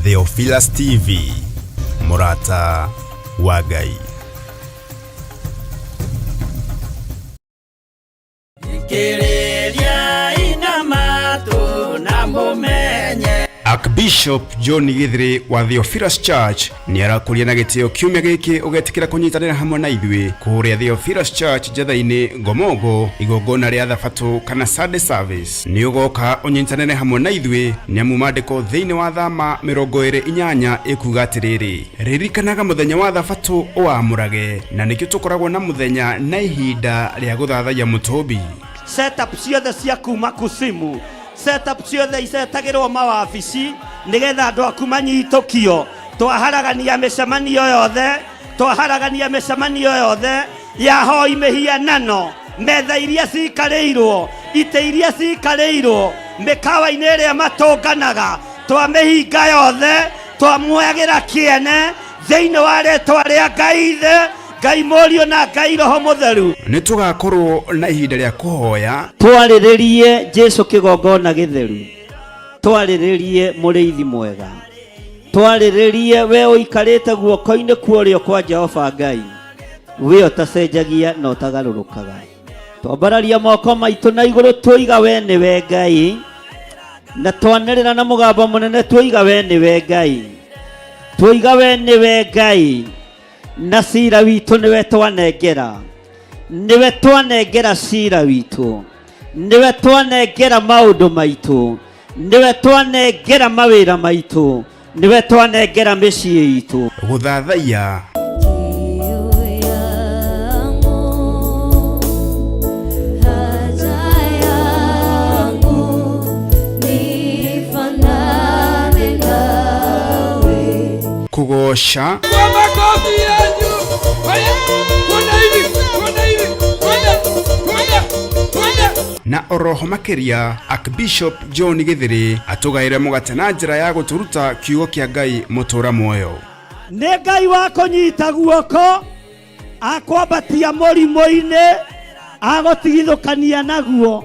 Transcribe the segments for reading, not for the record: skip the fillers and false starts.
Theophilus TV, mũrata wa Ngai. Thikĩrĩriai na matũ na mũmenye. Archbishop John Githiri wa Theophilus Church nĩ arakũria na gĩtĩo kiumia gĩkĩ ũgetĩkĩra kũnyitanĩra hamwe na ithuĩ kũrĩa Theophilus Church Njetha-inĩ Ngomongo igongona rĩa thabatũ kana Sunday service. Nĩ ũgoka ũnyitanĩre hamwe na ithuĩ nĩ amu maandĩko thĩinĩ wa Thama 28 ĩkuga atĩrĩrĩ, ririkanaga mũthenya wa thabatũ ũwamũrage, na nĩkĩo tũkoragwo na mũthenya na ihinda rĩa gũthathaiya mũtũmbi. Setup ciothe cia kuma kusimu, setup ciothe icetagĩrwo mawabici nĩgetha andũ aku manyitũkio. Twaharagania mĩcemanio yothe, twaharagania mĩcemanio yothe ya hoi mĩhianano, metha iria cikarĩirwo, itĩ iria cikarĩirwo, mĩkawa-inĩ ĩrĩa matũnganaga, twamĩhinga yothe, twamuoyagĩra kĩene thĩinĩ wa rĩtwa rĩa Ngai Ithe, Ngai Mũriũ na Ngai Roho Mũtheru. Nĩ tũgakorwo na ihinda rĩa kũhoya. Twarĩrĩrie Jesu kĩgongona gĩtheru, twarĩrĩrie mũrĩithi mwega, twarĩrĩrie we ũikarĩte guoko-inĩ kwa ũrĩo kwa Jehova Ngai, we ũtacenjagia na ũtagarũrũkaga. Twambararia moko maitũ na igũrũ twoiga we nĩwe Ngai, na twanĩrĩra na mũgambo mũnene twoiga we nĩwe Ngai, twoiga we nĩwe Ngai, na cira witũ nĩwe twanengera, nĩwe twanengera cira witũ, nĩwe twanengera maũndũ maitũ, nĩwe twanengera mawĩra maitũ, nĩwe twanengera mĩciĩ itũ. Gũthathaiya. Kiu yangu, haja yangu, nifanane nawe. Kũgooca. Kwa makofi yenyu. Haya, twende hivi, twende hivi, twende, twende, twende. Na oroho makĩria Archbishop John Githiri atũgaĩre mũgate na njĩra ya gũtũruta kiugo kĩa Ngai mũtũra muoyo. Nĩ Ngai wa kũnyita guoko, akwambatia mũrimũ-inĩ, agũtigithũkania naguo.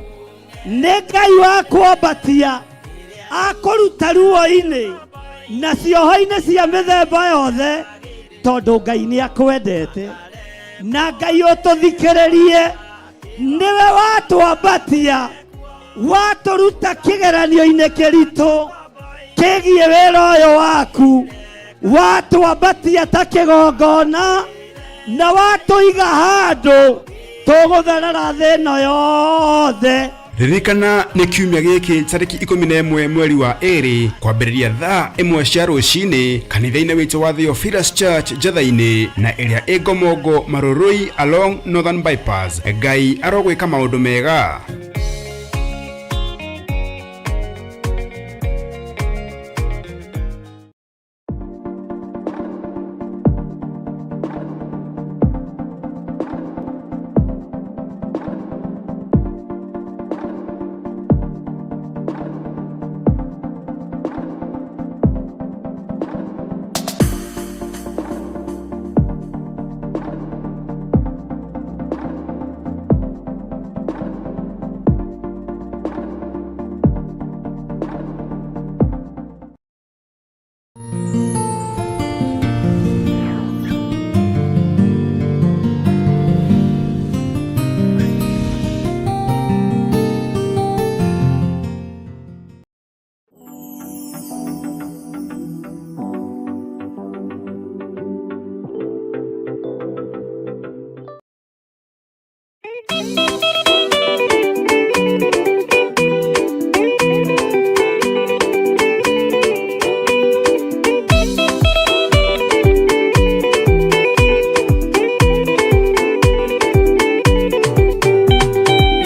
Nĩ Ngai wa kwambatia, akũruta ruo-inĩ na cioho-inĩ cia mĩthemba yothe, tondũ Ngai nĩ akwendete. Na Ngai ũtũthikĩrĩrie, nĩwe watwambatia, watũruta kĩgeranio-inĩ kĩritũ kĩgiĩ wĩra ũyũ waku, watwambatia ta kĩgongona na watũiga handũ tũgũtherera thĩ ĩno yothe. Ririkana nĩ kiumia gĩkĩ tarĩki 11 mweri wa 2 kwambĩrĩria thaa 1 cia rũcinĩ kanitha-inĩ witũ wa Theophilus Church Njetha-inĩ na ĩrĩa ĩ Ngomongo Marurui along Northern Bypass. Ngai arogwĩka maũndũ mega.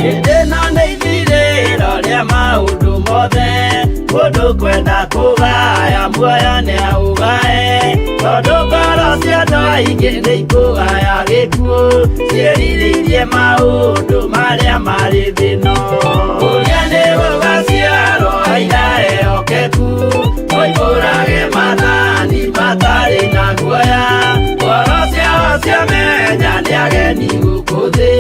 Hĩndĩ ĩno nĩ ithirĩro rĩa maũndũ mothe, mũndũ kwenda kũgaya muoyo nĩ aũgae, tondũ ngoro cia andũ aingĩ nĩ ikũgaya gĩkuũ, ciĩrirĩirie maũndũ marĩa marĩ thĩ ĩno. Ũrĩa nĩ gũgaciarwo aira ehokeku, moimbũrage maathani matarĩ na guoya, ngoro ciao ciamenya nĩ ageni gũkũ thĩ,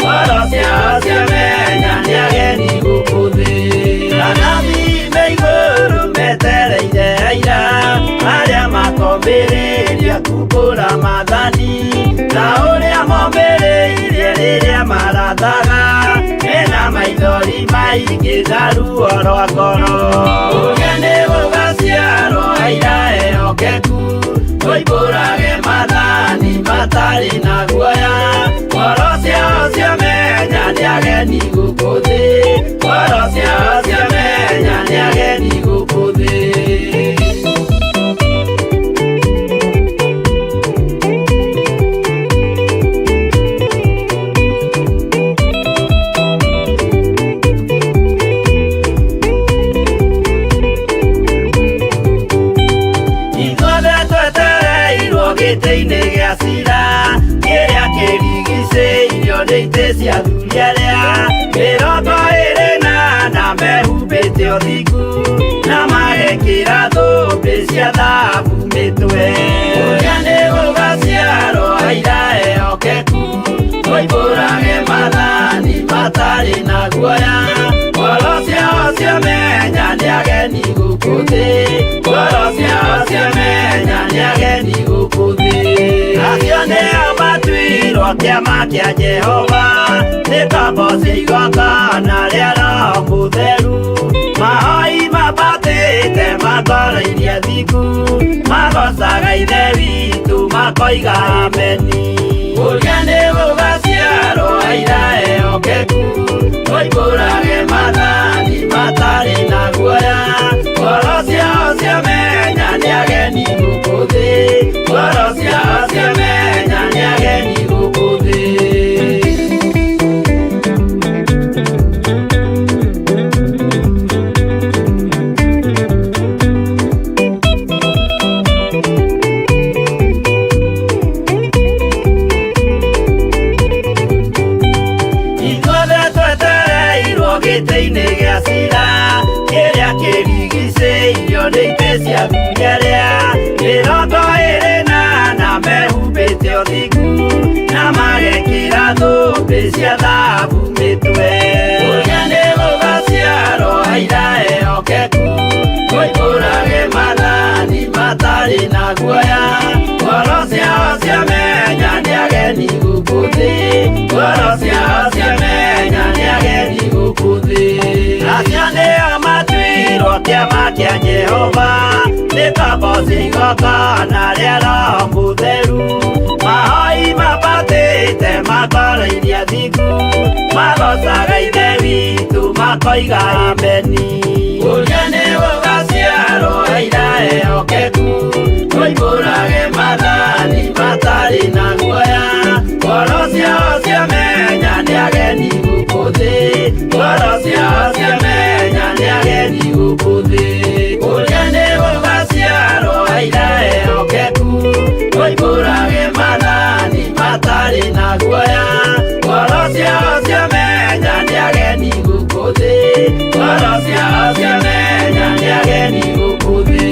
ngoro ciao ciamenya nĩ ageni gũkũ thĩ. Anabii me igũrũ metereire aira, maingĩ na ruo rwa ngoro. Kũrĩa nĩ gũgaciarwo aira ehokeku, moimbũrage maathani matarĩ na guoya. Ngoro ciao ciamenya nĩ ageni gũkũ thĩ, ngoro ciao ciamenya nĩ ageni gũkũ thĩ. Ithuothe twetereirwo gĩtĩ-inĩ gĩa cira, kĩrĩa kĩrigicĩirio nĩ itĩ cia athuri arĩa 24 mehumbĩte ũthingu na magekĩra thũmbĩ cia thahabu mĩtwe. Kũrĩa nĩ gũgaciarwo aira ehokeku, moimbũrage maathani matarĩ na guoya. Ngoro ciao ciamenya nĩ ageni gũkũ thĩ, ngoro ciao ciamenya nĩ ageni gũkũ thĩ. Acio nĩo matuirwo kĩama kĩa Jehova, nĩ ngombo cia igongona rĩa Roho Mũtheru. Mahoi mambatĩte matwarairie thingu, magocaga Ithe witũ makoiga ameni. Kũrĩa nĩ gũgaciarwo aira ehokeku, moimbũrage maathani matarĩ na guoya. Ngoro ciao ciamenya nĩ ageni gũkũ thĩ, ngoro ciao ciamenya nĩ ageni gũkũ thĩ. Ithuothe twetereirwo gĩtĩ-inĩ gĩa cira, kĩrĩa kĩrigicĩirio nĩ itĩ cia athuri arĩa 24 mehumbĩte ũthingu na magekĩra thũmbĩ cia thahabu mĩtwe. Kũrĩa nĩ gũgaciarwo aira ehokeku, moimbũrage maathani matarĩ na guoya. Ngoro ciao ciamenya nĩ ageni gũkũ thĩ, ngoro ciao ciamenya nĩ ageni gũkũ thĩ. Acio nĩo matuirwo kĩama kĩa Jehova, nĩ ngombo cia igongona rĩa Roho Mũtheru. Mahoi mambatĩte matwarairie thingu, magocaga Ithe witũ makoiga ameni. Kũrĩa nĩ gũgaciarwo aira ehokeku, moimbũrage maathani matarĩ na guoya. Ngoro ciao ciamenya nĩ ageni gũkũ thĩ, ngoro ciao ciamenya nĩ ageni gũkũ thĩ. Kũrĩa nĩ gũgaciarwo aira ehokeku, moimbũrage maathani matarĩ na guoya. Ngoro ciao ciamenya nĩ ageni gũkũ thĩ, ngoro ciao ciamenya nĩ ageni gũkũ thĩ.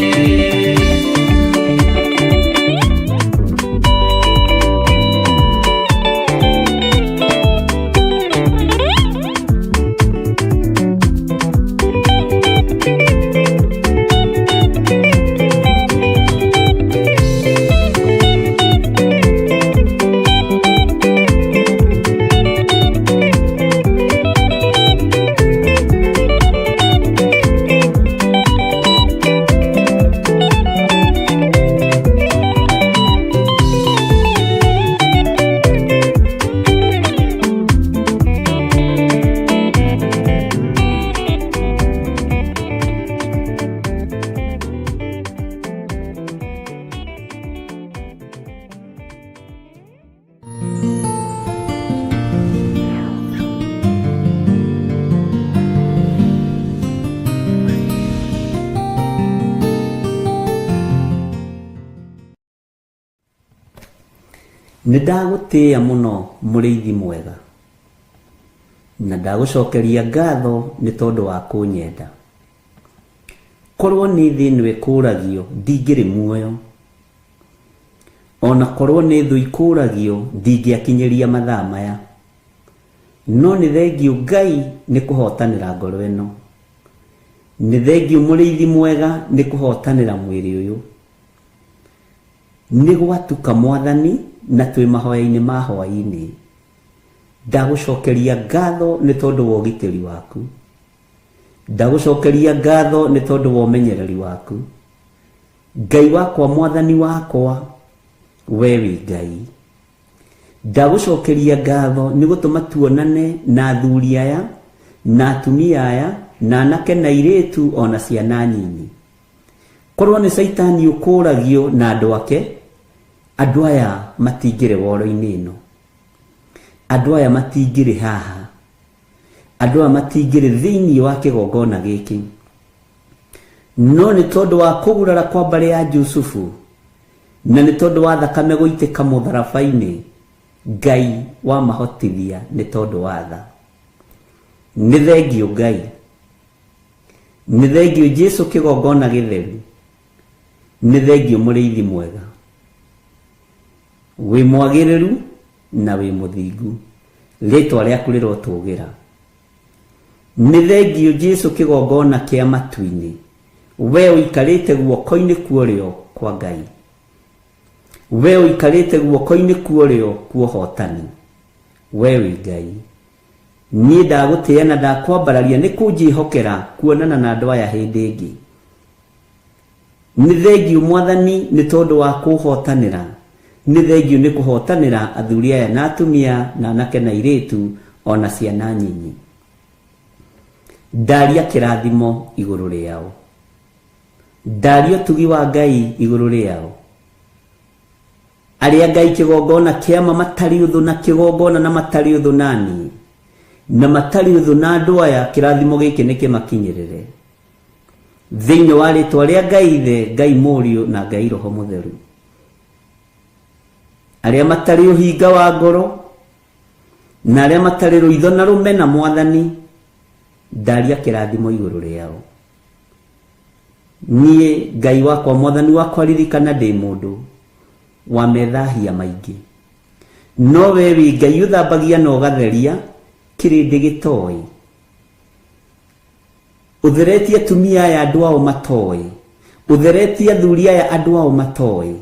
Nĩ ndagũtĩĩa mũno mũrĩithi mwega, na ndagũcokeria ngatho nĩ tondũ wa kũnyenda. Korwo nĩ thĩ ĩno ĩkũragio ndingĩrĩ muoyo, ona korwo nĩ thũ ikũragio ndingĩakinyĩria mathaa maya. No nĩ thengiũ Ngai nĩ kũhotanĩra ngoro ĩno, nĩ thengiũ mũrĩithi mwega nĩ kũhotanĩra mwĩrĩ ũyũ. Nĩ gwatuka mwathani na twĩ mahoya-inĩ ma hwaĩ-inĩ. Ndagũcokeria ngatho nĩ tondũ wa ũgitĩri waku. Ndagũcokeria ngatho nĩ tondũ wa ũmenyereri waku. Ngai wakwa, mwathani wakwa, we wĩ Ngai. Ndagũcokeria ngatho nĩ gũtũma tuonane na athuri aya na atumia aya na anake na airĩtu ona ciana nyinyi. Korwo nĩ Caitani ũkũragio na andũ ake, andũ aya matingĩrĩ woro-inĩ ĩno, andũ aya matingĩrĩ haha, andũ aya matingĩrĩ thĩinĩ wa kĩgongona gĩkĩ. No nĩ tondũ wa kũgurara kwa mbarĩ ya Jusufu na nĩ tondũ wa thakame gũitĩka mũtharaba-inĩ, Ngai wamahotithia nĩ tondũ wa tha. Nĩ thengio Ngai, nĩ thengio Jesu kĩgongona gĩtheru, nĩ thengio mũrĩithi mwega, wĩ mwagĩrĩru na wĩ mũthingu, rĩtwa rĩaku rĩrotũgĩra. Nĩ thengio Jesu kĩgongona kĩa matu-inĩ, we ũikarĩte guoko-inĩ kuorĩo kwa Ngai, we ũikarĩte guoko-inĩ kuorĩo kwa ũhotani, we wĩ Ngai. Niĩ ndagũtĩĩa na ndakwambararia nĩ kũnjĩhokera kuonana na andũ aya hĩndĩ ĩngĩ. Nĩ thengio mwathani nĩ tondũ wa kũhotanĩra, nĩ thengio nĩ kũhotanĩra athuri aya na atumia na anake na airĩtu ona ciana nyinyi. Ndaria kĩrathimo igũrũ rĩao, ndaria ũtugi wa Ngai igũrũ rĩao. Arĩa Ngai kĩgongona kĩama matarĩ ũthũ na kĩgongona na matarĩ ũthũ nani na matarĩ ũthũ na andũ aya, kĩrathimo gĩkĩ nĩ kĩmakinyĩrĩre thĩinĩ wa rĩtwa rĩa Ngai Ithe, Ngai Mũriũ na Ngai Roho Mũtheru. Arĩa matarĩ ũhinga wa ngoro na arĩa matarĩ rũitho na rũmena mwathani, ndaria kĩrathimo igũrũ rĩao. Niĩ Ngai wakwa, mwathani wakwa, ririkana ndĩ mũndũ wa methahia maingĩ, no we wĩ Ngai ũthambagia na ũgatheria kĩrĩndĩ gĩtoĩ. Ũtheretie atumia aya andũ ao matoĩ, ũtheretie athuri aya andũ ao matoĩ,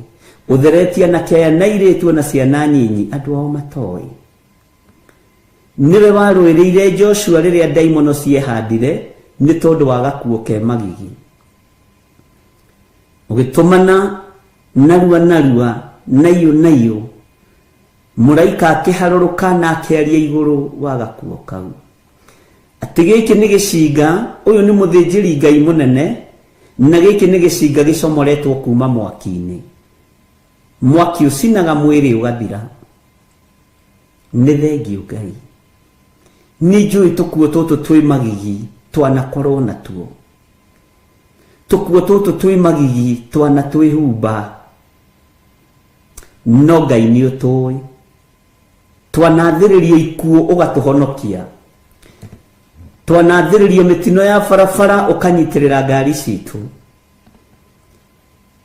ũtheretie anake aya na airĩtu na ciana nyinyi andũ ao matoĩ. Nĩwe warũĩrĩire Joshua rĩrĩa ndaimono ciehandire nĩ tondũ wa gakuo ke magigi, ũgĩtũmana narua narua naiyũ naiyũ, mũraika akĩharũrũka na akĩaria igũrũ wa gakuo kau atĩ gĩkĩ nĩ gĩcinga, ũyũ nĩ mũthĩnjĩri Ngai mũnene, na gĩkĩ nĩ gĩcinga gĩcomoretwo kuma mwaki-inĩ. Mwaki ũcinaga mwĩrĩ ũgathira. Nĩ thengio Ngai, nĩ njũĩ tũkuo tũtũ twĩ magigi twanakorwo natuo, tũkuo tũtũ twĩ magigi twanatwĩhumba, no Ngai nĩ ũtũĩ. Twanathĩrĩrio ikuũ ũgatũhonokia, twanathĩrĩrio mĩtino ya barabara ũkanyitĩrĩra ngari citũ,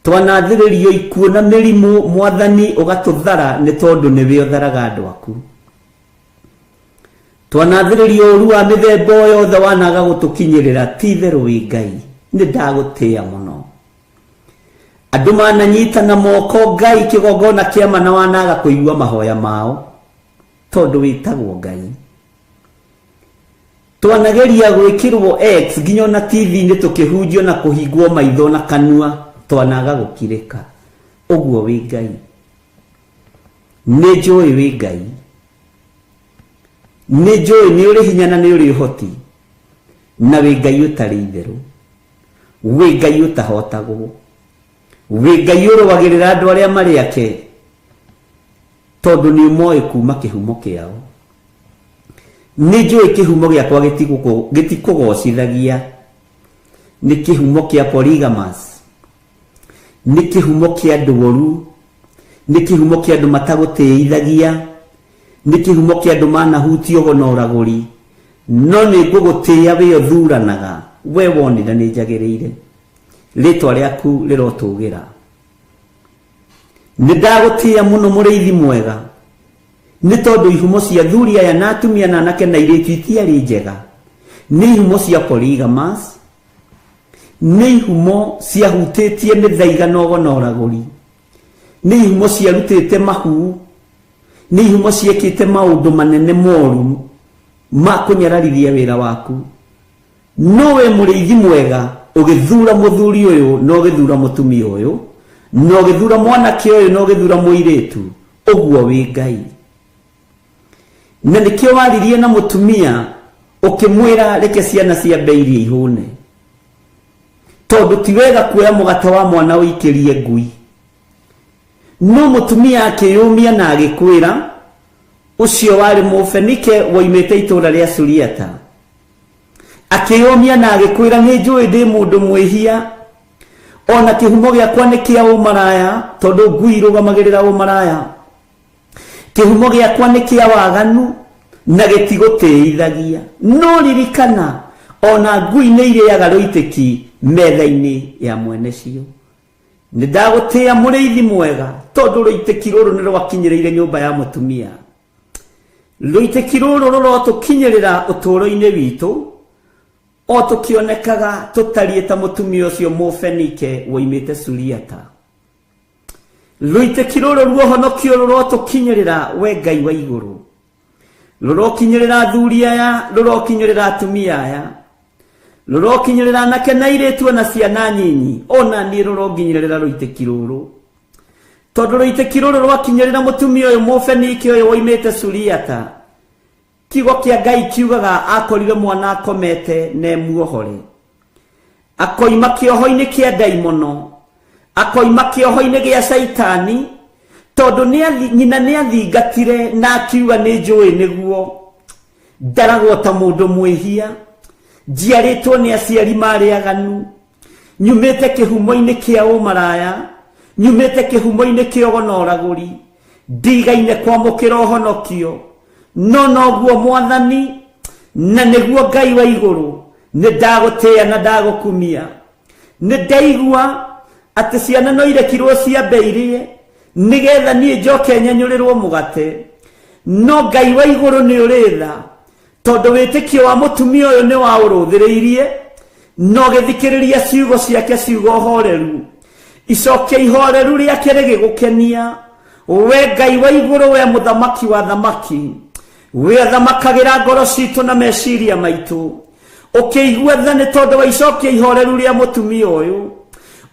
twanathĩrĩrio ikuũ na mĩrimũ mwathani ũgatũthara nĩ tondũ nĩwe ũtharaga andũ aku. Twanathĩrĩrio ũru wa mĩthemba o yothe wanaga gũtũkinyĩrĩra, ti itherũ wĩ Ngai, nĩ ndagũtĩĩa mũno. Andũ mananyitana moko Ngai kĩgongona kĩama na wanaga kũigua mahoya mao tondũ wĩtagwo Ngai. Twanageria gwĩkĩrwo X nginya ona TV-inĩ tũkĩhunjio na kũhingwo maitho na kanua, twanaga gũkirĩka. Ũguo wĩ Ngai, nĩ njũĩ wĩ Ngai, nĩ njũĩ nĩ ũrĩ hinya na nĩ ũrĩ ũhoti, na wĩ Ngai ũtarĩ itherũ, wĩ Ngai ũtahotagwo, wĩ Ngai ũrũagĩrĩra andũ arĩa marĩ ake tondũ nĩ ũmoĩ kuma kĩhumo kĩao. Nĩ njũĩ kĩhumo gĩakwa gĩtikũgocithagia, nĩ kĩhumo kĩa polygamous, nĩ kĩhumo kĩa andũ oru, nĩ kĩhumo kĩa andũ matagũtĩithagia, nĩ kĩhumo kĩa andũ manahutio ũgo na ũragũri, no nĩ ngũgũtĩĩa wĩ ũthuranaga, we wonire nĩ njagĩrĩire, rĩtwa rĩaku rĩrotũgĩra. Nĩ ndagũtĩĩa mũno mũrĩithi mwega, nĩ tondũ ihumo cia athuri aya na atumia na anake na airĩtu itiarĩ njega. Nĩ ihumo cia polygamous, nĩ ihumo ciahutĩtie mĩthaiga na ũgo na ũragũri, nĩ ihumo ciarutĩte mahu, nĩ ihumo ciekĩte maũndũ manene moru ma kũnyararithia wĩra waku. No we mũrĩithi mwega ũgĩthura mũthuri ũyũ na ũgĩthura mũtumia ũyũ na ũgĩthura mwanake ũyũ na ũgĩthura mũirĩtu, ũguo wĩ Ngai. Na nĩkĩo waririe na mũtumia ũkĩmwĩra reke ciana ciambe irie ihũne, tondũ ti wega kuoya mũgate wa mwana ũikĩrie ngui. No mũtumia akĩyũmia na agĩkwĩra, ũcio warĩ Mũfenike woimĩte itũũra rĩa Suriata, akĩyũmia na agĩkwĩra nĩ njũĩ ndĩ mũndũ mwĩhia, ona kĩhumo gĩakwa nĩ kĩa ũmaraya, tondũ ngui irũgamagĩrĩra ũmaraya. Kĩhumo gĩakwa nĩ kĩa waganu na gĩtigũtĩithagia. No ririkana ona ngui nĩ irĩaga rũitĩki metha-inĩ ya mwene cio. Nĩ ndagũtĩĩa mũrĩithi mwega, tondũ rũitĩki rũrũ nĩ rwakinyĩrĩire nyũmba ya mũtumia. Rũitĩki rũrũ rũrotũkinyĩrĩra ũtũũro-inĩ witũ, o tũkĩonekaga tũtariĩ ta mũtumia ũcio Mũfenike woimĩte Suriata. Rũitĩki rũrũ ruohonokio rũrotũkinyĩrĩra we Ngai wa igũrũ, rũrokinyĩrĩra athuri aya, rũrokinyĩrĩra atumia aya, rũrokinyĩrĩra anake na airĩtu ona ciana nyinyi, ona niĩ rũronginyĩrĩra rũitĩki rũrũ, tondũ rũitĩki rũrũ rwakinyĩrĩra mũtumia ũyũ Mũfenike ũyũ woimĩte Suriata. Kiugo kĩa Ngai kiugaga akorire mwana akomete na emuohore, akoima kĩoho-inĩ kĩa ndaimono, akoima kĩoho-inĩ gĩa caitani, tondũ nyina nĩ athingatire na akiuga nĩ njũĩ nĩguo ndaragwo ta mũndũ mwĩhia, njiarĩtwo nĩ aciari marĩ aganu, nyumĩte kĩhumo-inĩ kĩa ũmaraya, nyumĩte kĩhumo-inĩ kĩa ũgo na ũragũri, ndigaine kwamũkĩra ũhonokio. No noguo Mwathani na nĩguo Ngai wa igũrũ, nĩ ndagũtĩĩa na ndagũkumia. Nĩ ndaigua atĩ ciana no irekirwo ciambe irĩe nĩgetha niĩ njoke nyenyũrĩrwo mũgate. No Ngai wa igũrũ nĩ ũrĩ tha, tondũ wĩtĩkio wa mũtumia ũyũ nĩ waũrũthĩrĩirie, na ũgĩthikĩrĩria ciugo ciake, ciugo horeru, icokia ihoreru rĩake rĩgĩgũkenia. We Ngai wa igũrũ, we mũthamaki wa thamaki, we athamakagĩra ngoro citũ na meciria maitũ, ũkĩigua tha nĩ tondũ wa icokia ihoreru rĩa mũtumia ũyũ,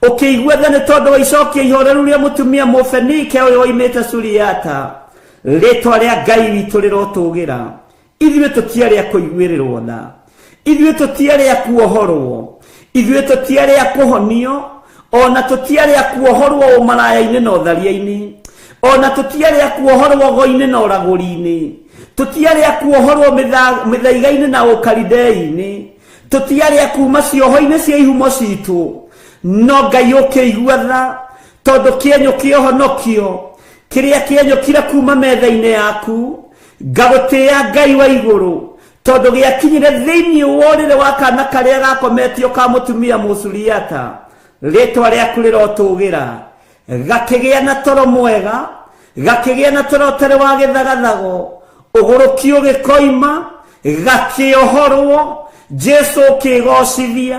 ũkĩigua tha nĩ tondũ wa icokia ihoreru rĩa mũtumia Mũfenike ũyũ woimĩte Suriata. Rĩtwa rĩa Ngai witũ rĩrotũgĩra. Ithuĩ tũtiarĩ a kũiguĩrĩrwo tha, ithuĩ tũtiarĩ a kuohorwo, ithuĩ tũtiarĩ a kũhonio, ona tũtiarĩ a kuohorwo ũmaraya-inĩ na ũtharia-inĩ, ona tũtiarĩ a kuohorwo ũgo-inĩ na ũragũri-inĩ, tũtiarĩ a kuohorwo mĩthaiga-inĩ na ũkaridei-inĩ, tũtiarĩ a kuma cioho-inĩ cia ihumo citũ. No Ngai ũkĩigua tha, tondũ kĩenyũ kĩa ũhonokio kĩrĩa kĩenyũkire kuma metha-inĩ yaku, ngagũtĩĩa Ngai wa igũrũ, tondũ gĩakinyire thĩinĩ wa ũrĩrĩ wa kana karĩa gakometio ka mũtumia Mũsuriata. Rĩtwa rĩaku rĩrotũgĩra, gakĩgĩa na toro mwega, gakĩgĩa na toro ũtarĩ wa gĩthagathago, ũgũrũki ũgĩkoima, gakĩohorwo. Jesũ ũkĩgocithia.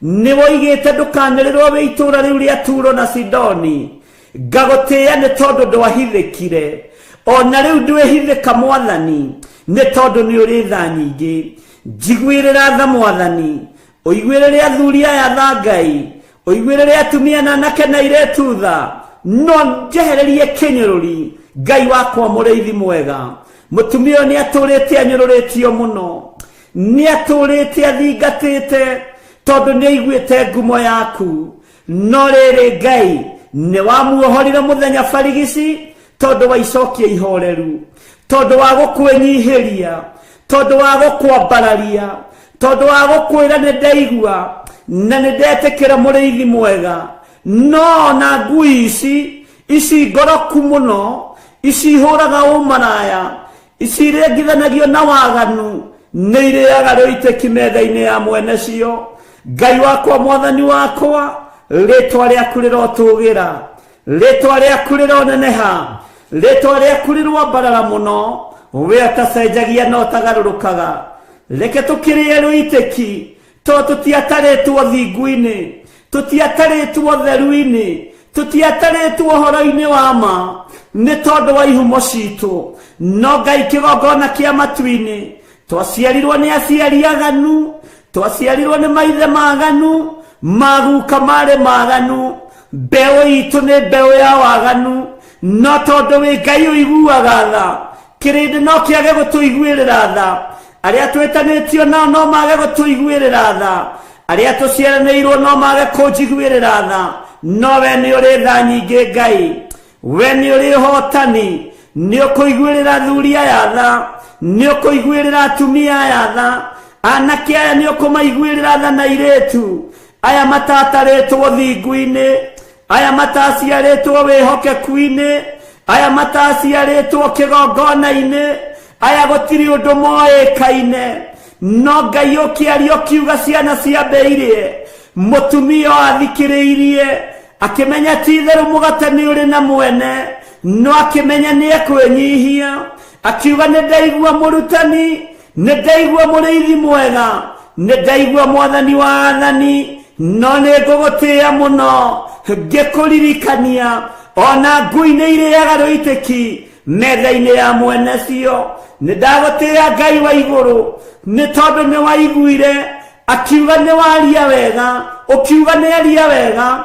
Nĩ woigĩte ndũkanĩrĩrwo wĩ itũũra rĩu rĩa Turo na Sidoni. Ngagũtĩĩa nĩ tondũ ndwahithĩkire, ona rĩu ndwĩhithĩka Mwathani, nĩ tondũ nĩ ũrĩ tha nyingĩ. Njiguĩrĩra tha Mwathani, ũiguĩrĩre athuri aya tha Ngai, ũiguĩrĩre atumia na anake na airĩtu tha, no njehererie kĩnyũrũri. Ngai wakwa mũrĩithi mwega, mũtumia ũyũ nĩ atũrĩte anyũrũrĩtio mũno, nĩ atũrĩte athingatĩte, tondũ nĩ aiguĩte ngumo yaku. No rĩrĩ Ngai nĩ wamuohorire mũthenya barigici, tondũ wa icokia ihoreru, tondũ wa gũkwĩnyihĩria, tondũ wa gũkwambararia, tondũ wa gũkwĩra nĩ ndaigua na nĩ ndetĩkĩra mũrĩithi mwega. No ona ngui ici, ici ngoroku mũno, ici ihũraga ũmaraya, ici irengithanagio na waganu, nĩ irĩaga rũitĩki metha-inĩ ya mwene cio. Ngai wakwa, Mwathani wakwa, rĩtwa rĩaku rĩrotũgĩra, rĩtwa rĩaku rĩroneneha, rĩtwa rĩaku rĩroambarara mũno. We ũtacenjagia na ũtagarũrũkaga, reke tũkĩrĩe rũitĩki, tondũ tũtiatarĩtwo thingu-inĩ, tũtiatarĩtwo theru-inĩ, tũtiatarĩtwo ũhoro-inĩ wa ma, nĩ tondũ wa ihumo citũ. No Ngai kĩgongona kĩa matu-inĩ, twaciarirwo nĩ aciari aganu, Twaciarirwo nĩ maithe maganu, maguka marĩ maganu, mbeũ itũ nĩ mbeũ ya waganu, no tondũ wĩ Ngai ũiguaga tha, kĩrĩndĩ no kĩage gũtũiguĩrĩra tha, arĩa twĩtanĩtio nao no mage gũtũiguĩrĩra tha, arĩa tũciaranĩirwo no mage kũnjiguĩrĩra tha, no we nĩ ũrĩ tha nyingĩ Ngai, we nĩ ũrĩ ũhotani, nĩ ũkũiguĩrĩra athuri aya tha, nĩ ũkũiguĩrĩra atumia aya tha, anake aya nĩ ũkũmaiguĩrĩra tha na airĩtu aya matatarĩtwo thingu-inĩ, aya mataciarĩtwo wĩhokeku-inĩ, aya mataciarĩtwo kĩgongona-inĩ, aya gũtirĩ ũndũ moĩkaine, no Ngai ũkĩaria ũkiuga ciana ciambĩirie, mũtumia ũyũ athikĩrĩirie akĩmenya ti itherũ mũgate nĩ ũrĩ na mwene, no akĩmenya nĩ ekwĩnyihia, akiuga nĩ ndaigua mũrutani, nĩ ndaigua mũrĩithi mwega, nĩ ndaigua mwathani wa athani, no nĩ ngũgũtĩĩa mũno ngĩkũririkania, ona ngui nĩ irĩaga rũitĩki metha-inĩ ya mwene cio. Nĩ ndagũtĩĩa Ngai wa igũrũ nĩ tondũ nĩ waiguire, akiuga nĩ waria wega, ũkiuga nĩ aria wega,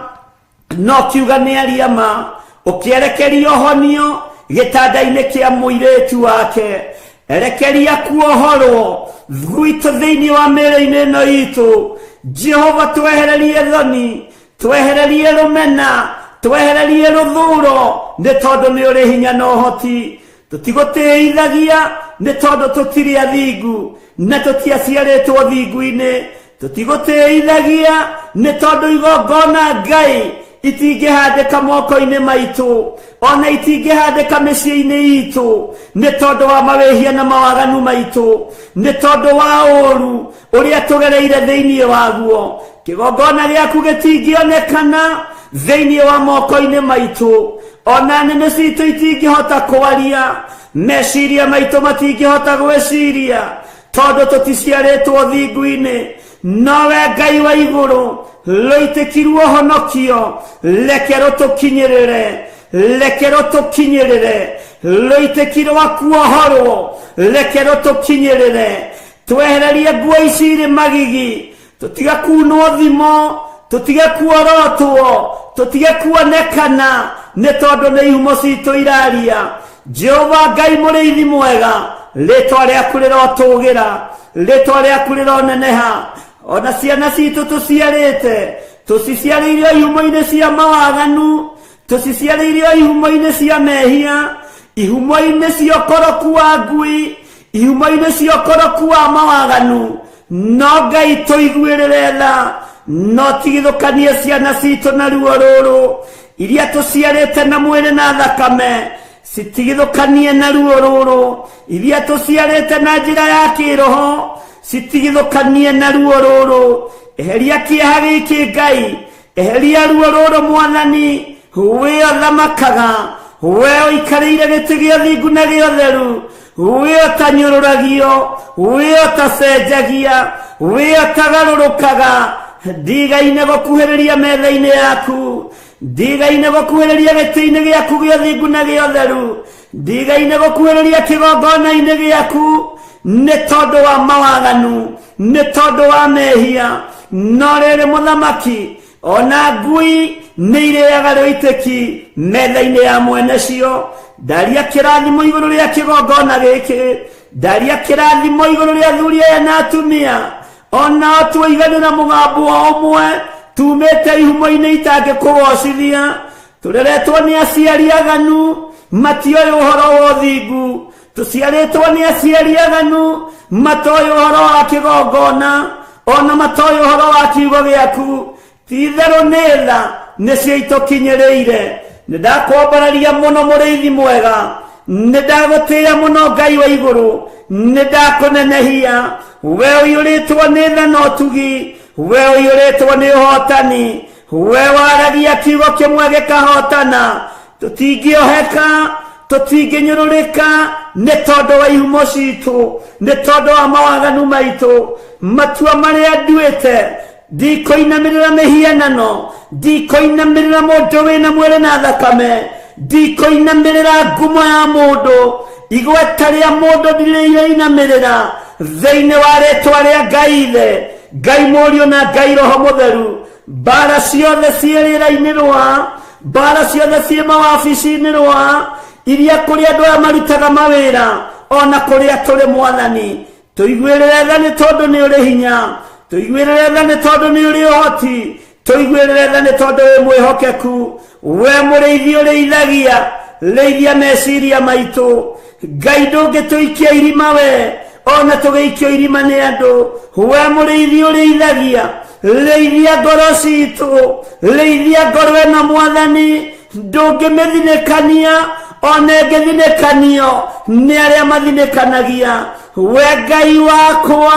no kiuga nĩ aria ma, ũkĩerekeria ũhonio gĩtanda-inĩ kĩa mũirĩtu wake, erekeria kuohorwo gwitũ thĩinĩ wa mĩĩrĩ-inĩ ĩno itũ. Jehova, twehererie thoni, twehererie rũmena, twehererie rũthũro, nĩ tondũ nĩ ũrĩ hinya na ũhoti. Tũtigũtĩithagia nĩ tondũ tũtirĩ athingu na tũtiaciarĩtwo thingu-inĩ, tũtigũtĩithagia nĩ tondũ igongona Ngai itingĩhandĩka moko-inĩ maitũ, ona itingĩhandĩka mĩciĩ-inĩ itũ, nĩ tondũ wa mawĩhia na mawaganu maitũ, nĩ tondũ wa ũũru ũrĩa tũgereire thĩinĩ waguo. Kĩgongona gĩaku gĩtingĩonekana thĩinĩ wa moko-inĩ maitũ, ona nĩmĩ citũ itingĩhota kwaria, meciria maitũ matingĩhota gwĩciria, tondũ tũticiarĩtwo thingu-inĩ. No we Ngai wa igũrũ, rũitĩkirwo ũhonokio, reke rũtũkinyĩrĩre, reke rũtũkinyĩrĩre, rũitĩki rwa kuohorwo, reke rũtũkinyĩrĩre. Twehererie nguo ici irĩ magigi, tũtige kunwo thimo, tũtige kuorotwo, tũtige kuonekana nĩ tondũ nĩ ihumo citũ iraria. Jehova Ngai mũrĩithi mwega, rĩtwa rĩaku rĩrotũgĩra, rĩtwa rĩaku rĩroneneha. Ona ciana citũ tũciarĩte, tũciciarĩire ihumo-inĩ cia mawaganu, tũciciarĩire ihumo-inĩ cia mehia, ihumo-inĩ cia ũkoroku wa ngui, ihumo-inĩ cia ũkoroku wa mawaganu. No Ngai tũiguĩrĩre tha, no tigithũkanie ciana citũ na ruo rũrũ, iria tũciarĩte na mwĩrĩ na thakame, citigithũkanie na ruo rũrũ, iria tũciarĩte na njĩra ya kĩroho, citigithũkanie na ruo rũrũ. Eheria kĩeha gĩkĩ Ngai, eheria ruo rũrũ Mwathani, we ũthamakaga, we ũikarĩire gĩtĩ gĩa thingu na gĩa ũtheru, we ũtanyũrũragio, we ũtacenjagia, we ũtagarũrũkaga. Ndigaine gũkuhĩrĩria metha-inĩ yaku, ndigaine gũkuhĩrĩria gĩtĩ-inĩ gĩaku gĩa thingu na gĩa ũtheru, ndigaine gũkuhĩrĩria kĩgongona-inĩ gĩaku, nĩ tondũ wa mawaganu, nĩ tondũ wa mehia. No rĩrĩ mũthamaki, ona ngui nĩ irĩaga rũitĩki metha-inĩ ya mwene cio. Ndaria kĩrathimo igũrũ rĩa kĩgongona gĩkĩ, ndaria kĩrathimo igũrũ rĩa athuri aya na atumia, onao tuiganĩra mũgambo o ũmwe, tumĩte ihumo-inĩ itangĩkũgocithia. Tũreretwo nĩ aciari aganu, matioĩ ũhoro wa ũthingu, tũciarĩtwo nĩ aciari aganu, matoĩ ũhoro wa kĩgongona, ona matoĩ ũhoro wa kiugo gĩaku. Ti itherũ nĩ tha nĩcio itũkinyĩrĩire. Nĩ ndakwambararia mũno mũrĩithi mwega, nĩ ndagũtĩĩa mũno Ngai wa igũrũ, nĩ ndakũnenehia. We ũiyũrĩtwo nĩ tha na ũtugi, we ũiyũrĩtwo nĩ ũhotani, we waragia kiugo kĩmwe gĩkahotana. Tũtingĩoheka, tũtingĩnyũrũrĩka nĩ tondũ wa ihumo citũ, nĩ tondũ wa mawaganu maitũ. Matua marĩa nduĩte, ndikũinamĩrĩra mĩhianano, ndikũinamĩrĩra mũndũ wĩna mwĩrĩ na thakame, ndikũinamĩrĩra ngumo ya mũndũ, igweta rĩa mũndũ ndirĩinamĩrĩra. Thĩinĩ wa rĩtwa rĩa Ngai Ithe, Ngai Mũriũ na Ngai Roho Mũtheru. Mbara ciothe ciĩ rĩera-inĩ rwa, mbara ciothe ciĩ mawabici-inĩ rwa, iria kũrĩ andũ aya marutaga mawĩra, ona kũrĩa tũrĩ Mwathani, tũiguĩrĩre tha nĩ tondũ nĩ ũrĩ hinya, tũiguĩrĩre tha nĩ tondũ nĩ ũrĩ ũhoti, tũiguĩrĩre tha nĩ tondũ wĩ mwĩhokeku. We mũrĩithi ũrĩithagia, rĩithia meciria maitũ. Ngai ndũngĩtũikia irima we, ona tũgĩikio irima nĩ andũ. We mũrĩithi ũrĩithagia, rĩithia ngoro citũ, rĩithia ngoro ĩno Mwathani, ndũngĩmĩthinĩkania ona ĩngĩthinĩkanio nĩ arĩa mathinĩkanagia. We Ngai wakwa,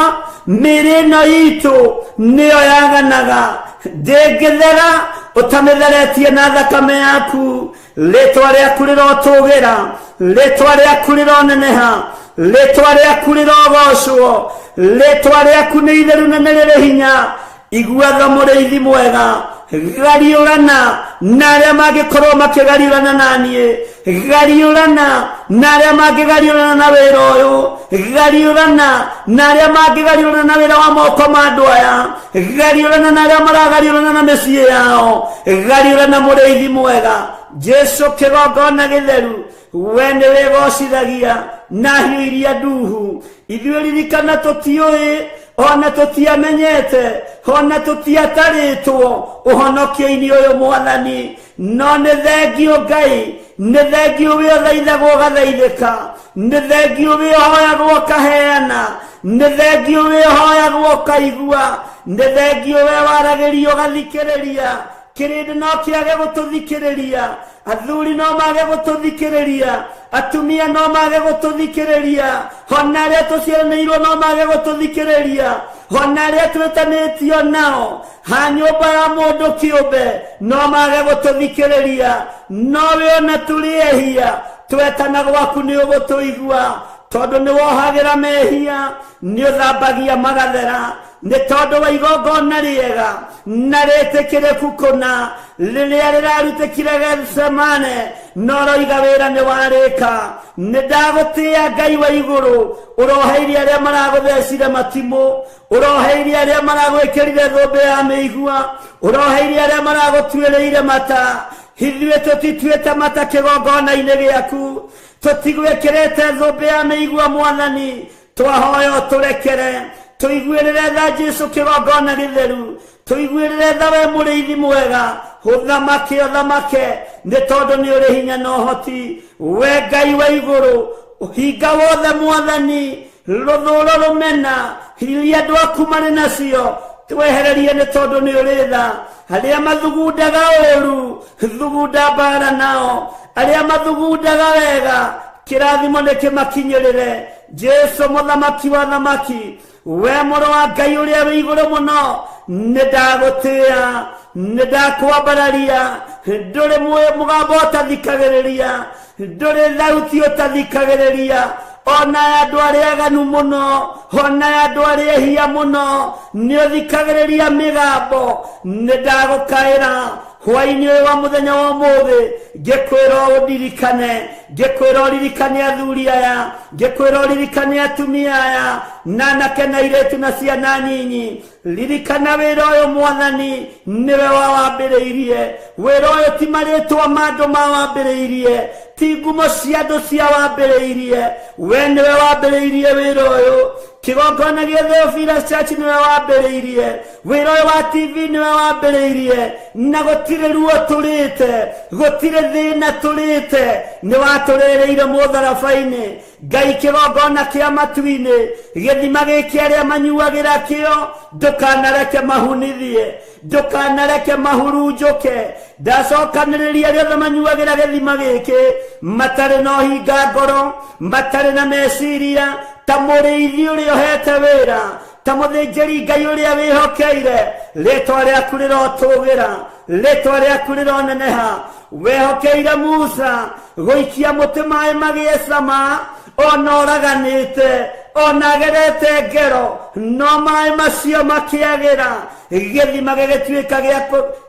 mĩĩrĩ ĩno itũ nĩyo yaganaga, ndĩngĩthera ũtamĩtheretie na thakame yaku. Rĩtwa rĩaku rĩrotũgĩra, rĩtwa rĩaku rĩroneneha, rĩtwa rĩaku rĩrogocwo, rĩtwa rĩaku nĩ itheru na nĩ rĩrĩ hinya. Igua tha mũrĩithi mwega, gariũrana na arĩa mangĩkorwo makĩgariũrana na niĩ, gariũrana na arĩa mangĩgariũrana na wĩra ũyũ, gariũrana na arĩa mangĩgariũrana na wĩra wa moko ma andũ aya, gariũrana na arĩa maragariũrana na mĩciĩ yao, gariũrana mũrĩithi mwega. Jesu kĩgongona gĩtheru, we nĩ wĩgocithagia na hiũ iria nduhu. Ithuĩ ririkana tũtiũĩ, ona tũtiamenyete, ona tũtiatarĩtwo ũhonokio-inĩ ũyũ Mwathani, no nĩ thengio Ngai, nĩ thengio wĩ ũthaithagwo ũgathaithĩka, nĩ thengio wĩ ũhoyagwo ũkaheana, nĩ thengio wĩ ũhoyagwo ũkaigua, nĩ thengio we waragĩrio ũgathikĩrĩria. Kĩrĩndĩ no kĩage gũtũthikĩrĩria, athuri no mage gũtũthikĩrĩria, atumia no mage gũtũthikĩrĩria, ona arĩa tũciaranĩirwo no mage gũtũthikĩrĩria, ona arĩa twĩtanĩtio nao ha nyũmba ya mũndũ kĩũmbe no mage gũtũthikĩrĩria, no we ona tũrĩ ehia twetana gwaku nĩ ũgũtũigua, tondũ nĩ wohagĩra mehia, nĩ ũthambagia magathera, nĩ tondũ wa igongona rĩega na rĩtĩkĩrĩku kũna rĩrĩa rĩrarutĩkire Gethsemane, no roiga wĩra nĩ warĩka. Nĩ ndagũtĩĩa Ngai wa igũrũ, ũroheirie arĩa maragũthecire matimũ, ũroheirie arĩa maragwĩkĩrire thũmbĩ ya mĩigua, ũroheirie arĩa maragũtuĩrĩire mata. Ithuĩ tũtituĩte mata kĩgongona-inĩ gĩaku, tũtigwĩkĩrĩte thũmbĩ ya mĩigua Mwathani, twahoya ũtũrekere, tũiguĩrĩre tha Jesu kĩgongona gĩtheru, tũiguĩrĩre tha we mũrĩithi mwega, ũthamake ũthamake nĩ tondũ nĩ ũrĩ hinya na ũhoti. We Ngai wa igũrũ, ũhinga wothe Mwathani, rũthũũro rũmena iria andũ aku marĩ nacio twehererie nĩ tondũ nĩ ũrĩ tha. Arĩa mathugundaga ũũru, thugunda mbara nao, arĩa mathugundaga wega, kĩrathimo nĩ kĩmakinyĩrĩre. Jesu mũthamaki wa thamaki, we mũrũ wa Ngai ũrĩa wĩ igũrũ mũno, nĩ ndagũtĩĩa, nĩ ndakwambararia, ndũrĩ mũgambo ũtathikagĩrĩria, ndũrĩ thauti ũtathikagĩrĩria, ona ya andũ arĩa aganu mũno, ona ya andũ arĩa ehia mũno, nĩ ũthikagĩrĩria mĩgambo. Nĩ ndagũkaĩra hwaĩ-inĩ ũyũ wa mũthenya wa ũmũthĩ, ngĩkwĩra ũndirikane, ngĩkwĩra ũririkane athuri aya, ngĩkwĩra ũririkane atumia aya, na anake na airĩtu na ciana nyinyi. Ririkana wĩra ũyũ Mwathani, nĩwe wawambĩrĩirie. Wĩra ũyũ ti marĩtwa ma andũ mawambĩrĩirie, ti ngumo cia andũ ciawambĩrĩirie, we nĩwe wambĩrĩirie wĩra ũyũ. Kĩgongona gĩa Theophilus Church nĩwe wambĩrĩirie, wĩra ũyũ wa TV nĩwe wambĩrĩirie, na gũtirĩ ruo tũrĩte, gũtirĩ thĩna tũrĩte, nĩ watũrĩrĩire mũtharaba-inĩ. Ngai kĩgongona kĩa matu-inĩ, gĩthima gĩkĩ arĩa manyuagĩra kĩo, ndũkanareke mahunithie, ndũkanareke mahurunjũke. Ndacokanĩrĩria arĩa othe manyuagĩra gĩthima gĩkĩ, matarĩ na ũhinga ngoro, matarĩ na meciria, ta mũrĩithi ũrĩa ũhete wĩra, ta mũthĩnjĩri Ngai ũrĩa wĩhokeire. Rĩtwa rĩaku rĩrotũgĩra, rĩtwa rĩaku rĩroneneha. Wehokeire Musa gũikia mũtĩ maĩ magĩe cama, ona ũraganĩte, ona agerete ngero, no maĩ macio makĩagĩra, gĩthima gĩgĩtuĩka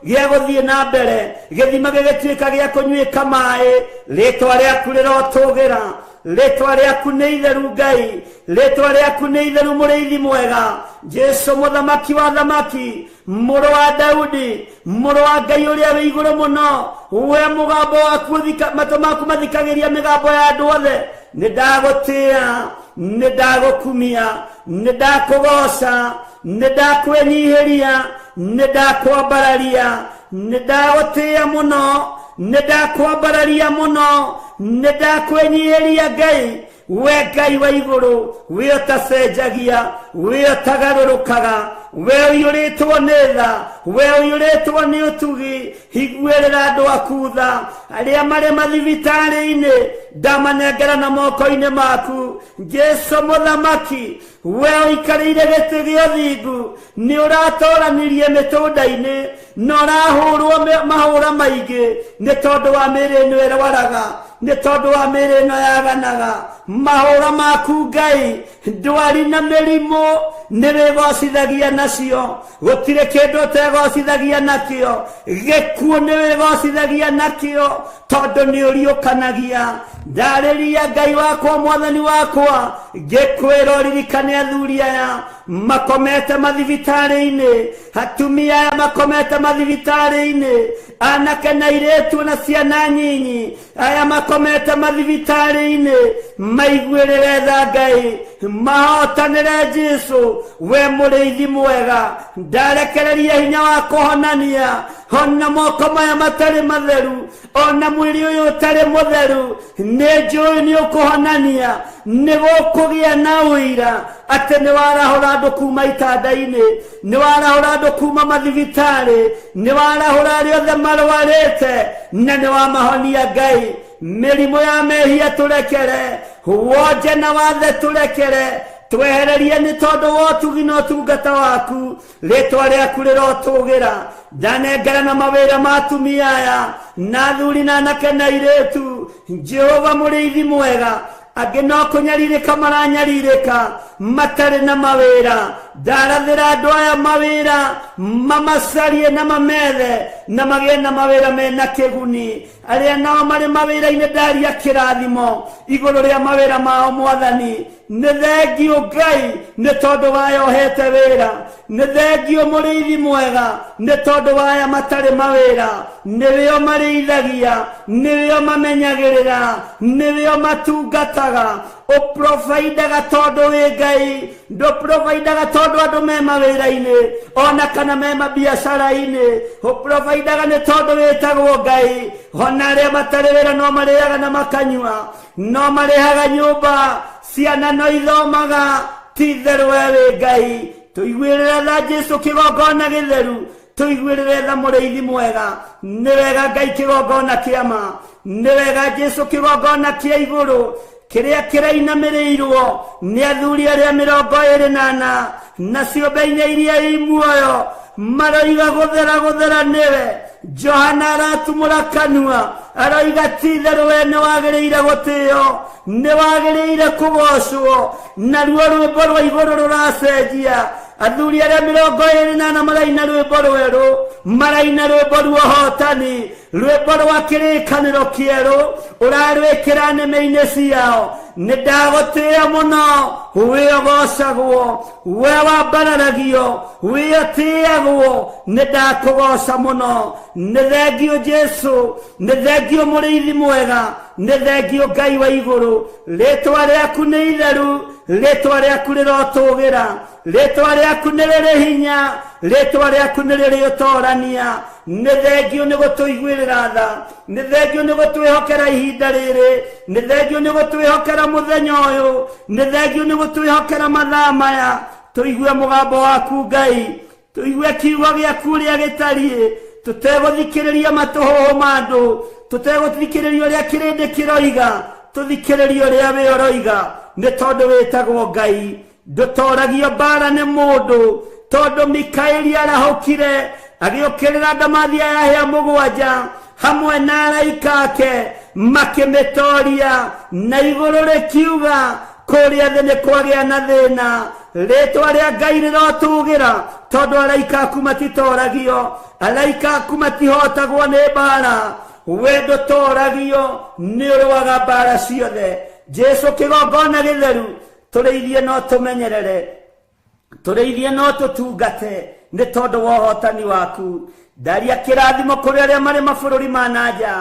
gĩa gũthiĩ na mbere, gĩthima gĩgĩtuĩka gĩa kũnyuĩka maĩ. Rĩtwa rĩaku rĩrotũgĩra, Rĩtwa rĩaku nĩ itheru Ngai, rĩtwa rĩaku nĩ itheru mũrĩithi mwega, Jesu mũthamaki wa thamaki, mũrũ wa Daudi, mũrũ wa Ngai ũrĩa wĩ igũrũ mũno, we mũgambo waku matũ maku mathikagĩria mĩgambo ya andũ othe. Nĩ ndagũtĩĩa, nĩ ndagũkumia, nĩ ndakũgoca, nĩ ndakwĩnyihĩria, nĩ ndakwambararia, nĩ ndagũtĩĩa mũno, nĩ ndakwambararia mũno, nĩ ndakwĩnyihĩria Ngai, we Ngai wa igũrũ, we ũtacenjagia, we ũtagarũrũkaga, we ũiyũrĩtwo nĩ tha, we ũiyũrĩtwo nĩ ũtugi, higuĩrĩra andũ aku tha, arĩa marĩ mathibitarĩ-inĩ ndamanengera na moko-inĩ maku. Jesu mũthamaki, we ũikarĩire gĩtĩ gĩa ũthingu, nĩ ũratoranirie mĩtũnda-inĩ, na ũrahũrwo mahũra maingĩ nĩ tondũ wa mĩĩrĩ ĩno ĩrwaraga, nĩ tondũ wa mĩĩrĩ ĩno yaganaga. Mahũra maku Ngai, ndwari na mĩrimũ nĩ wĩgocithagia nacio, gũtirĩ kĩndũ ũtegocithagia nakĩo, gĩkuũ nĩ wĩgocithagia nakĩo, tondũ nĩ ũriũkanagia. Ndarĩria Ngai wakwa, mwathani wakwa, ngĩkwĩra ũririkane athuri aya makomete mathibitarĩ-inĩ, atumia aya makomete mathibitarĩ-inĩ, anake na airĩtu na ciana nyinyi aya makomete mathibitarĩ-inĩ, maiguĩrĩre tha Ngai, mahotanĩre Jesu, we mũrĩithi mwega. Ndarekereria hinya wa kũhonania, ona moko maya matarĩ matheru, ona mwĩrĩ ũyũ ũtarĩ mũtheru, nĩ njũĩ nĩ ũkũhonania, nĩ gũkũgĩa na ũira atĩ nĩ warahũra andũ kuma itanda-inĩ, nĩ warahũra andũ kuma mathibitarĩ, nĩ warahũra arĩa othe marwarĩte, na nĩ wamahonia Ngai. Mĩrimũ ya mehia tũrekere, wonje na wathe tũrekere, twehererie nĩ tondũ wa ũtugi na ũtungata waku, rĩtwa rĩaku rĩrotũgĩra. Ndanengera na mawĩra ma atumia aya na athuri na anake na airĩtu, Jehova mũrĩithi mwega, angĩ no kũnyarirĩka maranyarirĩka matarĩ na mawĩra. Ndarathĩra andũ aya mawĩra, mamacarie na mamethe, na magĩe na mawĩra mena kĩguni. Arĩa nao marĩ mawĩra-inĩ ndaria kĩrathimo igũrũ rĩa mawĩra mao mwathani. Nĩ thengio Ngai nĩ tondũ waya ũhete wĩra, nĩ thengio mũrĩithi mwega nĩ tondũ waya matarĩ mawĩra, nĩwĩo marĩithagia, nĩwĩo mamenyagĩrĩra, nĩwĩo matungataga. Ũprovidaga tondũ wĩ Ngai, ndũprovidaga tondũ andũ me mawĩra-inĩ ona kana me mabiacara-inĩ, ũprovidaga nĩ tondũ wĩtagwo Ngai. Ona arĩa matarĩ wĩra no marĩaga na makanyua, no marĩhaga nyũmba, ciana no ithomaga, ti itherũ we wĩ Ngai. Tũiguĩrĩre tha Jesu kĩgongona gĩtheru, tũiguĩrĩre tha mũrĩithi mwega. Nĩ wega Ngai kĩgongona kĩa ma, nĩ wega Jesu kĩgongona kĩa igũrũ, kĩrĩa kĩrainamĩrĩirwo nĩ athuri arĩa 24 na ciũmbe inya iria i muoyo, maroiga gũthera gũthera nĩwe. Johana aratumũra kanua aroiga ti itherũ we nĩ wagĩrĩire gũtĩo, nĩ wagĩrĩire kũgocwo, naruo rwĩmbo rwa igũrũ rũracenjia. Athuri arĩa 24 maraina rwĩmbo rwerũ, maraina rwĩmbo rwa ũhotani, rwĩmbo rwa kĩrĩkanĩro kĩerũ, ũrarwĩkĩra nĩmĩ-inĩ ciao. Nĩ ndagũtĩĩa mũno, wĩ ũgocagwo, we wambararagio, wĩ ũtĩagwo, nĩ ndakũgoca mũno. Nĩ thengio Jesu, nĩ thengio mũrĩithi mwega, nĩ thengio Ngai wa igũrũ. Rĩtwa rĩaku nĩ itheru, rĩtwa rĩaku rĩrotũgĩra, rĩtwa rĩaku nĩ rĩrĩ hinya, rĩtwa rĩaku nĩ rĩrĩ ũtorania. Nĩ thengio nĩ gũtũiguĩrĩra tha, nĩ thengio nĩ gũtwĩhokera ihinda rĩrĩ, nĩ thengio nĩ gũtwĩhokera mũthenya ũyũ, nĩ thengio nĩ gũtwĩhokera mathaa maya. Tũigue mũgambo waku Ngai, tũigue kiugo gĩaku ũrĩa gĩtariĩ, tũtegũthikĩrĩria matũhũhũ ma andũ, tũtegũthikĩrĩria ũrĩa kĩrĩndĩ kĩroiga, tũthikĩrĩrie ũrĩa we ũroiga, nĩ tondũ wĩtagwo Ngai. Ndũtoragio mbara nĩ mũndũ, tondũ Mikaeli arahũkire agĩũkĩrĩra ndamathia ya hĩa mũgwanja hamwe na araika ake, makĩmĩtoria, na igũrũ rĩkiuga kũrĩa thĩ nĩ kwagĩa na thĩna. Rĩtwa rĩa Ngai rĩrotũgĩra, tondũ araika aku matitoragio, araika aku matihotagwo nĩ mbara. We ndũtoragio, nĩ ũrũaga mbara ciothe. Jesu kĩgongona gĩtheru, tũrĩithie no tũmenyerere, tũrĩithie no tũtungate nĩ tondũ wa ũhotani waku. Ndaria kĩrathimo kũrĩ arĩa marĩ mabũrũri ma na nja,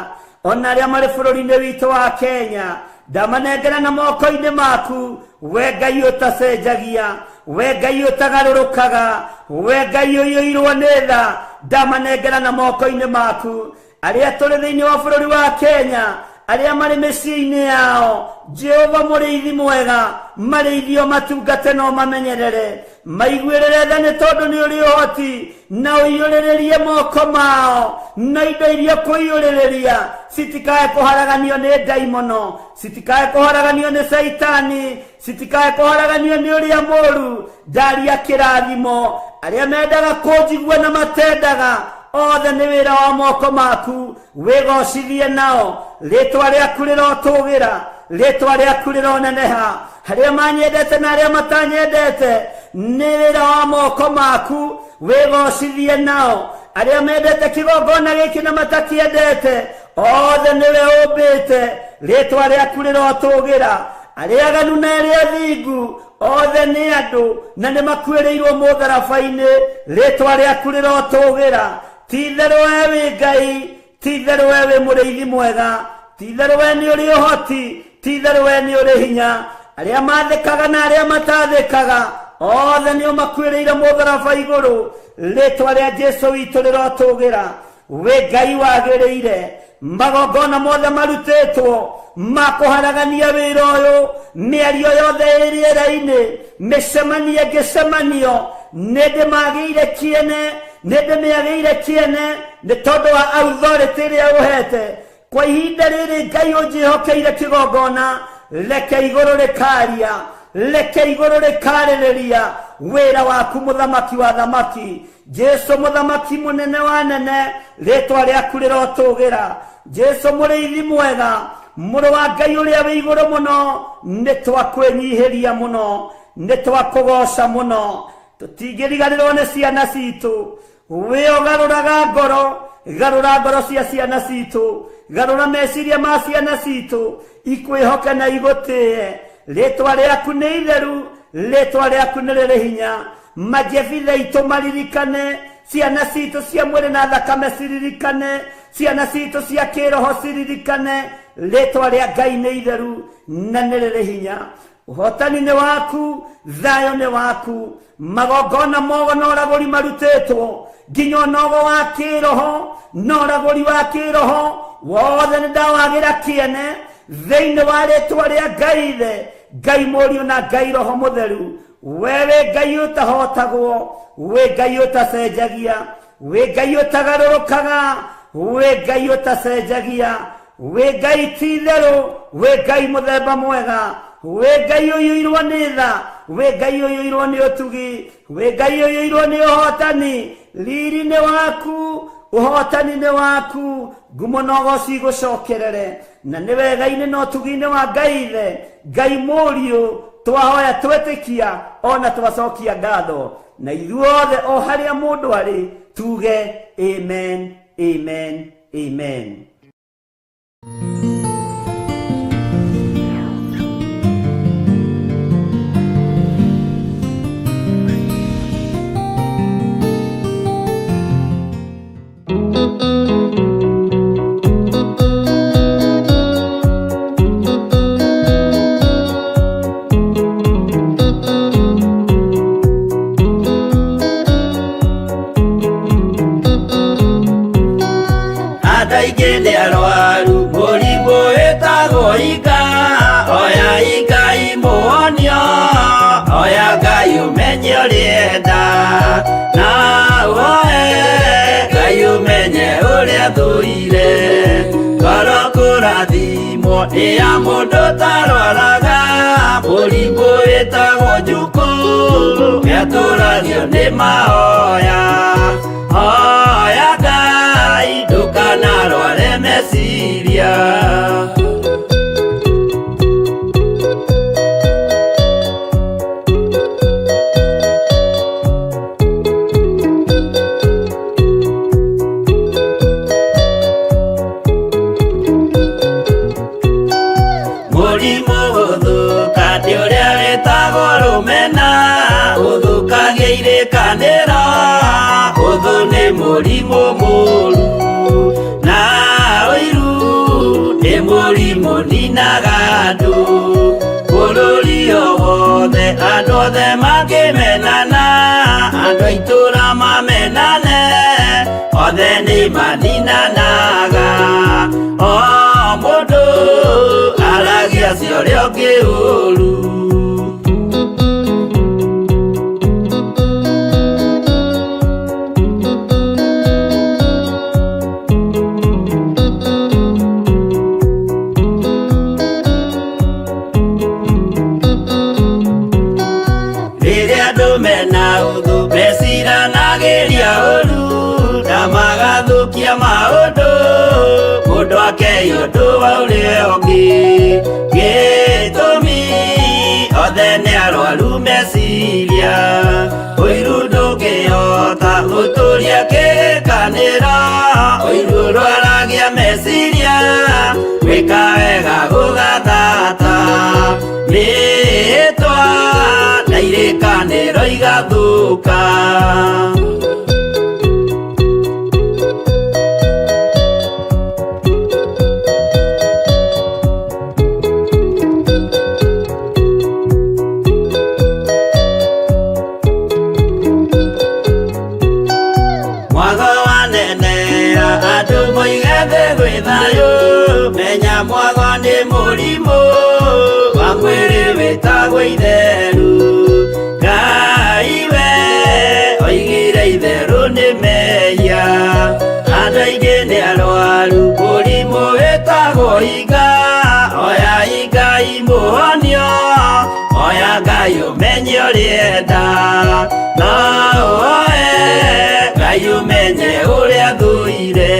ona arĩa marĩ bũrũri-inĩ witũ wa Kenya, ndamanengera na moko-inĩ maku. We Ngai ũtacenjagia, we Ngai ũtagarũrũkaga, we Ngai ũiyũirwo nĩ tha, ndamanengera na moko-inĩ maku. Arĩa tũrĩ thĩinĩ wa bũrũri wa Kenya, arĩa marĩ mĩciĩ-inĩ yao, Jehova mũrĩithi mwega, marĩithio matungate no mamenyerere, maiguĩrĩre tha nĩ tondũ nĩ ũrĩ ũhoti, na ũiyũrĩrĩrie moko mao na indo iria kũiyũrĩrĩria, citikae kũharaganio nĩ ndaimono, citikae kũharaganio nĩ caitani, citikae kũharaganio nĩ ũrĩa mũũru. Ndaria kĩrathimo arĩa mendaga kũnjigua na matendaga, othe nĩ wĩra wa moko maku, wĩgocithie nao. Rĩtwa rĩaku rĩrotũgĩra, rĩtwa rĩaku rĩroneneha. Arĩa manyendete na arĩa matanyendete, nĩ wĩra wa moko maku, wĩgocithie nao. Arĩa mendete kĩgongona gĩkĩ na matakĩendete, othe nĩwe ũmbĩte, rĩtwa rĩaku rĩrotũgĩra. Arĩa aganu na arĩa athingu, othe nĩ andũ na nĩ makuĩrĩirwo mũtharaba-inĩ, rĩtwa rĩaku rĩrotũgĩra. Ti-itherũ we wĩ Ngai, ti-itherũ we wĩ mũrĩithi mwega, ti-itherũ we nĩ ũrĩ ũhoti, ti-itherũ we nĩ ũrĩ hinya. Arĩa mathĩkaga na arĩa matathĩkaga, othe nĩ ũmakuĩrĩire mũtharaba igũrũ, rĩtwa rĩa Jesũ witũ rĩrotũgĩra. Wĩ Ngai wagĩrĩire, magongona mothe marutĩtwo ma kũharagania wĩra ũyũ, mĩario yothe ĩ rĩera-inĩ, mĩcemanio ĩngĩcemanio, nĩ ndĩmagĩire kĩene, nĩ ndĩmĩagĩire kĩene nĩ tondũ wa authority ĩrĩa ũhete. Kwa ihinda rĩrĩ Ngai ũnjĩhokeire kĩgongona, reke igũrũ rĩkaria, reke igũrũ rĩkarĩrĩria wĩra waku, mũthamaki wa thamaki, Jesu mũthamaki mũnene wa nene, rĩtwa rĩaku rĩrotũgĩra. Jesu mũrĩithi mwega, mũrũ wa Ngai ũrĩa wĩ igũrũ mũno, nĩ twakwĩnyihĩria mũno, nĩ twakũgoca mũno, tũtingĩriganĩrwo nĩ ciana citũ. Wĩ ũgarũraga ngoro, garũra ngoro cia ciana citũ, garũra meciria ma ciana citũ, ikwĩhoke na igũtĩe. Rĩtwa rĩaku nĩ itheru, rĩtwa rĩaku nĩ rĩrĩ hinya. Majebitha itũ maririkane, ciana citũ cia mwĩrĩ na thakame ciririkane, ciana citũ cia kĩroho ciririkane, rĩtwa rĩa Ngai nĩ itheru na nĩ rĩrĩ hinya. Ũhotani nĩ waku, thayũ nĩ waku, magongona mogo na ũragũri marutĩtwo, nginya ũnogo wa kĩroho na ũragũri wa kĩroho wothe nĩ ndawagĩra kĩene thĩinĩ wa rĩtwa rĩa Ngai Ithe, Ngai Mũriũ na Ngai Roho Mũtheru. We wĩ Ngai ũtahotagwo, wĩ Ngai ũtacenjagia, wĩ Ngai ũtagarũrũkaga, wĩ Ngai ũtacenjagia, wĩ Ngai ti-itherũ, wĩ Ngai mũthemba mwega, wĩ Ngai ũiyũirwo nĩ tha, wĩ Ngai ũiyũirwo nĩ ũtugi, wĩ Ngai ũiyũirwo nĩ ũhotani. Riri nĩ waku, ũhotani nĩ waku, ngumo na ũgoci igũcokerere. Na nĩ wega-inĩ na ũtugi-inĩ wa Ngai Ithe, Ngai Mũriũ, twahoya twetĩkia ona twacokia ngatho, na ithuothe o harĩa mũndũ arĩ tuge amen, amen, amen. Andaingĩ nĩ arwaru mũrimũ wĩtagwo inga, oya Ngai mũhonio, oya Ngai ũmenye ũrĩenda, na woe Ngai ũmenye ũrĩa thũire. Ngoro kũrathimwo nĩ ya mũndũ ũtarwaraga, mũrimũ wĩtagwo njukũ, nĩatũragio nĩ mahoya. Hoya Ngai ndũkanarware meciria. Mũrimũ Irĩkanĩro ũthũ nĩ mũrimũ mũru na ũiru nĩ mũrimũ ninaga andũ bũrũri o wothe andũ othe makĩmenana andũ a itũũra mamenane othe nĩ maninanaga o mũndũ aragia cia ũrĩa ũngĩ ũru. Rĩrĩa andũ mena ũthũ meciranagĩria ũru na magathũkia maũndũ mũndũ akei ũndũ wa ũrĩa ũngĩ gĩtũmi othe nĩ arwaru meciria ũiru ndũngĩhota gũtũria kĩrĩkanĩro ũiru ũrwaragia meciria gwĩka wega gũgathata mĩĩtwa na irĩkanĩro igathũka. Mwago wanenea andũ moige thĩ gwĩ thayũ menya mwago nĩ mũrimũ wa mwĩrĩ wĩtagwo itheru Ngai we oigire itherũ nĩ mehia andũ aingĩ nĩ arwaru mũrimũ wĩtagwo iga oya Ngai mũhonio oya Ngai ũmenye ũrĩenda no ũoe Ngai ũmenye ũrĩa thũire.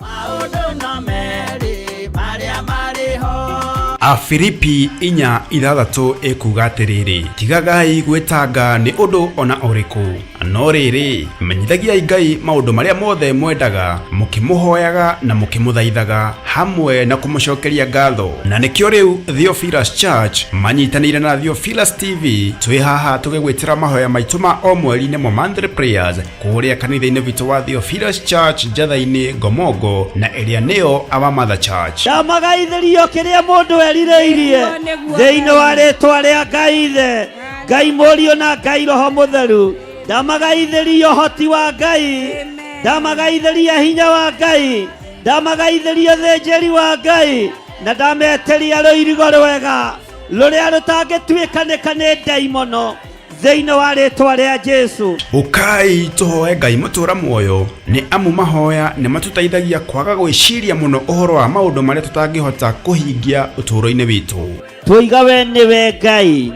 Maũndũ no merĩ marĩa marĩ ho. Afilipi 4:6 ĩkuga atĩrĩrĩ, tigagai gwĩtanga nĩ ũndũ ona ũrĩkũ, no rĩrĩ, menyithagiai Ngai maũndũ marĩa mothe mwendaga, mũkĩmũhoyaga na mũkĩmũthaithaga hamwe na kũmũcokeria ngatho. Na nĩkĩo rĩu Theophilus Church manyitanĩire na Theophilus TV twĩ haha tũgĩgwĩtĩra mahoya maitũ ma o mweri nĩmo monthly prayers kũrĩa kanitha-inĩ witũ wa Theophilus Church Njatha-inĩ Ngomongo na ĩrĩa nĩyo Our Mother Church. Ndamagaithĩrio kĩrĩa mũndũ erirĩirie Nĩguo, nĩguo, thĩinĩ wa Ngai. rĩtwa rĩa Ngai Ithe, Ngai Mũriũ na Ngai Roho Mũtheru. Ndamagaithĩria ũhoti wa Ngai, Amen. ndamagaithĩria hinya wa Ngai, ndamagaithĩria ũthĩnjĩri wa Ngai, na ndametĩria rũirigo rwega rũrĩa rũtangĩtuĩkanĩka nĩ ndaimono thĩinĩ wa rĩtwa rĩa Jesu. Ũkai tũhoe Ngai mũtũra muoyo nĩ amu mahoya nĩ matũteithagia kwaga gwĩciria mũno ũhoro wa maũndũ marĩa tũtangĩhota kũhingia ũtũũro-inĩ witũ. Twoiga we nĩwe Ngai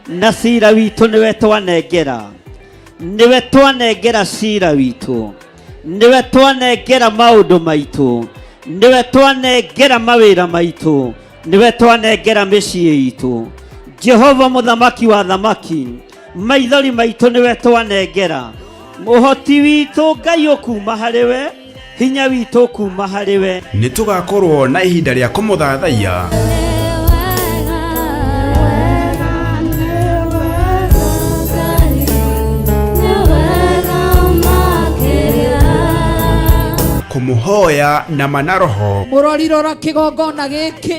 na cira witũ nĩwe twanengera, nĩwe twanengera cira witũ, nĩwe twanengera maũndũ maitũ, nĩwe twanengera mawĩra maitũ, nĩwe twanengera mĩciĩ itũ. Jehova mũthamaki wa thamaki, maithori maitũ nĩwe twanengera, ũhoti witũ Ngai ũkuma harĩ we, hinya witũ ũkuma harĩ we. Nĩ tũgakorwo na ihinda rĩa kũmũthathaiya kũmũhoya na mana roho Mũrori rora kĩgongona gĩkĩ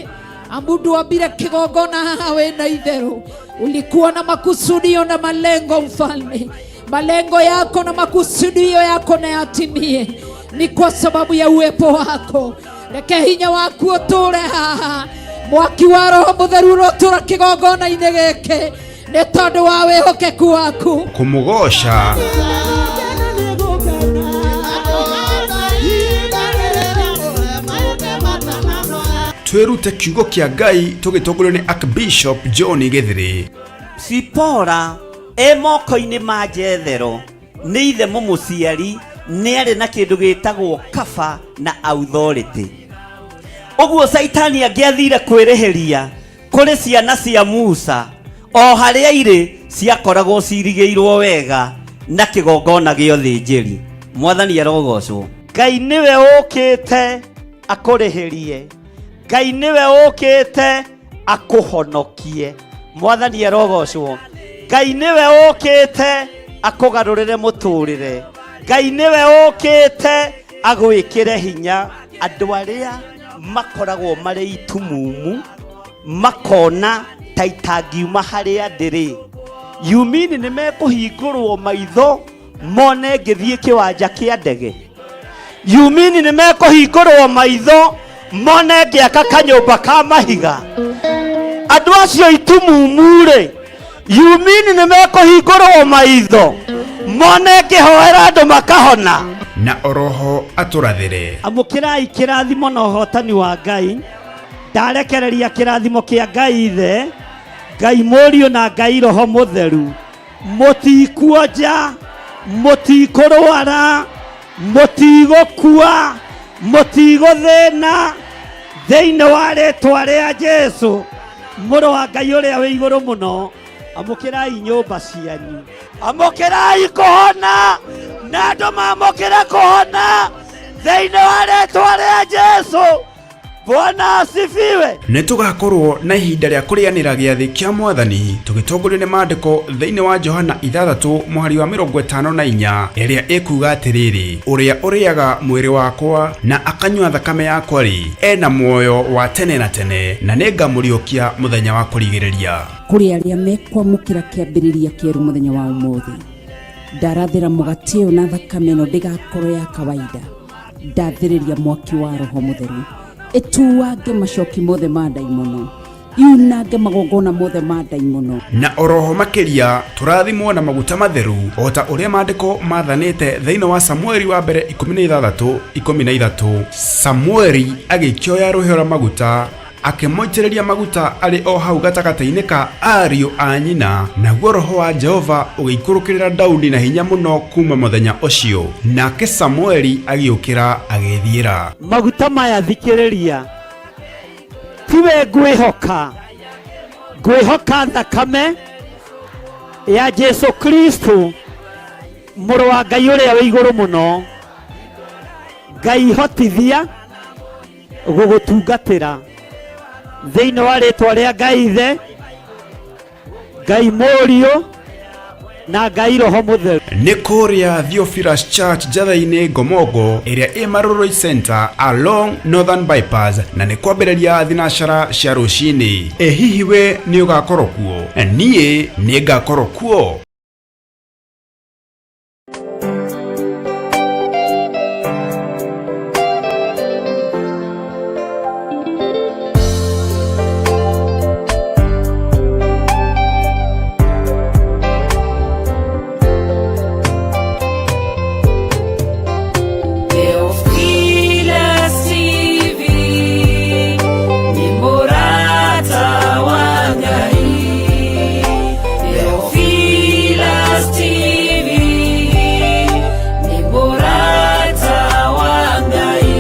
amu ndwambire kĩgongona haha wĩna itherũ ulikuwa na makusudio na malengo mfalme malengo yako na makusudio yako na yatimie ni kwa sababu ya uwepo wako reke hinya waku ũtũre haha mwaki wa roho mũtheru ũrotũra kĩgongona-inĩ gĩkĩ nĩ tondũ wa wĩhokeku waku kũmũgoca twĩrute kiugo kĩa Ngai tũgĩtongorio nĩ Archbishop John Gĩthĩrĩ. Sipora e moko-inĩ ma Jethero nĩ ithe mũmũciari nĩ arĩ na kĩndũ gĩtagwo kaba na authority. Ũguo Caitani angĩathire kwĩrĩhĩria kũrĩ ciana cia Musa O harĩa irĩ ciakoragwo cirigĩirwo wega na kĩgongona gĩa ũthĩnjĩri. Mwathani arogocwo. Ngai nĩwe ũkĩte akũrĩhĩrie, Ngai nĩwe ũkĩte akũhonokie. Mwathani arogocwo. Ngai nĩwe ũkĩte akũgarũrĩre mũtũrĩre. Ngai nĩwe ũkĩte agwĩkĩre hinya. Andũ arĩa makoragwo marĩ itumumu makona ta itangiuma harĩa ndĩrĩ, yumini nĩ mekũhingũrwo maitho mone ngĩthiĩ kĩwanja kĩa ndege. Yumini nĩ mekũhingũrwo maitho mone ngĩaka kanyũmba ka mahiga. Andũ acio itumumu-rĩ, yumini nĩ mekũhingũrwo maitho mone ngĩhoera andũ makahona. Na oroho atũrathĩre. Amũkĩrai kĩrathimo na ũhotani wa Ngai. Ndarekereria kĩrathimo kĩa Ngai Ithe, Ngai Mũriũ na Ngai Roho Mũtheru. Mũtikuonja, mũtikũrwara, mũtigũkua, mũtigũthĩna thĩinĩ wa rĩtwa rĩa Jesu mũrũ wa Ngai ũrĩa wĩ igũrũ mũno. Amũkĩrai nyũmba cianyu, amũkĩrai kũhona, na andũ mamũkĩre kũhona thĩinĩ wa rĩtwa rĩa Jesu. Bwana asifiwe. Nĩ tũgakorwo na ihinda rĩa kũrĩanĩra gĩathĩ kĩa Mwathani tũgĩtongorio nĩ maandĩko thĩinĩ wa Johana 6 mũhari wa 54 ĩrĩa ĩkuga atĩrĩrĩ, ũrĩa ũrĩaga mwĩrĩ wakwa na akanyua thakame yakwa-rĩ, ena muoyo wa tene na tene, na nĩngamũriũkia mũthenya wa kũrigĩrĩria. Kũrĩ arĩa mekwamũkĩra kĩambĩrĩria kĩerũ mũthenya wa ũmũthĩ, ndarathĩra mũgate ũyũ na thakame ĩno ndĩgakorwo ya kawaida. Ndathĩrĩria mwaki wa Roho Mũtheru ĩtuange macoki mothe ma ndaimono, yunange magongona mothe ma ndaimono. Na oroho makĩria tũrathimwo na maguta matheru o ta ũrĩa maandĩko mathanĩte thĩinĩ wa Samueli wa mbere 16:13. Samueli agĩkĩoya rũhĩa rwa maguta akĩmũitĩrĩria maguta arĩ o hau gatagatĩ-inĩ ka ariũ a nyina, naguo roho wa Jehova ũgĩikũrũkĩrĩra Daudi na hinya mũno kuma mũthenya ũcio. Nake Samueli agĩũkĩra agĩĩthiĩra. Maguta maya thikĩrĩria, tiwe ngwĩhoka, ngwĩhoka thakame ya Jesu Kristo mũrũ wa Ngai ũrĩa wĩ igũrũ mũno. Ngai hotithia gũgũtungatĩra thĩinĩ wa rĩtwa rĩa Ngai Ithe, Ngai Mũriũ na Ngai Roho Mũtheru. Nĩ kũrĩa Theophilus Church Njatha-inĩ Ngomongo ĩrĩa ĩ Marurui Center along Northern Bypass, na nĩ kwambĩrĩria thinacara cia rũcinĩ. Ĩ hihi we nĩ ũgakorwo kuo? Niĩ nĩ ngakorwo kuo. Theophilus TV ni murata wa Ngai. Theophilus TV ni murata wa Ngai.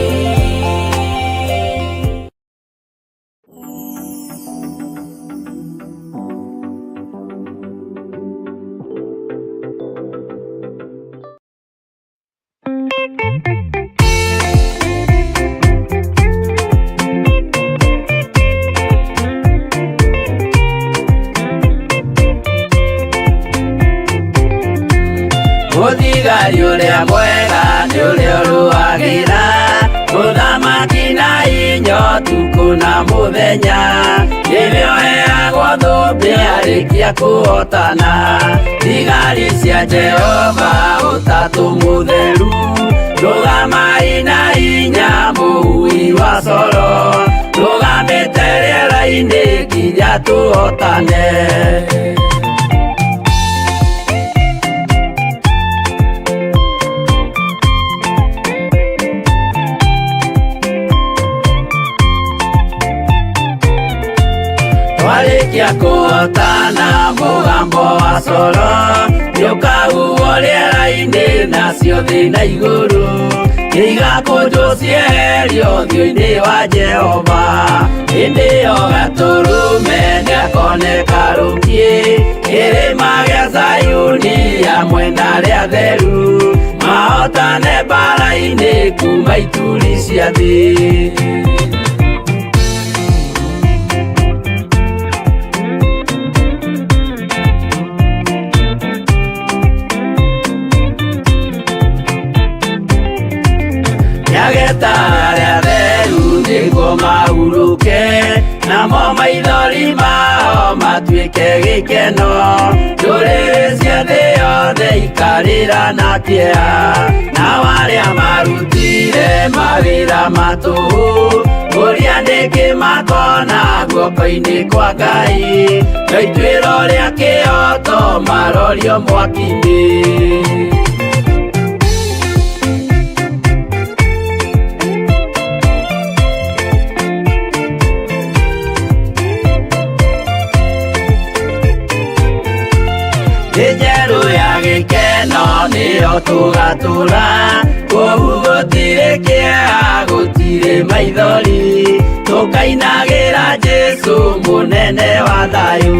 Mũthigari ũrĩa mwega nĩ ũrĩa ũrũagĩra mũthamaki na inyo tukũ na mũthenya, nĩwe ũheagwo thũmbĩ arĩkia kũhotana. Thigari cia Jehova ũtatũ mũtheru, rũgamai na hinya mũhui wa coro, rũgamĩte rĩera-inĩ nginya tũhotane. Twarĩkia kũhotana mũgambo wa coro nĩũkahuhwo rĩera-inĩ nacio thĩ na igũrũ. Nĩigakũnjwo cieherio ũthiũ-inĩ wa Jehova. Hĩndĩ ĩyo Gatũrũme nĩakoneka rũkiĩ, kĩrĩma gĩa Zayuni hamwe na arĩa atheru, mahotane mbara-inĩ kuma ituri cia thĩ. Nĩageta arĩa atheru nĩguo mahurũke, namo maithori mao matuĩke gĩkeno. Ndũrĩrĩ cia thĩ yothe ikarĩra na kĩeha, nao arĩa marutire mawĩra ma tũhũ, kũria nĩkĩ makona guoko-inĩ kwa Ngai, no ituĩro rĩa kĩhooto marorio mwaki-inĩ. Thĩ njerũ ya gĩkeno nĩyo tũgatũra, kũu gũtirĩ kĩeha, gũtirĩ maithori, tũkainagĩra Jesũ mũnene wa thayũ.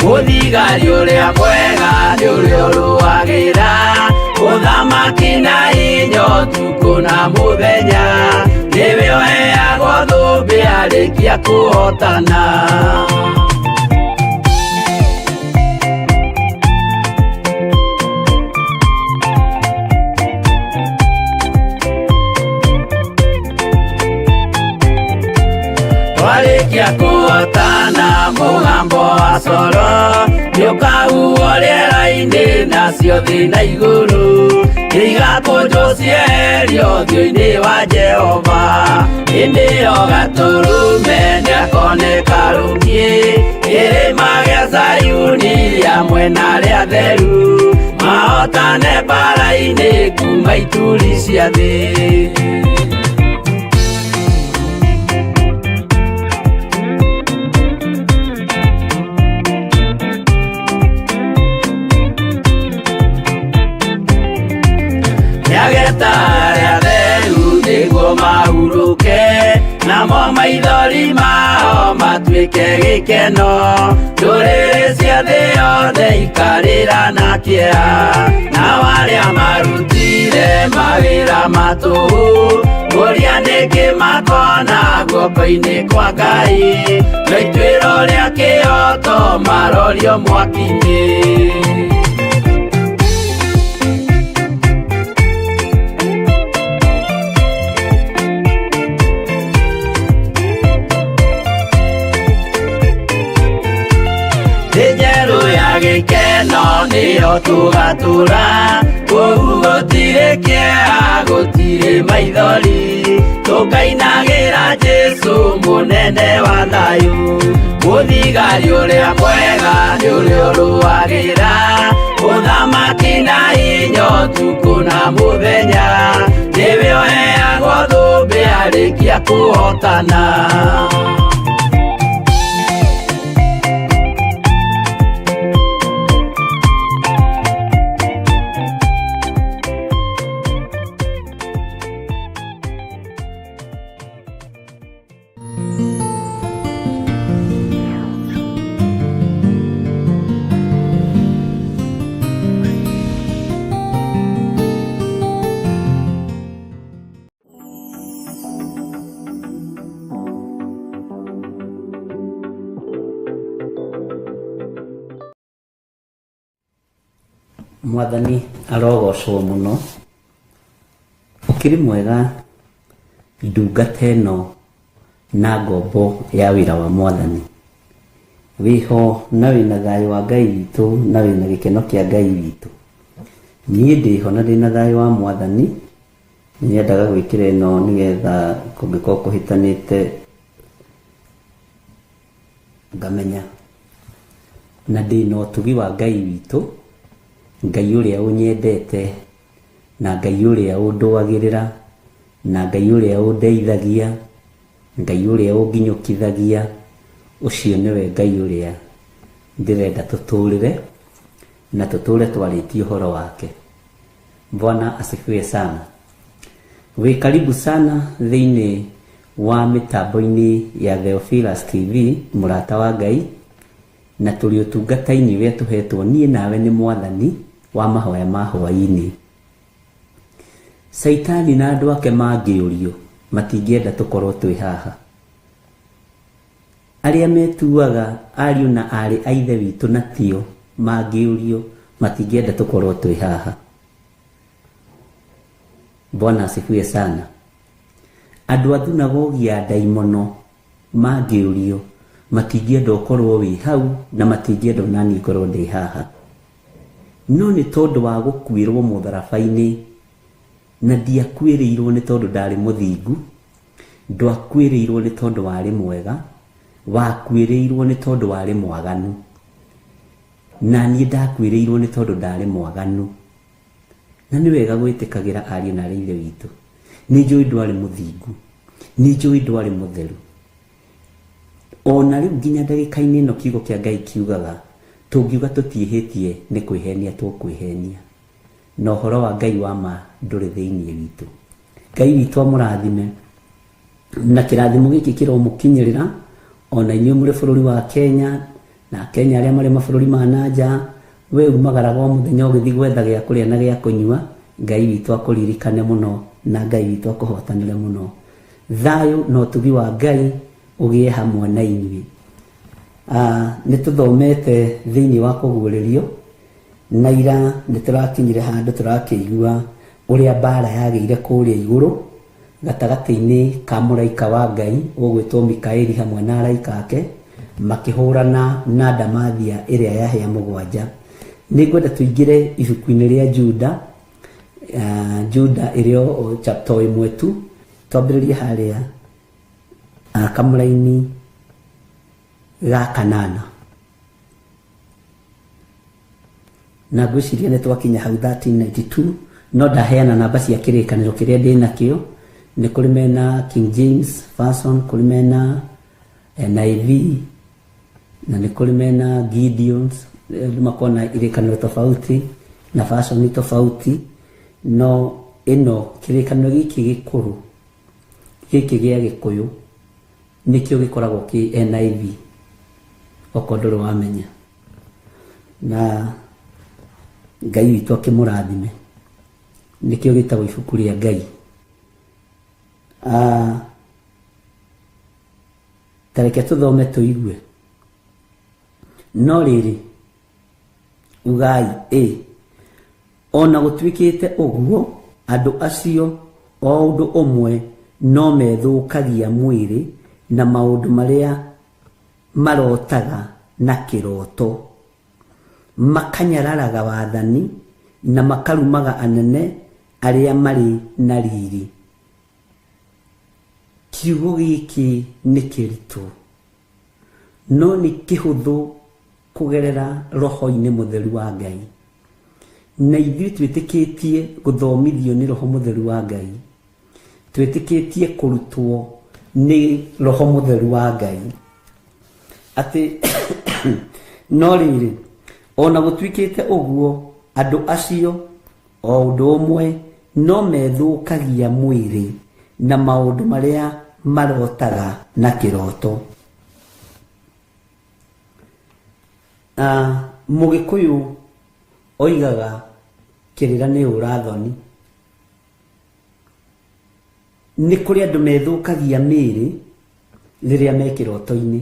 Mũthigari ũrĩa mwega nĩ ũrĩa ũrũagĩra ũthamaki na hinya ũtukũ na mũthenya, nĩwe ũheagwo thũmbĩ arĩkia kũhotana. Twarĩkia kũhotana mũgambo wa coro nĩũkahuhwo rĩera-inĩ, nacio thĩ na igũrũ nĩigakũnjwo cieherio ũthiũ-inĩ wa Jehova. Hĩndĩ ĩyo Gatũrũme nĩakoneka rũkiĩ, kĩrĩma gĩa Zayuni hamwe na arĩa atheru, mahotane mbara-inĩ kuma ituri cia thĩ. Nĩageta arĩa atheru nĩguo mahurũke, namo maithori mao matuĩke gĩkeno. Ndũrĩrĩ cia thĩ yothe ikarĩra na kĩeha, nao arĩa marutire mawĩra ma tũhũ, kũria nĩkĩ makona guoko-inĩ kwa Ngai, no ituĩro rĩa kĩhooto marorio mwaki-inĩ. Thĩ njerũ ya gĩkeno nĩyo tũgatũra, kũu gũtirĩ kĩeha, gũtirĩ maithori, tũkainagĩra Jesũ mũnene wa thayũ. Mũthigari ũrĩa mwega nĩ ũrĩa ũrũagĩra ũthamaki na hinya ũtukũ na mũthenya, nĩwe ũheagwo thũmbĩ arĩkia kũhotana. Mwathani arogocwo mũno. Ũkĩrĩ mwega ndungata ĩno na ngombo ya wĩra wa Mwathani. Wĩho na wĩna thayũ wa Ngai witũ na wĩna gĩkeno kĩa Ngai witũ. Niĩ ndĩho na ndĩna thayũ wa Mwathani. Nyendaga gwĩkĩra ĩno nĩgetha kũngĩkorwo kũhĩtanĩte ngamenya. Na ndĩna ũtugi wa Ngai witũ, Ngai ũrĩa ũnyendete, na Ngai ũrĩa ũndũagĩrĩra, na Ngai ũrĩa ũndeithagia, Ngai ũrĩa ũnginyũkithagia, ũcio nĩwe Ngai ũrĩa ndĩrenda tũtũrĩre na tũtũre twarĩtie ũhoro wake. Bwana asifiwe sana. Wĩ karibu sana thĩinĩ wa mĩtambo-inĩ ya Theophilus TV, mũrata wa Ngai, na tũrĩ ũtungata-inĩ ũrĩa tũhetwo niĩ nawe nĩ Mwathani wa mahoya ma hwaĩ-inĩ. Caitani na andũ ake mangĩũrio matingĩenda tũkorwo twĩ haha. Arĩa metuaga ariũ na aarĩ a Ithe witũ na tio mangĩũrio matingĩenda tũkorwo twĩ haha. Bwana asifiwe sana. Andũ a thunagogi ya ndaimono mangĩũrio matingĩenda ũkorwo wĩ hau na matingĩenda ona niĩ ngorwo ndĩ haha. No nĩ tondũ wa gũkuĩrwo mũtharaba-inĩ, na ndiakuĩrĩirwo nĩ tondũ ndarĩ mũthingu, ndwakuĩrĩirwo nĩ tondũ warĩ mwega, wakuĩrĩirwo nĩ tondũ warĩ mwaganu. Na niĩ ndakuĩrĩirwo nĩ tondũ ndarĩ mwaganu. Na nĩ wega gwĩtĩkagĩra ariũ na aarĩ a Ithe witũ. Nĩ njũĩ ndwarĩ mũthingu, nĩ njũĩ ndwarĩ mũtheru. Ona rĩu nginya ndagĩka-inĩ ĩno kiugo kĩa Ngai kiugaga tũngiuga tũtiĩhĩtie nĩ kwĩhenia tũkwĩhenia, na ũhoro wa Ngai wa ma ndũrĩ thĩinĩ witũ. Ngai witũ amũrathime, na kĩrathimo gĩkĩ kĩromũkinyĩrĩra ona inyuĩ mũrĩ bũrũri wa Kenya, na Kenya arĩa marĩ mabũrũri ma na nja. We umagaraga o mũthenya ũgĩthiĩ gwetha gĩa kũrĩa na gĩa kũnyua. Ngai witũ akũririkane mũno, na Ngai witũ akũhotanĩre mũno. Thayũ na ũtugi wa Ngai ũgĩe hamwe na inyuĩ. Nĩ tũthomete thĩinĩ wa kũguũrĩrio, na ira nĩ tũrakinyire handũ tũrakĩigua ũrĩa mbara yagĩire kũrĩa igũrũ gatagatĩ-inĩ ka mũraika wa Ngai ũgwĩtwo Mikaeli hamwe na araika ake makĩhũrana na ndamathia ĩrĩa ya hĩa mũgwanja. Nĩ ngwenda tũingĩre ibuku-inĩ rĩa Juda, Juda ĩrĩ o chapter ĩmwe tu, twambĩrĩrie harĩa kamũraini ga kanana. Na ngwĩciria nĩ twakinya hau 1392, no ndaheana namba cia kĩrĩkanĩro kĩrĩa ndĩ nakĩo. Nĩ kũrĩ mena King James Version, kũrĩ mena NIV, na nĩ kũrĩ mena Gideons, andũ makoragwo na irĩkanĩro tofauti na version tofauti, no ĩno kĩrĩkanĩro gĩkĩ gĩkũrũ gĩkĩ gĩa Gĩkũyũ nĩkĩo gĩkoragwo kĩ NIV, okorwo ndũrĩ wamenya. Na Ngai witũ akĩmũrathime, nĩkĩo gĩtagwo ibuku rĩa Ngai. Ta reke tũthome tũigue. No rĩrĩ, ugai ĩ, ona gũtuĩkĩte ũguo, andũ acio o ũndũ ũmwe no methũkagia mwĩrĩ na maũndũ marĩa marotaga na kĩroto, makanyararaga wathani na makarumaga anene arĩa marĩ na riri. Kiugo gĩkĩ nĩ kĩritũ, no nĩ kĩhũthũ kũgerera roho-inĩ mũtheru wa Ngai. Na ithuĩ twĩtĩkĩtie gũthomithio nĩ roho mũtheru wa Ngai, twĩtĩkĩtie kũrutwo nĩ roho mũtheru wa Ngai. Atĩ no rĩrĩ, ona gũtuĩkĩte ũguo, andũ acio o ũndũ ũmwe no methũkagia mwĩrĩ na maũndũ marĩa marotaga na kĩroto. Mũgĩkũyũ oigaga kĩrĩra nĩ ũrathoni. Nĩ kũrĩ andũ methũkagia mĩĩrĩ rĩrĩa me kĩroto-inĩ.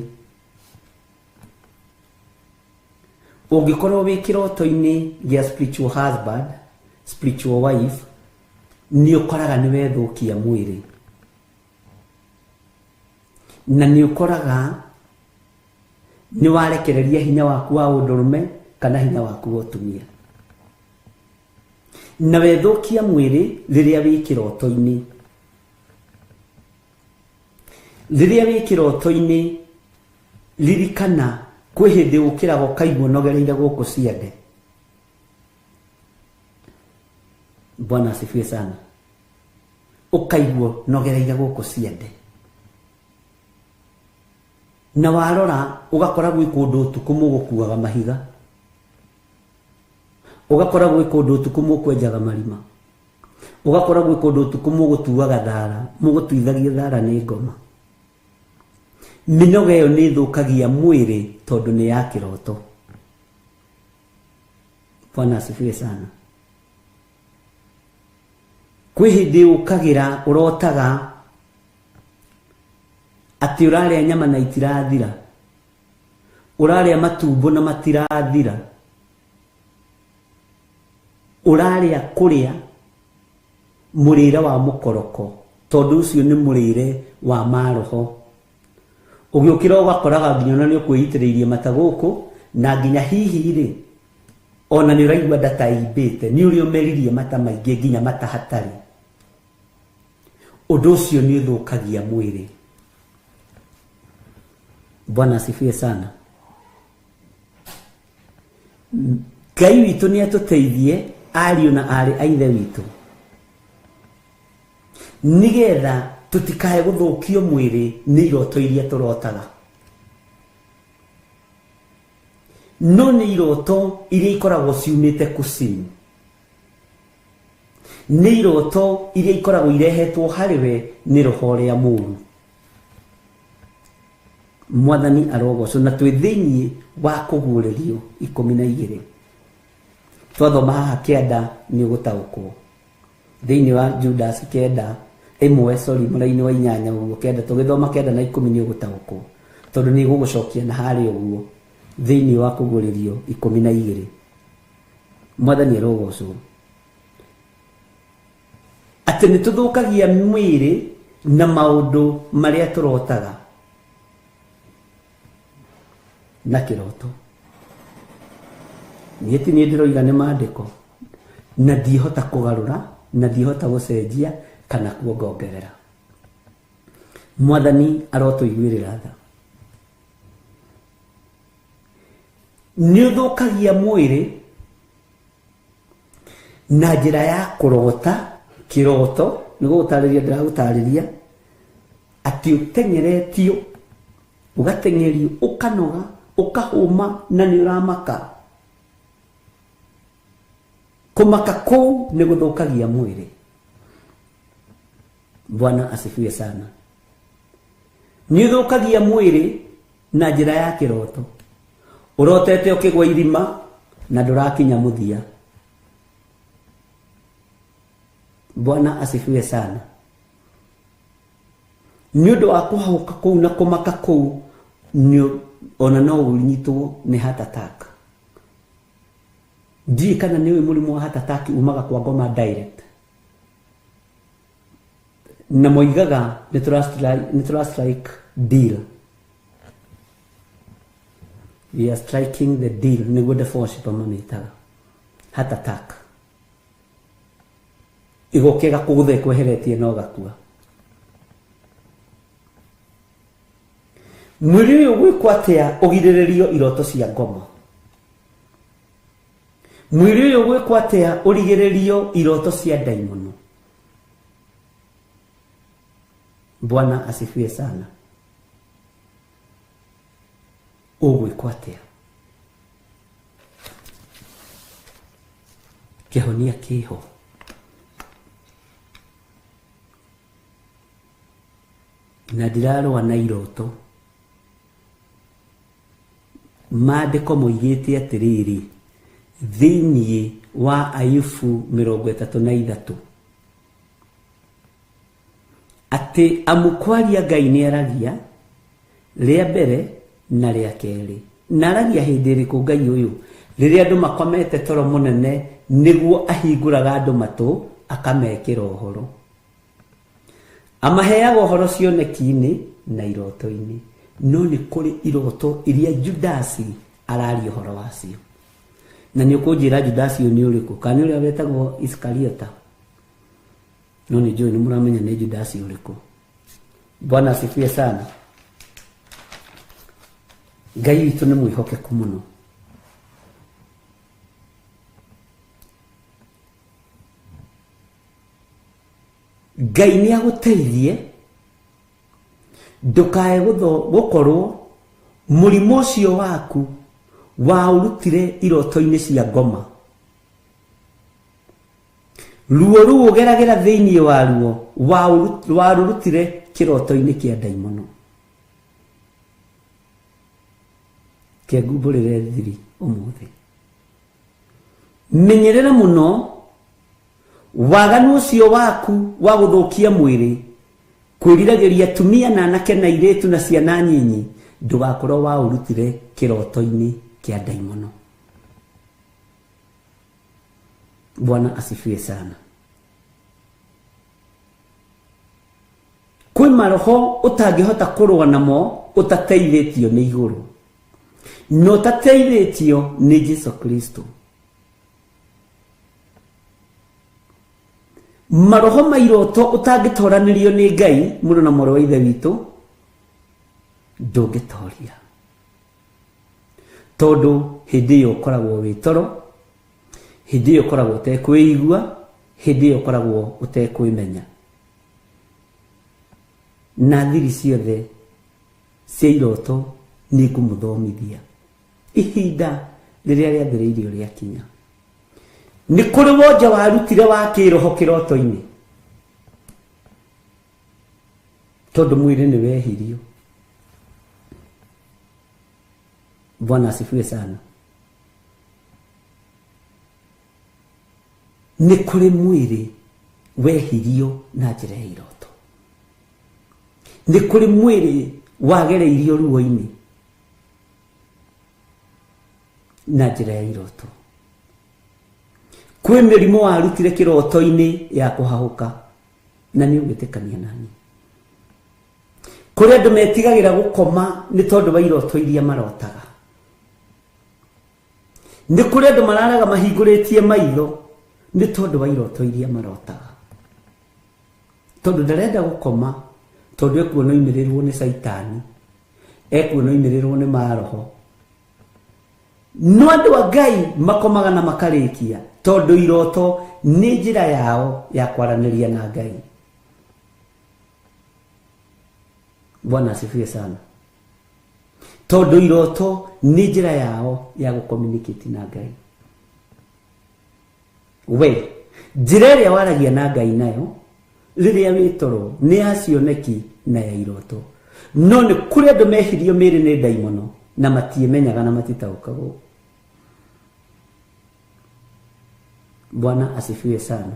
Ũngĩkorwo wĩ kĩroto-inĩ gĩa spiritual husband, spiritual wife, nĩ ũkoraga nĩ wethũkia mwĩrĩ, na nĩ ũkoraga nĩ warekereria hinya waku wa ũndũrũme kana hinya waku wa ũtumia. Na wethũkia mwĩrĩ rĩrĩa wĩ kĩroto-inĩ. Rĩrĩa wĩ kĩroto-inĩ, ririkana kwĩ hĩndĩ ũkĩraga ũkaigua ũnogereire gũkũ ciande. Bwana asifiwe sana. Ũkaigua ũnogereire gũkũ ciande, na warora ũgakora gwĩ kũndũ ũtukũ mũgũkuaga mahiga, ũgakora gwĩ kũndũ ũtukũ mũkwenjaga marima, Ũgakora gwĩ kũndũ ũtukũ mũgũtuaga thara, mũgũtuithagia thara nĩ ngoma. Mĩnoga ĩyo nĩ ĩthũkagia mwĩrĩ tondũ nĩ ya kĩroto. Bwana asifiwe sana. Kwĩ hĩndĩ ũkagĩra ũrotaga atĩ ũrarĩa nyama na itirathira, ũrarĩa matumbo na matirathira, ũrarĩa kũrĩa mũrĩre wa mũkoroko tondũ ũcio nĩ mũrĩre wa maroho. Ũgĩũkĩra ũgakoraga nginya ona nĩ ũkwĩitĩrĩirie mata gũkũ na nginya hihi rĩ ona nĩ ũraigua nda ta imbĩte, nĩ ũrĩa ũmeririe mata maingĩ nginya mata hatarĩ. Ũndũ ũcio nĩ ũthũkagia mwĩrĩ. Bwana asifiwe sana. Ngai witũ nĩ atũteithie ariũ na aarĩ a ithe witũ, nĩgetha tũtikae gũthũkio mwĩrĩ nĩ iroto iria tũrotaga. No nĩ iroto iria ikoragwo ciumĩte kusimu, nĩ iroto iria ikoragwo irehetwo harĩ we nĩ roho ũrĩa mũũru. Mwathani arogocwo. Na twĩ thĩinĩ wa kũguũrĩrio 12. Twathoma haha 9 nĩ ũgũtaũkwo. Thĩinĩ wa Judas 9 ĩmwe, sorry, mũraini wa 8 ũguo 9, tũgĩthoma 9 na 10 nĩ ũgũtaũkwo, tondũ nĩ gũgũcokia na harĩa ũguo thĩinĩ wa kũguũrĩrio 12. Mwathani arogocwo. Atĩ nĩ tũthũkagia mwĩrĩ na maũndũ marĩa tũrotaga na kĩroto. Niĩ ti niĩ ndĩroiga, nĩ maandĩko, na ndihota kũgarũra na ndihota gũcenjia kana kuongongerera. Mwathani arotũiguĩrĩra tha. Nĩ ũthũkagia mwĩrĩ na njĩra ya kũrota kĩroto. Nĩ gũgũtarĩria ndĩragũtarĩria atĩ ũteng'eretio, ũgateng'erio, ũkanoga, ũkahũma na nĩ ũramaka. Kũmaka kũu nĩ gũthũkagia mwĩrĩ. Bwana asifiwe sana. Nĩ ũthũkagia mwĩrĩ na njĩra ya kĩroto. Ũrotete ũkĩgwa irima na ndũrakinya mũthia. Bwana asifiwe sana. Nĩ ũndũ wa kũhahũka kũu na kũmaka kũu, ona no ũnyitwo nĩ heart attack. Ndiũĩ kana nĩ ũĩ mũrimũ wa heart attack umaga kwa ngoma direct. Na moigaga nĩ tũra strike deal. We are striking the deal, nĩguo the worship mamĩtaga. Heart attack. Ĩgoka ĩgakũgũtha ĩkweheretie na ũgakua. Mwĩrĩ ũyũ ũgwĩkwo atĩa ũgirĩrĩrio iroto cia ngoma? Mwĩrĩ ũyũ ũgwĩkwo atĩa ũrigĩrĩrio iroto cia ndaimono? Bwana asifiwe sana. Ũgwĩkwo atĩa? Kĩhonia kĩho. Na ndirarũa na iroto. Maandĩko moigĩte atĩrĩrĩ, thĩinĩ wa Ayubu 33, atĩ amu kwaria Ngai nĩ aragia rĩa mbere na rĩa kerĩ. Na aragia hĩndĩ ĩrĩkũ Ngai ũyũ? Rĩrĩa andũ makomete toro mũnene, nĩguo ahingũraga andũ matũ akamekĩra ũhoro. Amaheaga ũhoro cioneki-inĩ na iroto-inĩ. No nĩ kũrĩ iroto iria Judasi araria ũhoro wacio. Na nĩ ũkũnjĩra Judasi ũyũ nĩ ũrĩkũ? Kana nĩ ũrĩa wetagwo Iskariota? No nĩ njũĩ nĩ mũramenya nĩ Judasi ũrĩkũ. Bwana asifiwe sana. Ngai witũ nĩ mwĩhokeku mũno. Ngai nĩ agũteithie ndũkae gũkorwo mũrimũ ũcio waku waũrutire iroto-inĩ cia ngoma. Ruo rũu ũgeragĩra thĩinĩ waruo warũrutire kĩroto-inĩ kĩa ndaimono. Kĩngumbũrĩre thiri ũmũthĩ. Menyerera mũno waganu ũcio waku wa gũthũkia mwĩrĩ, kwĩriragĩria atumia na anake na airĩtu na ciana nyinyi, ndũgakorwo waũrutire kĩroto-inĩ kĩa ndaimono. Bwana asifiwe sana. Kwĩ maroho ũtangĩhota kũrũa namo ũtateithĩtio nĩ igũrũ, na ũtateithĩtio nĩ Jesu Kristo. Maroho ma iroto ũtangĩtoranĩrio nĩ Ngai, mũrũ na mwarĩ wa Ithe witũ, ndũngĩtoria, tondũ hĩndĩ ĩyo ũkoragwo wĩ toro, hĩndĩ ĩyo ũkoragwo ũtekwĩigua, hĩndĩ ĩyo ũkoragwo ũtekwĩmenya. Na thiri ciothe cia iroto nĩ ngũmũthomithia ihinda rĩrĩa rĩathĩrĩirio rĩakinya. Nĩ kũrĩ wonja warutire wa kĩroho kĩroto-inĩ, tondũ mwĩrĩ nĩ wehirio. Bwana asifiwe sana. Nĩ kũrĩ mwĩrĩ wehirio na njĩra ya iroto, nĩ kũrĩ mwĩrĩ wagereirio ruo-inĩ na njĩra ya iroto. Kwĩ mĩrimũ warutire kĩroto-inĩ ya kũhahũka, na nĩ ũgwĩtĩkania nani. Kũrĩ andũ metigagĩra gũkoma nĩ tondũ wa iroto iria marotaga. Nĩ kũrĩ andũ mararaga mahingũrĩtie maitho nĩ tondũ wa iroto iria marotaga, tondũ ndarenda gũkoma, tondũ ekuona oimĩrĩrwo nĩ caitani, ekuona oimĩrĩrwo nĩ maroho. No andũ a Ngai makomaga na makarĩkia, tondũ iroto nĩ njĩra yao ya kwaranĩria na Ngai. Bwana asifiwe sana. Tondũ iroto nĩ njĩra yao ya gũcommunicate na Ngai. We njĩra ĩrĩa waragia na Ngai nayo rĩrĩa wĩ toro nĩ ya cioneki na ya iroto. No nĩ kũrĩ andũ mehirio mĩĩrĩ nĩ ndaimono na matiĩmenyaga na matitaũkagwo. Bwana asifiwe sana.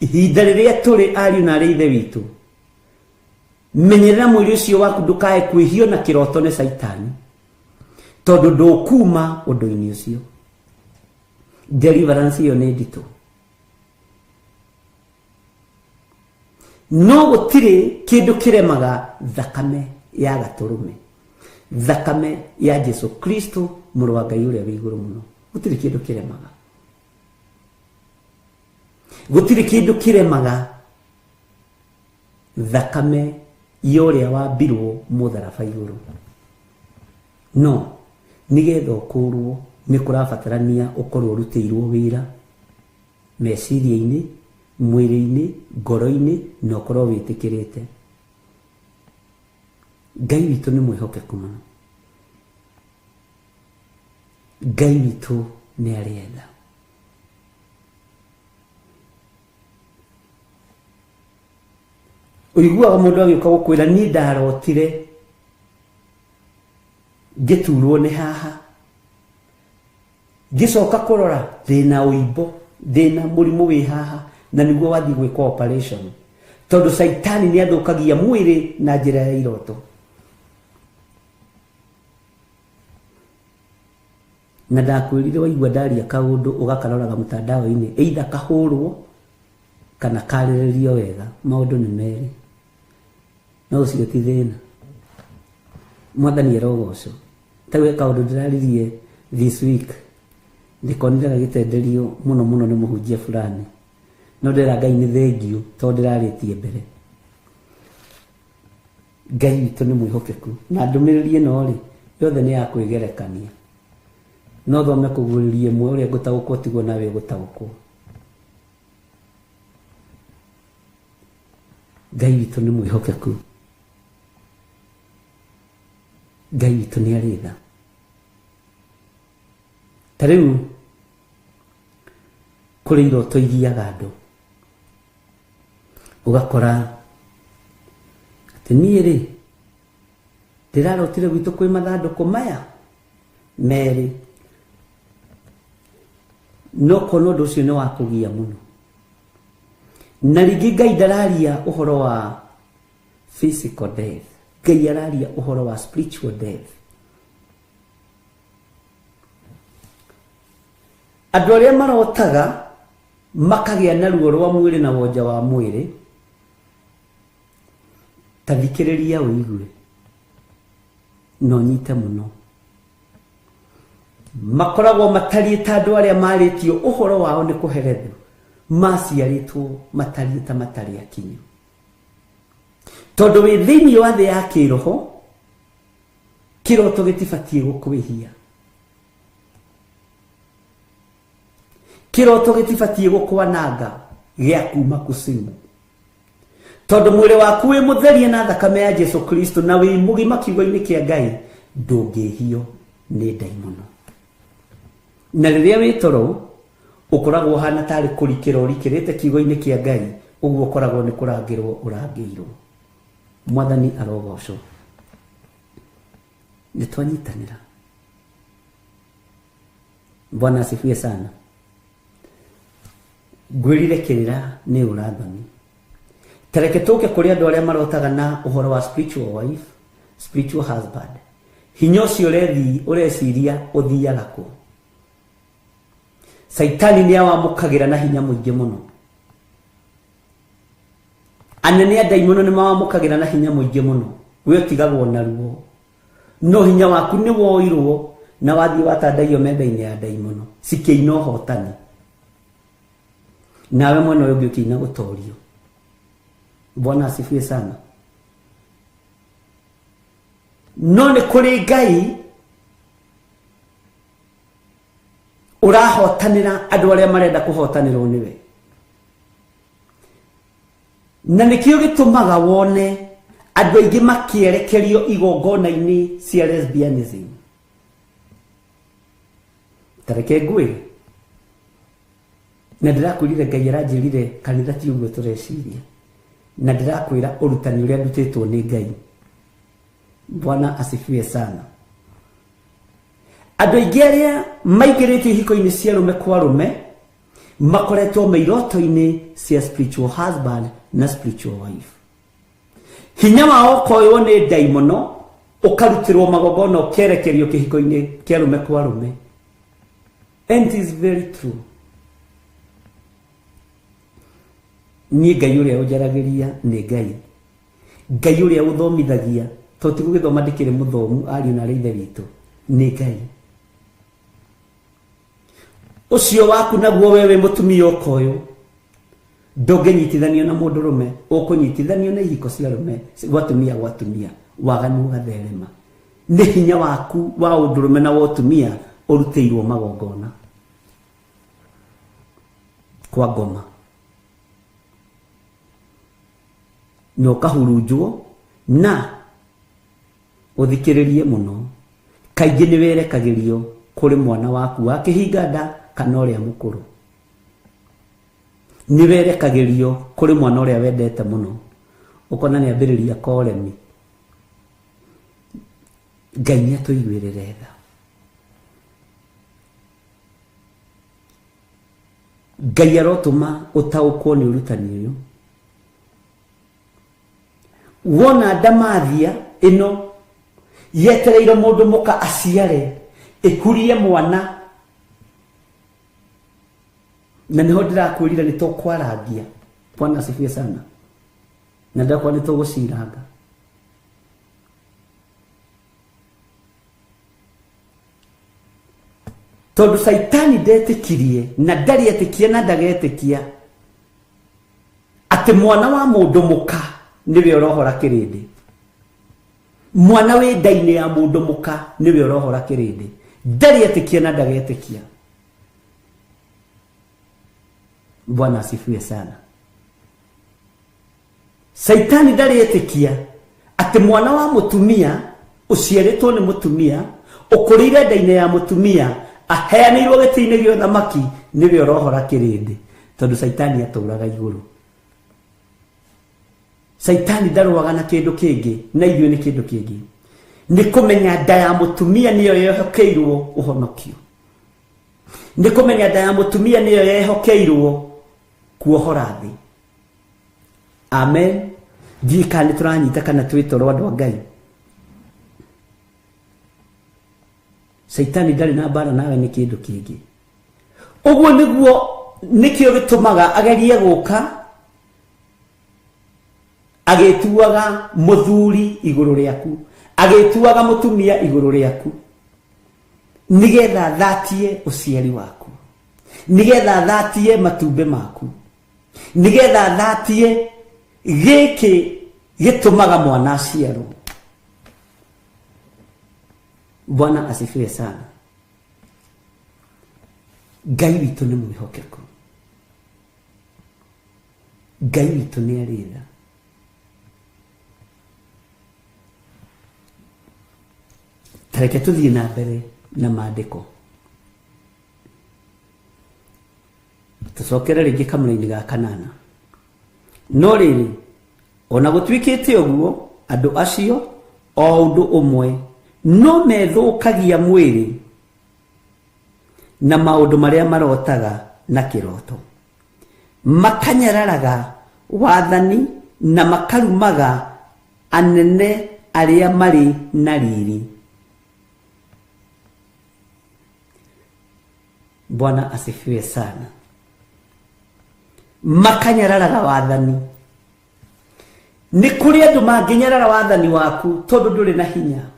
Ihinda rĩrĩa tũrĩ ariũ na arĩ ithe witũ, menyerera mwĩrĩ ũcio waku ndũkae kwĩhio na kĩroto nĩ caitani, tondũ ndũkuma ũndũ-inĩ ũcio. Deliverance ĩyo nĩ nditũ, no gũtirĩ kĩndũ kĩremaga thakame ya gatũrũme, thakame ya Jesu Kristo mũrũ wa Ngai ũrĩa wĩ igũrũ mũno. Gũtirĩ kĩndũ kĩremaga, gũtirĩ kĩndũ kĩremaga thakame ya ũrĩa wambirwo mũtharaba igũrũ. No nĩgetha ũkũrwo nĩ kũrabatarania ũkorwo ũrutĩirwo wĩra meciria-inĩ, mwĩrĩ-inĩ, ngoro-inĩ, na ũkorwo wĩtĩkĩrĩte. Ngai witũ nĩ mwĩhokeku mũno. Ngai witũ nĩ arĩ tha. Ũiguaga mũndũ agĩũka gũkwĩra niĩ ndarotire ngĩturwo nĩ haha, ngĩcoka kũrora ndĩna ũimbo, ndĩna mũrimũ wĩ haha, na nĩguo wathiĩ gwĩkwo operation, tondũ caitani nĩ athũkagia mwĩrĩ na njĩra ya iroto. Na ndakwĩrire waigua ndaria kaũndũ ũgakaroraga mtandao-inĩ, either kahũrwo kana karĩrĩrio wega, maũndũ nĩ merĩ, no ũcio ti thĩna. Mwathani arogocwo. Ta gwĩ kaũndũ ndĩraririe this week, ndĩkonire gagĩtenderio mũno mũno nĩ mũhunjia fulani, no ndĩra Ngai nĩ thengiũ tondũ ndĩrarĩtie mbere. Ngai witũ nĩ mwĩhokeku, na ndũmĩrĩri ĩno rĩ yothe nĩ ya kwĩgerekania. No thome kũguũrĩria ĩmwe ũrĩa ngũtaũkwo tiguo nawe ũgũtaũkwo. Ngai witũ nĩ mwĩhokeku, Ngai witũ nĩ arĩ tha. Ta rĩu Kũrĩ iroto igiaga andũ, ũgakora atĩ niĩ rĩ ndĩrarotire gwitũ kwĩ mathandũkũ maya merĩ, no kona ũndũ ũcio nĩ wa kũgia mũno. Na rĩngĩ Ngai ndararia ũhoro wa physical death, Ngai araria ũhoro wa spiritual death. Andũ arĩa marotaga makagĩa na ruo rwa mwĩrĩ na wonja wa mwĩrĩ, ta thikĩrĩria ũigue na ũnyite mũno. Makoragwo matariĩ ta andũ arĩa marĩtio ũhoro wao nĩ kũherethio, maciarĩtwo matariĩ ta matarĩ akinyu. Tondũ wĩ thĩinĩ wa thĩ ya kĩroho, kĩroto gĩtibatiĩ gũkwĩhia, kĩroto gĩtibatiĩ gũkwananga gĩa kuma kusimu, tondũ mwĩrĩ waku wĩ mũtherie na thakame ya Jesu Kristo na wĩ mũgima kiugo-inĩ kĩa Ngai, ndũngĩhio nĩ ndaimono. Na rĩrĩa wĩ toro ũkoragwo ũhana tarĩ kũrikĩra ũrikĩrĩte kiugo-inĩ kĩa Ngai, ũguo ũkoragwo nĩ kũrangĩrwo ũrangĩirwo. Mwathani arogocwo. Nĩ twanyitanĩra. Bwana asifiwe sana. Ngwĩrire kĩrĩra nĩ ũrathoni. Tareke tũke kũrĩ andũ arĩa marotaga na ũhoro wa spiritual wife, spiritual husband. Hinya ũcio ũreciria ũthiaga kũ? Saitani nĩ awamũkagĩra na hinya mũingĩ mũno. Anene a ndaimono nĩ mawamũkagĩra na hinya mũingĩ mũno. We ũtigagwo na ruo, no hinya waku nĩ woirwo na wathiĩ watandaiyo metha-inĩ ya ndaimono cikĩina ũhotani, nawe mwena ũyũ ũngĩ ũkĩina gũtorio. Bwana asifiwe sana. No nĩ kũrĩ Ngai ũrahotanĩra andũ arĩa marenda kũhotanĩrwo nĩwe, na nĩkĩo gĩtũmaga wone andũ aingĩ makĩerekerio igongona-inĩ cia lesbianism. Tareke ngwĩre, na ndĩrakwĩrire Ngai aranjĩrire kanitha ti ũguo tũreciria, na ndĩrakwĩra ũrutani ũrĩa ndutĩtwo nĩ Ngai. Bwana asifiwe sana. Andũ aingĩ arĩa maingĩrĩtio ihiko-inĩ cia rũme kwa rũme makoretwo me iroto-inĩ cia spiritual husband na spiritual wife. Hinya wao ũkoywo nĩ ndaimono, ũkarutĩrwo magongona, ũkerekerio kĩhiko-inĩ kĩa rũme kwa rũme. And it is very true. Niĩ Ngai ũrĩa ũnjaragĩria nĩ Ngai. Ngai ũrĩa ũthomithagia, tondũ ti gũgĩthoma ndĩkĩrĩ mũthomu, ariũ na arĩa ithe witũ, nĩ Ngai. Ũcio waku naguo we wĩ mũtumia ũkoywo, ndũngĩnyitithanio na mũndũrũme, ũkũnyitithanio na ihiko cia rũme, gwatumia gwatumia, waganu ũgatherema. Nĩ hinya waku wa ũndũrũme na wa ũtumia ũrutĩirwo magongona kwa ngoma, na ũkahurunjwo. Na ũthikĩrĩrie mũno, kaingĩ nĩ werekagĩrio kũrĩ mwana waku wa kĩhinga nda kana ũrĩa mũkũrũ. Nĩ werekagĩrio kũrĩ mwana ũrĩa wendete mũno, ũkona nĩ ambĩrĩria koremi. Ngai nĩ atũiguĩrĩre tha. Ngai arotũma ũtaũkwo nĩ ũrutani ũyũ. Wona ndamathia ĩno yetereire mũndũ mũka aciare, ĩkurie mwana, na nĩho ndĩrakwĩrire nĩ tũkwarangia. Bwana asifiwe sana. Na ndakwa nĩ tũgũciranga. Tondũ Saitani ndetĩkirie na ndarĩ etĩkia na ndagetĩkia atĩ mwana wa mũndũ mũka nĩwe ũrohora kĩrĩndĩ. Mwana wĩ nda-inĩ ya mũndũ mũka nĩwe ũrohora kĩrĩndĩ. Ndarĩ etĩkia na ndagetĩkia. Bwana asifiwe sana. Saitani ndarĩ etĩkia atĩ mwana wa mũtumia ũciarĩtwo nĩ mũtumia, ũkũrĩire nda-inĩ ya mũtumia, Aheanĩirwo gĩtĩ-inĩ gĩa ũthamaki nĩwe ũrohora kĩrĩndĩ, tondũ Caitani atũraga igũrũ. Caitani ndarũaga na kĩndũ kĩngĩ, na ithuĩ nĩ kĩndũ kĩngĩ. Nĩ kũmenya nda ya mũtumia nĩyo yehokeirwo ũhonokio. Nĩ kũmenya nda ya mũtumia nĩyo yehokeirwo kuohora thĩ. Amen. Ndiũĩ kana nĩ tũranyita kana twĩ toro andũ a Ngai. Caitani ndarĩ na mbara nawe nĩ kĩndũ kĩngĩ. Ũguo nĩguo nĩkĩo gĩtũmaga agerie gũka agĩtuaga mũthuri igũrũ rĩaku, agĩtuaga mũtumia igũrũ rĩaku, nĩgetha thatie ũciari waku, nĩgetha thatie matumbĩ maku, nĩgetha thatie gĩkĩ gĩtũmaga mwana aciarwo. Bwana asifiwe sana. Ngai witũ nĩ mwĩhokeku. Ngai witũ nĩ arĩ tha. Ta reke tũthiĩ na mbere na maandĩko. Tũcokere rĩngĩ kamũra-inĩ ga kanana. No rĩrĩ, ona gũtuĩkĩte ũguo, andũ acio o ũndũ ũmwe no methũkagia mwĩrĩ na maũndũ marĩa marotaga na kĩroto, makanyararaga wathani na makarumaga anene arĩa marĩ na riri. Bwana asifiwe sana. Makanyararaga wathani. Nĩ kũrĩ andũ mangĩnyarara wathani waku tondũ ndũrĩ na hinya.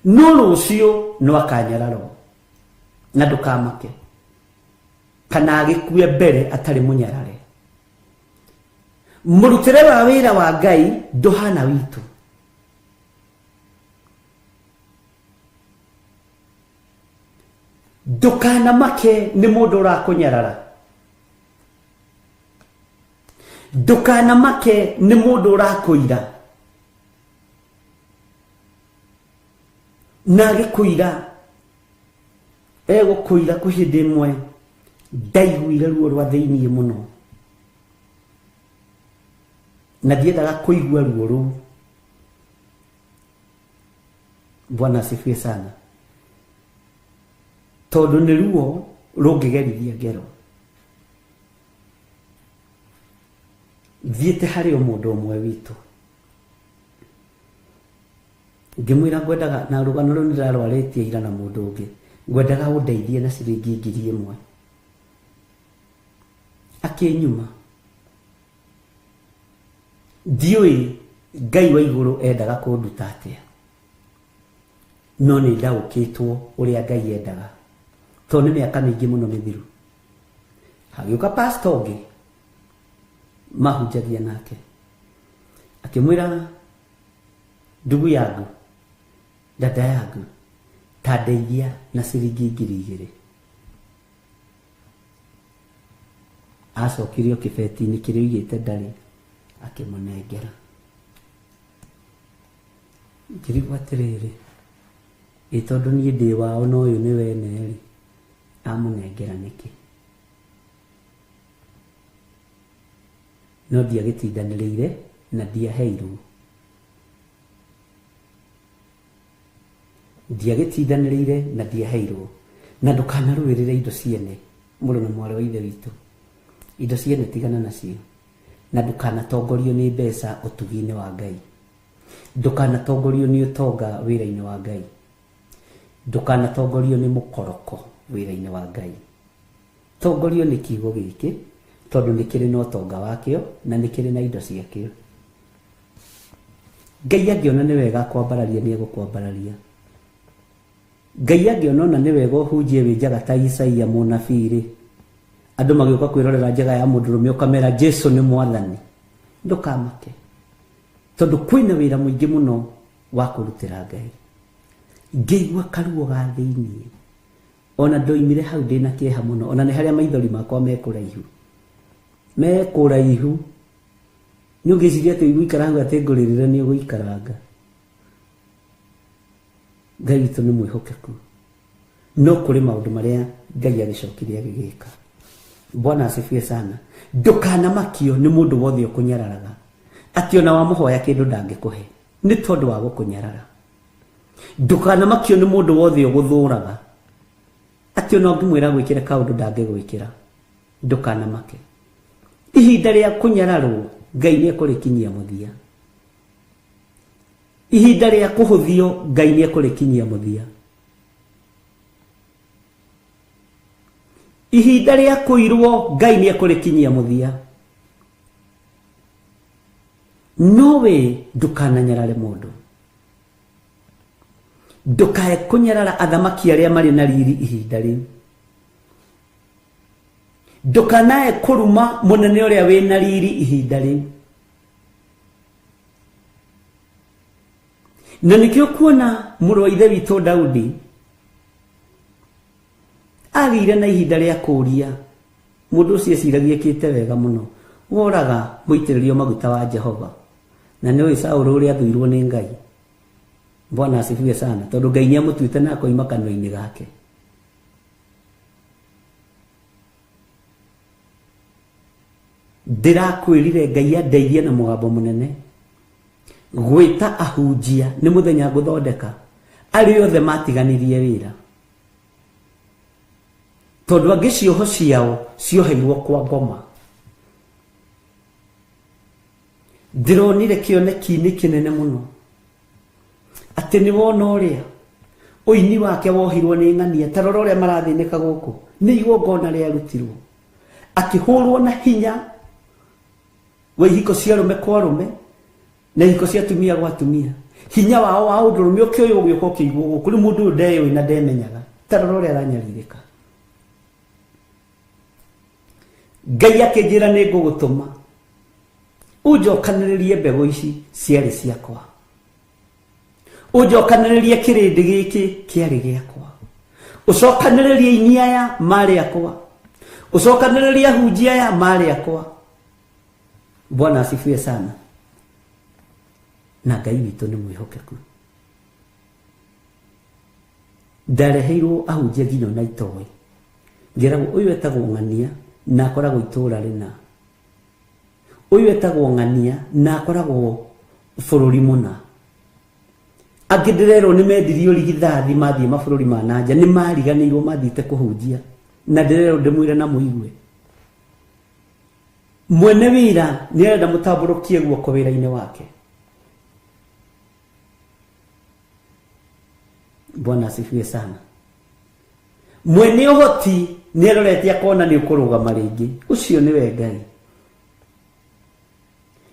No rũciũ no akanyararwo na ndũkamake, kana agĩkue mbere atarĩ mũnyarare. Mũrutĩre wa wĩra wa Ngai ndũhana witũ. Ndũkanamake nĩ mũndũ ũrakũnyarara. Ndũkanamake nĩ mũndũ ũrakũira. Na agĩkũira, egũkũira kwĩ hĩndĩ ĩmwe ndaiguire ruo rwa thĩiniĩ mũno, na ndiendaga kũigua ruo rũu. Bwana asifiwe sana. Tondũ nĩ ruo rũngĩgerithia ngero. Thiĩte harĩ o mũndũ ũmwe witũ, ngĩmwĩra ngwendaga, na rũgano rũu nĩndĩrarwarĩtie ira na mũndũ ũngĩ, ngwendaga ũndeithie na ciringi 1000. Akĩnyuma. Ndiũĩ Ngai wa igũrũ endaga kũnduta atĩa, no nĩ ndaũkĩtwo ũrĩa Ngai endaga, tondũ nĩ mĩaka mĩingĩ mũno mĩthiru. Hagĩũka pastor ũngĩ mahunjagia nake, akĩmwĩra, ndugu yangu, dada yangu, ta ndeithia na ciringi 2000. Acokirio kĩbeti-inĩ kĩrĩa oigĩte ndarĩ, akĩmũnengera. Ngĩrigwo atĩrĩrĩ, ĩ tondũ niĩ ndĩ wao na ũyũ nĩ wene-rĩ, amũnengera nĩkĩ? No ndiagĩtindanĩrĩire na ndiaheirwo. Ndiagĩtindanĩrĩire na ndiaheirwo. Na ndũkanarũĩrĩre indo ciene, mũrũ na mwarĩ wa ithe witũ. Indo ciene tigana nacio. Na ndũkanatongorio nĩ mbeca ũtugi-inĩ wa Ngai. Ndũkanatongorio nĩ ũtonga wĩra-inĩ wa Ngai. Ndũkanatongorio nĩ mũkoroko wĩra-inĩ wa Ngai. Tongorio nĩ kiugo gĩkĩ, tondũ nĩ kĩrĩ na ũtonga wakĩo na nĩ kĩrĩ na indo ciakĩo. Ngai angĩona nĩ wega kwambararia nĩ egũkwambararia. Ngai angĩona ona nĩ wega ũhunjie wĩ njaga ta Isaia mũnabii rĩ, andũ magĩũka kwĩrorera njaga ya mũndũrũme ũkamera Jesu nĩ mwathani. Ndũkamake, tondũ kwĩna wĩra mũingĩ mũno wa kũrutĩra Ngai. Ngĩigua karuo ga thĩiniĩ, ona ndoimire hau ndĩna kĩeha mũno, ona nĩ harĩa maithori makwa mekũraihu. Mekũraihu. Nĩ ũngĩciria atĩ ũgũikara hau atĩ ngũrĩrĩre nĩ ũgũikaranga. Ngai witũ nĩ mwĩhokeku. No kũrĩ maũndũ marĩa Ngai agĩcokire agĩgĩka. Bwana asifiwe sana. Ndũkanamakio nĩ mũndũ wothe ũkũnyararaga atĩ ona wamũhoya kĩndũ ndangĩkũhe nĩ tondũ wa gũkũnyarara. Ndũkanamakio nĩ mũndũ wothe ũgũthũraga atĩ ona ũngĩmwĩra gwĩkĩra kaũndũ ndangĩgwĩkĩra. Ndũkanamake. Ihinda rĩa kũnyararwo Ngai nĩ ekũrĩkinyia mũthia. Ihinda rĩa kũhũthio Ngai nĩ ekũrĩkinyia mũthia. Ihinda rĩa kũirwo Ngai nĩ ekũrĩkinyia mũthia. No we ndũkananyarare mũndũ. Ndũkae kũnyarara athamaki arĩa marĩ na riri ihinda rĩu. Ndũkanae kũruma mũnene ũrĩa wĩna riri ihinda rĩu. Na nĩkĩo kuona mũrũ wa ithe witũ Daudi agĩire na ihinda rĩa kũũria mũndũ ũcio eciragia ekĩte wega mũno, woraga mũitĩrĩrio maguta wa Jehova. Na nĩũĩ Saũlũ ũrĩa athũirwo nĩ Ngai. Bwana asifiwe sana, tondũ Ngai nĩamũtuĩte na akoima kanua-inĩ gake. Ndĩrakwĩrire Ngai andeithie na mũgambo mũnene gwĩta ahunjia nĩ mũthenya ngũthondeka arĩa othe matiganirie wĩra, tondũ angĩ cioho ciao cioheirwo kwa ngoma. Ndĩronire kĩoneki-inĩ kĩnene mũno atĩ nĩ wona ũrĩa ũini wake wohirwo nĩ ng'ania, ta rora ũrĩa marathĩnĩka gũkũ nĩ igongona rĩarutirwo, akĩhũrwo na hinya wa ihiko cia arũme kwa arũme na ihiko cia atumia gwa atumia. Hinya wao wa ũndũrũme ũkĩoywo ũgĩũka ũkĩigwo gũkũ, rĩu mũndũ ũyũ ndeyũĩ na ndemenyaga, ta rora ũrĩa aranyarirĩka. Ngai akĩnjĩra nĩ ngũgũtũma ũnjokanĩrĩrie mbegũ ici ciarĩ ciakwa, ũnjokanĩrĩrie kĩrĩndĩ gĩkĩ kĩarĩ gĩakwa, ũcokanĩrĩrie aini aya marĩ akwa, ũcokanĩrĩrie ahunjia aya marĩ akwa. Bwana asifiwe sana. Na Ngai witũ nĩ mwĩhokeku. Ndareheirwo ahunjia nginya ona itoĩ, ngĩragwo ũyũ etagwo Ng'ania na akoragwo itũũra rĩna, ũyũ etagwo Ng'ania na akoragwo bũrũri mũna. Angĩ ndĩrerwo nĩ mendirio rigithathi mathiĩ mabũrũri ma na nja, nĩ mariganĩirwo mathiĩte kũhunjia, na ndĩrerwo ndĩmwĩre na mũigue. Mwene wĩra nĩ arenda mũtambũrũkie guoko wĩra-inĩ wake. Bwana asifiwe sana. Mwene ũhoti nĩ arorete akona nĩ ũkũrũgama rĩngĩ, ũcio nĩwe Ngai.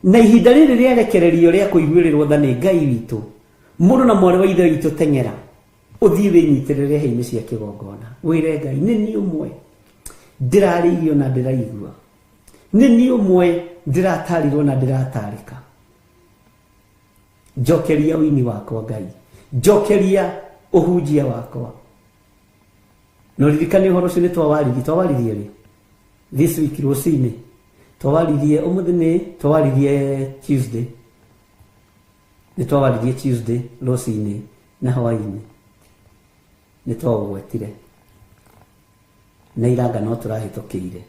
Na ihinda rĩrĩ rĩarekererio rĩa kũiguĩrĩrwo tha nĩ Ngai witũ, mũrũ na mwarĩ wa ithe witũ teng'era ũthiĩ wĩnyitĩrĩre hĩa-inĩ cia kĩgongona, wĩre Ngai nĩ niĩ ũmwe ndĩrarĩirio na ndĩraigua, nĩ niĩ ũmwe ndĩratarirwo na ndĩratarĩka. Njokeria ũini wakwa Ngai, njokeria ũhunjia wakwa. No ririkane ũhoro ũcio nĩ twawaririe, twawaririe rĩ this week rũcinĩ, twawaririe ũmũthĩ, nĩ twawaririe Tuesday, nĩ twawaririe Tuesday rũcinĩ na hwaĩ-inĩ, nĩ twaũgwetire na iranga no tũrahĩtũkĩire,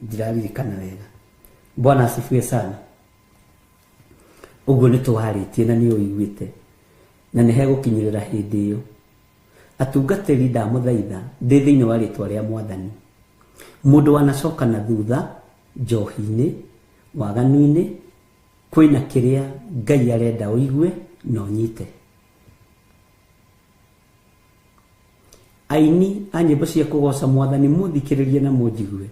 ndiraririkana wega. Bwana asifiwe sana. Ũguo nĩ tũwarĩtie na nĩ ũiguĩte, na nĩ hegũkinyĩrĩra hĩndĩ ĩyo. Atungatĩri ndamũthaitha ndĩ thĩinĩ wa rĩtwa rĩa Mwathani, mũndũ wanacoka na thutha njohi-inĩ, waganu-inĩ, kwĩna kĩrĩa Ngai arenda ũigue na ũnyite. Aini a nyĩmbo cia kũgoca Mwathani mũthikĩrĩrie na mũnjigue.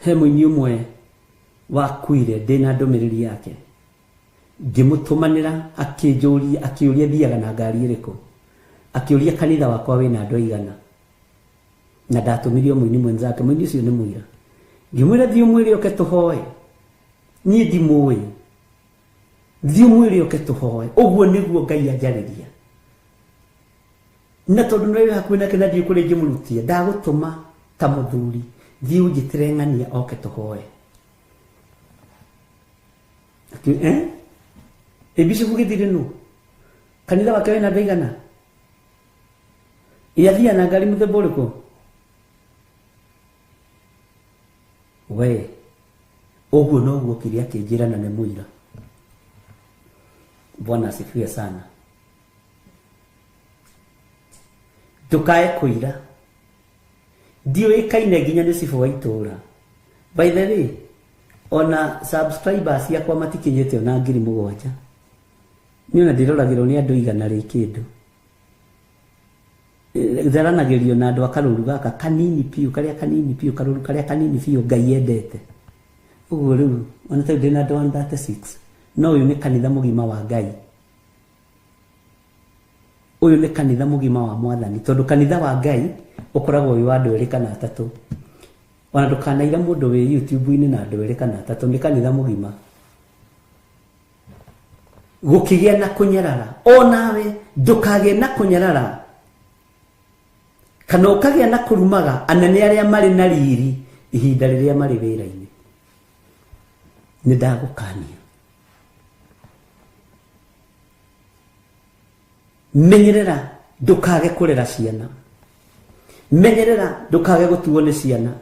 He mũini ũmwe wakuire ndĩna ndũmĩrĩri yake, ngĩmũtũmanĩra akĩnjũria, akĩũria thiaga na ngari ĩrĩkũ, akĩũria kanitha wakwa wĩna andũ aigana, na ndatũmirio mũini mwenzake, mũini ũcio nĩ mũira. Ngĩmwĩra thiĩ ũmwĩre oke tũhoe, niĩ ndimũĩ, thiĩ ũmwĩre oke tũhoe. Ũguo nĩguo Ngai anjarĩria. Na tondũ nĩ wĩ hakuhĩ nake na ndiũĩ kũrĩa ingĩmũrutia, ndagũtũma ta mũthuri, thiĩ ũnjĩtĩre Ng'ania oke tũhoe. Ĩ Bishop Gĩthire nũ? Kanitha wake wĩna andũ aigana? Ĩ athiaga na ngari mũthemba ũrĩkũ? We ũguo noguo okire akĩnjĩra na nĩ mũira. Bwana asifiwe sana. Ndũkae kũira. Ndiũĩkaine nginya nĩ cibũ wa itũũra. By the way, ona subscribers ciakwa matikinyĩte ona 7,000. Niĩ ona ndĩroragĩrwo nĩ andũ 100 rĩ kĩndũ. Tharanagĩrio na andũ a karũru gaka kanini biũ, karĩa kanini biũ, karũru karĩa kanini biũ Ngai endete. Ũguo rĩu ona tarĩu ndĩna andũ 136. No ũyũ nĩ kanitha mũgima wa Ngai. Ũyũ nĩ kanitha mũgima wa Mwathani, tondũ kanitha wa Ngai ũkoragwo wĩ wa andũ erĩ kana atatũ. Ona ndũkanaira mũndũ wĩ YouTube-inĩ na andũ erĩ kana atatũ, nĩ kanitha mũgima. Gũkĩgĩa na kũnyarara, onawe ndũkagĩe na kũnyarara kana ũkagĩa na kũrumaga anene arĩa marĩ na riri ihinda rĩrĩa marĩ wĩra-inĩ. Nĩ ndagũkania. Menyerera ndũkage kũrera ciana. Menyerera ndũkage gũtuo nĩ ciana.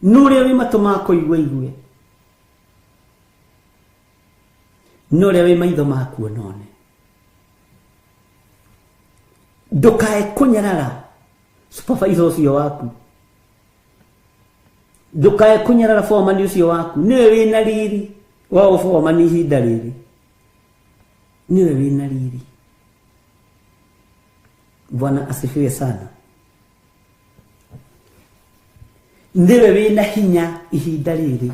No ũrĩa wĩ matũ ma kũigua igue, no ũrĩa wĩ maitho ma kuona one. Ndũkae kũnyarara supervisor ũcio waku. Ndũkae kũnyarara foreman ũcio waku. Nĩwe wĩna riri wa ũforeman ihinda rĩrĩ. Nĩwe wĩna riri. Bwana asifiwe sana. Nĩwe wĩna hinya ihinda rĩrĩ.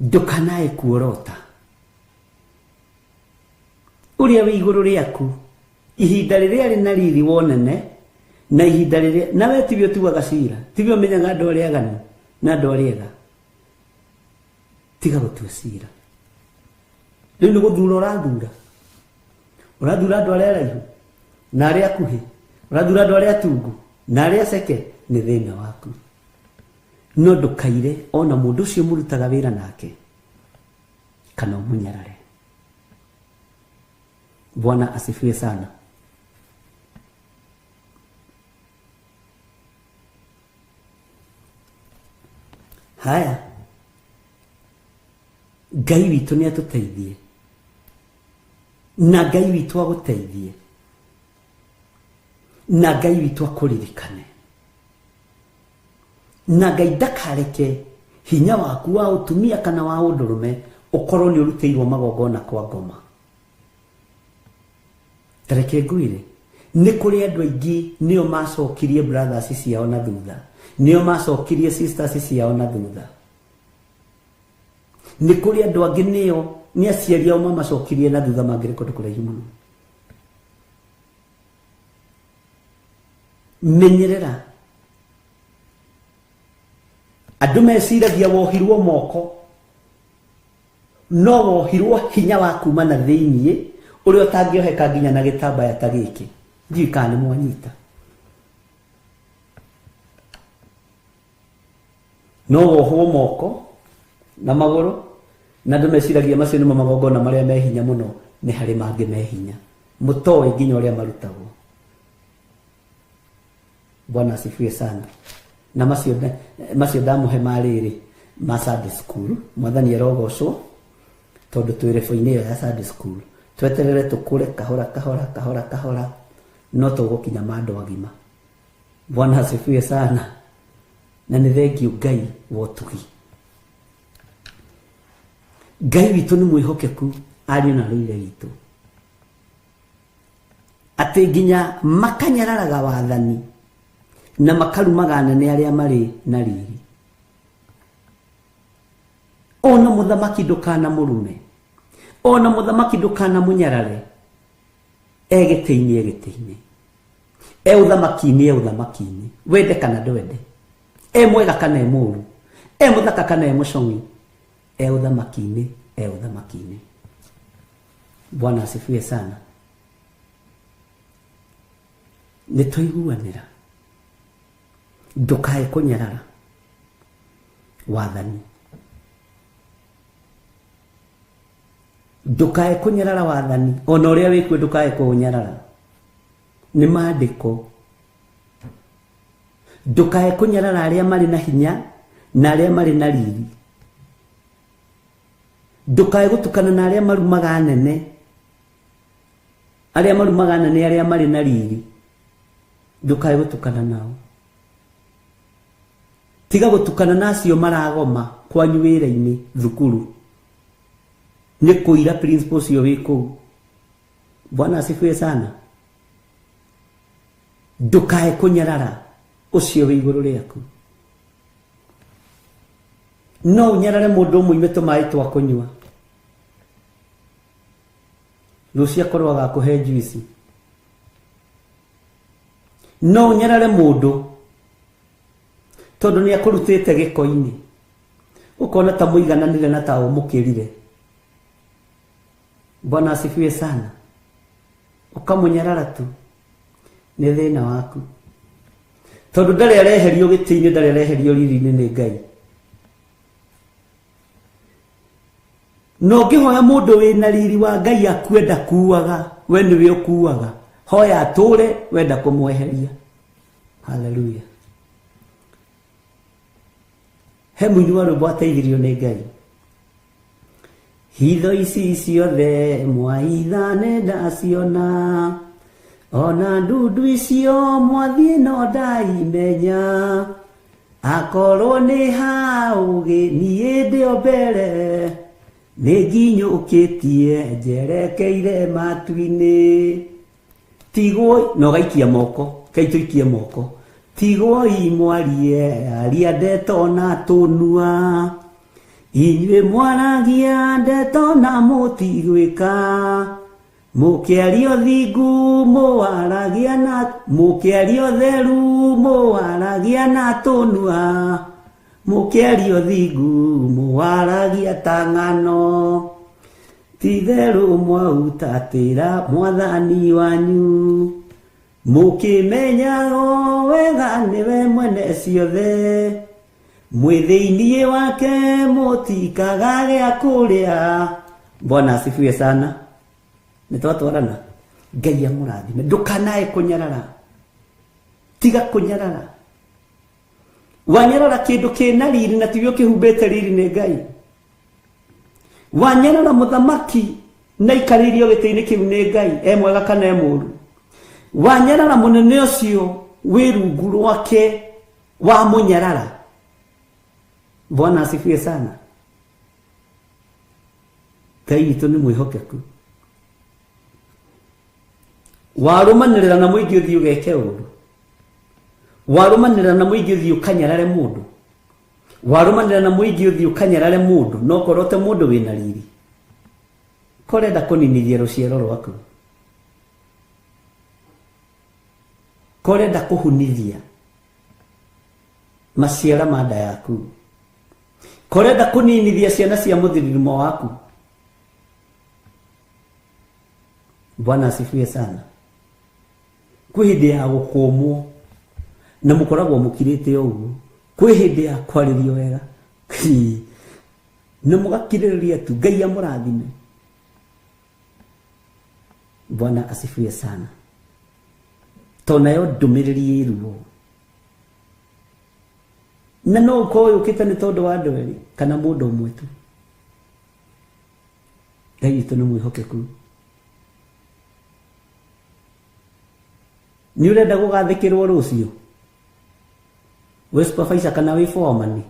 Ndũkanae kuorota ũrĩa wĩ igũrũ rĩaku ihinda rĩrĩa rĩ na riri wonene na ihinda rĩrĩa nawe tiwe ũtuaga cira, tiwe ũmenyaga andũ arĩa aganu na andũ arĩa ega. Tiga gũtua cira. Rĩu nĩ gũthura ũrathura. Ũrathura andũ arĩa araihu na arĩa akuhĩ, ũrathura andũ arĩa atungu na arĩa aceke, nĩ thĩna waku. No ndũkaire ona mũndũ ũcio mũrutaga wĩra nake kana ũmũnyarare. Bwana asifiwe sana. Haya, Ngai witũ nĩ atũteithie na Ngai witũ agũteithie na Ngai witũ akũririkane na Ngai ndakareke hinya waku wa ũtumia kana wa ũndũrũme ũkorwo nĩ ũrutĩirwo magongona kwa ngoma. Tareke ngwĩre, nĩ kũrĩ andũ aingĩ nĩo macokirie brothers ciao na thutha, nĩo macokirie sisters ciao na thutha. Nĩ kũrĩ andũ angĩ nĩo nĩ aciari ao mamacokirie na thutha mangĩrĩ kũndũ kũraihu mũno. Menyerera andũ meciragia wohirwo moko, no wohirwo hinya wa kuma na thĩiniĩ ũrĩa ũtangĩoheka nginya na gĩtambaya ta gĩkĩ. Ndiũĩ kana nĩ mwanyita. No wohwo moko na magũrũ na andũ meciragia macio nĩmo magongona marĩa me hinya mũno, nĩ harĩ mangĩ me hinya mũtoĩ nginya ũrĩa marutagwo. Bwana asifiwe sana. Na macio ndamũhe ma rĩrĩ ma Sunday school, Mwathani arogocwo tondũ twĩ rebo-inĩ ĩyo ya Sunday school. Tweterere tũkũre kahora kahora kahora kahora, no tũgũkinya ma andũ agima. Bwana asifiwe sana. Na nĩ thengiũ Ngai wa ũtugi. Ngai witũ nĩ mwĩhokeku ariũ na rĩire witũ, atĩ nginya makanyararaga wathani na makarumaga anene arĩa marĩ na riri. Ona mũthamaki ndũkanamũrume, ona mũthamaki ndũkanamũnyarare. E gĩtĩ-inĩ, e gĩtĩ-inĩ, e ũthamaki-inĩ, e ũthamaki-inĩ, wende kana ndwende, e mwega kana e mũũru, e mũthaka kana e mũcong'i, e ũthamaki-inĩ, e ũthamaki-inĩ. Bwana asifiwe sana. Nĩ twaiguanĩra. Ndũkae kũnyarara wathani. Ndukae kunyarara wathani ona uria wikuo ndukae kunyarara ni maandiko. Ndukae kunyarara aria mari na hinya na aria mari na riri. Ndukae gutukana na aria marumaga anene, aria marumaga anene aria mari na riri. Ndukae gutukana nao. Tiga gutukana na acio maragoma kwanyu wira-ini thukuru ni kuira principal ucio wi kuu. Bwana asifiwe sana. Ndukae kunyarara ucio wi iguru riaku. No unyarare mundu umwe tumaĩ twa kunyua, rucio akorwo agakuhe juice. No unyarare mundu tondu ni akurutite giko-ini, ukona ta muigananire na ta umukirire. Bwana asifiwe sana. Ukamunyarara tu ni thina waku, tondu ndari areherio giti-ini, ndari areherio riri-ini ni Ngai. No ngihoya mundu wina riri wa Ngai akwenda kuaga, we niwe ukuaga. Hoya ature, wenda kumweheria. Haleluya. He muini wa rwimbo ateithirio ni Ngai. Hitho ici ciothe mwaithane ndaciona, ona ndundu icio mwathiĩ no ndaimenya. Akorwo nĩ haũgĩ niĩ ndĩ o mbere, nĩ nginyũkĩtie njerekeire matu-inĩ. Tigwo no gaikia moko, kai tũikie moko. Tigwoi mwarie aria ndeto na tũnua, inyuĩ mwaragia ndeto na mũtigwĩka. Mũkĩaria ũthingu mũwaragia na, mũkĩaria ũtheru mũwaragia na tũnua, mũkĩaria ũthingu mũwaragia ta ng'ano. Ti-itherũ mwautatĩra mwathani wanyu, mũkĩmenyago wega nĩwe mwene ciothe. Mwĩ thĩinĩ wake mũtikaga gĩa kũrĩa. Bwana asifiwe sana. Nĩtwatwarana. Ngai amũrathime. Ndũkanae kũnyarara. Tiga kũnyarara. Wanyarara kĩndũ kĩna riri na tiwe ũkĩhumbĩte riri nĩ Ngai. Wanyarara mũthamaki na ikarĩirio gĩtĩ-inĩ kĩu nĩ Ngai, e mwega kana e mũũru. Wanyarara mũnene ũcio wĩ rungu rwake wa mũnyarara. Bwana asifiwe sana. Ngai witũ nĩ mwĩhokeku. Warũmanĩrĩra na mũingĩ ũthiĩ ũgeke ũru, warũmanĩrĩra na mũingĩ ũthiĩ ũkanyarare mũndũ, warũmanĩrĩra na mũingĩ ũthiĩ ũkanyarare mũndũ, no ũkorwo te mũndũ wĩna riri. Korenda kũninithia rũciaro rwaku, korenda kũhunithia maciara ma nda yaku, korenda kũninithia ciana cia mũthiririmo waku. Bwana asifiwe sana. Kwĩ hĩndĩ ya gũkũmwo na mũkoragwo mũkirĩte ũguo, kwĩ hĩndĩ ya kwarĩrio wega na mũgakirĩrĩria tu. Ngai amũrathime. Bwana asifiwe sana. To nayo ndũmĩrĩri ĩ ruo, na no ũkorwo yũkĩte nĩ tondũ wa andũ erĩ kana mũndũ ũmwe tu. Ngai witũ nĩ mwĩhokeku. Nĩ ũrenda gũgathĩkĩrwo rũciũ wĩ supervisor kana wĩ foreman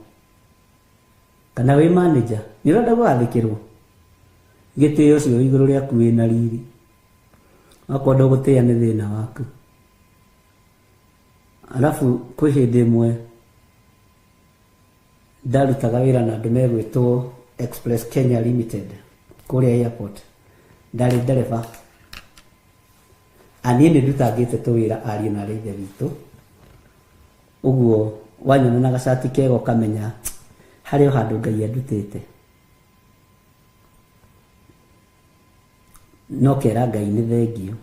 kana wĩ manager, nĩ ũrenda gũgathĩkĩrwo? Gĩtĩo ũcio igũrũ rĩaku wĩna riri, akorwo ndũgũtĩĩa nĩ thĩna waku. Alafu kwĩ hĩndĩ ĩmwe ndarutaga wĩra na andũ megwĩtwo Express Kenya Limited kũrĩa airport. Ndarĩ ndereba. Niĩ nĩ ndutangĩte tũwĩra ariũ na arĩ ithe witũ, ũguo wanyona na gacati kega ũkamenya harĩ o handũ Ngai andutĩte. No kera Ngai nĩ thengio.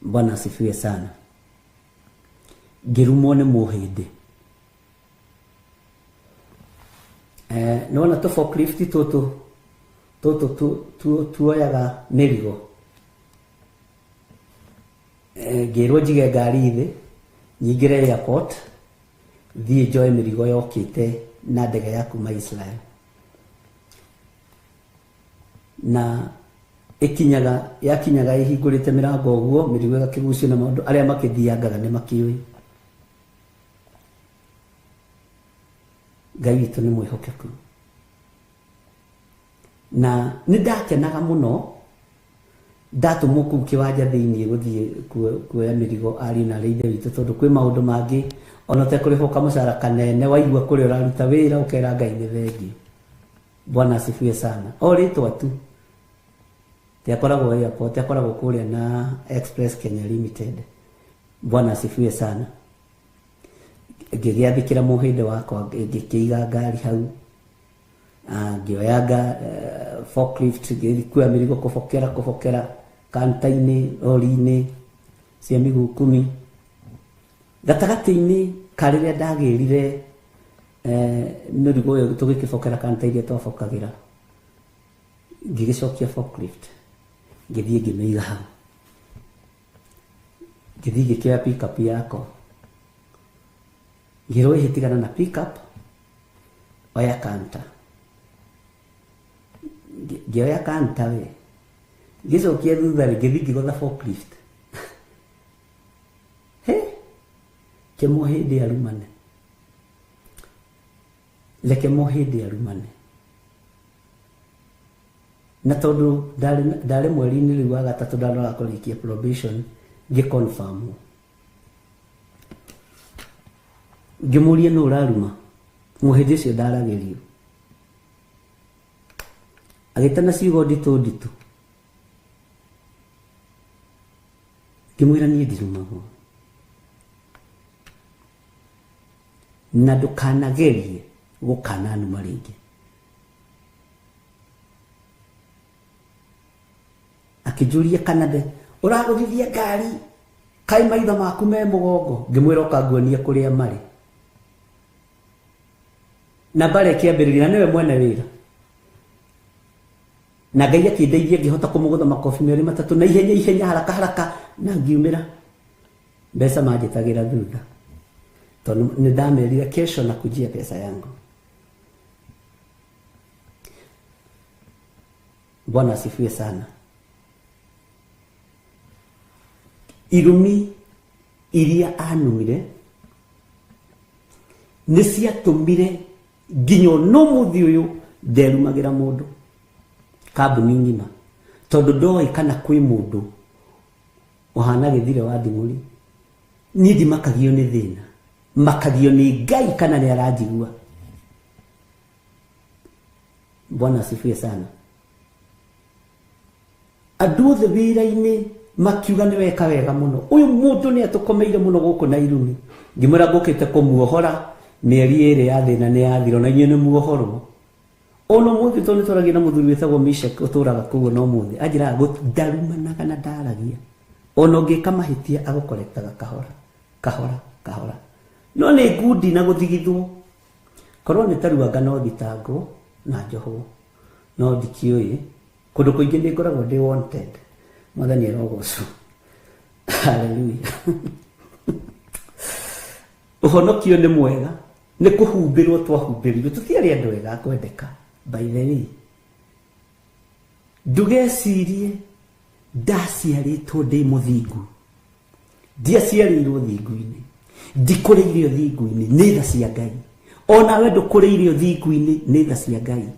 Bwana asifiwe sana. Ngĩrumwo nĩ mũhĩndĩ. Nĩwona tũ forklift tũtũ tũtũ tuoyaga mĩrigo. Ngĩrwo njige ngari thĩ, nyingĩre airport, thiĩ njoe mĩrigo yokĩte na ndege ya kuma Israel. Na ĩkinyaga yakinyaga ĩhingũrĩte mĩrango ũguo, mĩrigo ĩgakĩgucio na maũndũ arĩa makĩthiangaga nĩ makĩũĩ. Ngai witũ nĩ mwĩhokeku. Na nĩ ndakenaga mũno ndatũmwo kũu kĩwanja thĩinĩ gũthiĩ kuoya mĩrigo ariũ na arĩ ithe witũ, tondũ kwĩ maũndũ mangĩ ona ũtekũrĩhwo kamũcara kanene waigua kũrĩa ũraruta wĩra ũkera Ngai nĩ thengiũ. Bwana asifiwe sana. O rĩtwa tu tiakoragwo airport, akoragwo kũrĩa na Express Kenya Limited. Bwana asifiwe sana. Ngĩgĩathĩkĩra mũhĩndĩ wakwa, ngĩkĩiga ngari hau, ngĩoya forklift, ngĩkuoya mĩrigo kũbokera kũbokera kanta-inĩ, rori-inĩ cia mĩguu kumi. Gatagatĩ-inĩ ka rĩrĩa ndagĩrire mĩrigo ĩyo tũgĩkĩbokera kanta iria twabokagĩra, ngĩgĩcokia forklift, ngĩthiĩ ngĩmĩiga hau, ngĩthiĩ ngĩkĩoya pickup yakwa, ngĩrwo ĩhĩ tigana na pickup, oya kanta. Ngĩoya kanta we, ngĩcokia thutha rĩ, ngĩthiĩ ngĩgotha forklift. He ke mũhĩndĩ arumane, reke mũhĩndĩ arumane. Na tondũ ndarĩ mweri-inĩ rĩu wa gatatũ ndarora kũrĩkia probation, ngĩ confirm, ngĩmũria nũ ũraruma mũhĩndĩ ũcio ndaragĩrio. Agĩtana ciugo nditũ nditũ, ngĩmwĩra niĩ ndirumagwo, na ndũkanagerie gũkananuma rĩngĩ. Akĩnjũria kana nde ũragũthithia ngari, kaĩ maitho maku me mũgongo? Ngĩmwĩra ũka nguonie kũrĩa marĩ. Na mbara ĩkĩambĩrĩria, na nĩwe mwene wĩra. Na Ngai akĩndeithia ngĩhota kũmũgũtha makobi merĩ matatũ na ihenya ihenya, haraka haraka, na ngiumĩra. Mbeca manjĩtagĩra thutha, tondũ nĩ ndamerire kesho na kujia pesa yangu. Bwana asifiwe sana. Irumi iria anumire nĩ ciatũmire nginya ona ũmũthĩ ũyũ nderumagĩra mũndũ kambuni ng'ima, tondũ ndoĩ kana kwĩ mũndũ ũhana gĩthire wa nding'ũri. Niĩ ndimakagio nĩ thĩna, makagio nĩ Ngai kana nĩ aranjigua. Bwana asifiwe sana. Andũ othe wĩra-inĩ makiuga nĩ weka wega mũno, ũyũ mũndũ nĩ atũkomeire mũno gũkũ na irumi. Ngĩmwĩra ngũkĩte kũmuohora, mĩeri ĩrĩ ya thĩna nĩ yathira, ona inyuĩ nĩ muohorwo. Ona ũmũthĩ tondũ nĩ twaragia na mũthuri wĩtagwo Mishek ũtũraga kũu ona ũmũthĩ, anjĩraga ndarumanaga na ndaragia, ona ũngĩka mahĩtia agũkorektaga kahora kahora kahora. No nĩ ngundi na gũthigithwo, korwo nĩ taruanga no thitangwo na njohwo, no ndikĩũĩ kũndũ kũingĩ nĩ ngoragwo ndĩ wanted. Mwathani arogocwo. Haleluya. Ũhonokio nĩ mwega, nĩ kũhumbĩrwo twahumbĩrirwo, tũtiarĩ andũ ega a kwendeka. By the way, ndũgecirie ndaciarĩtwo ndĩ mũthingu, ndiaciarĩirwo thingu-inĩ, ndikũrĩire thingu-inĩ, nĩ tha cia Ngai. Onawe ndũkũrĩire thingu-inĩ, nĩ tha cia Ngai.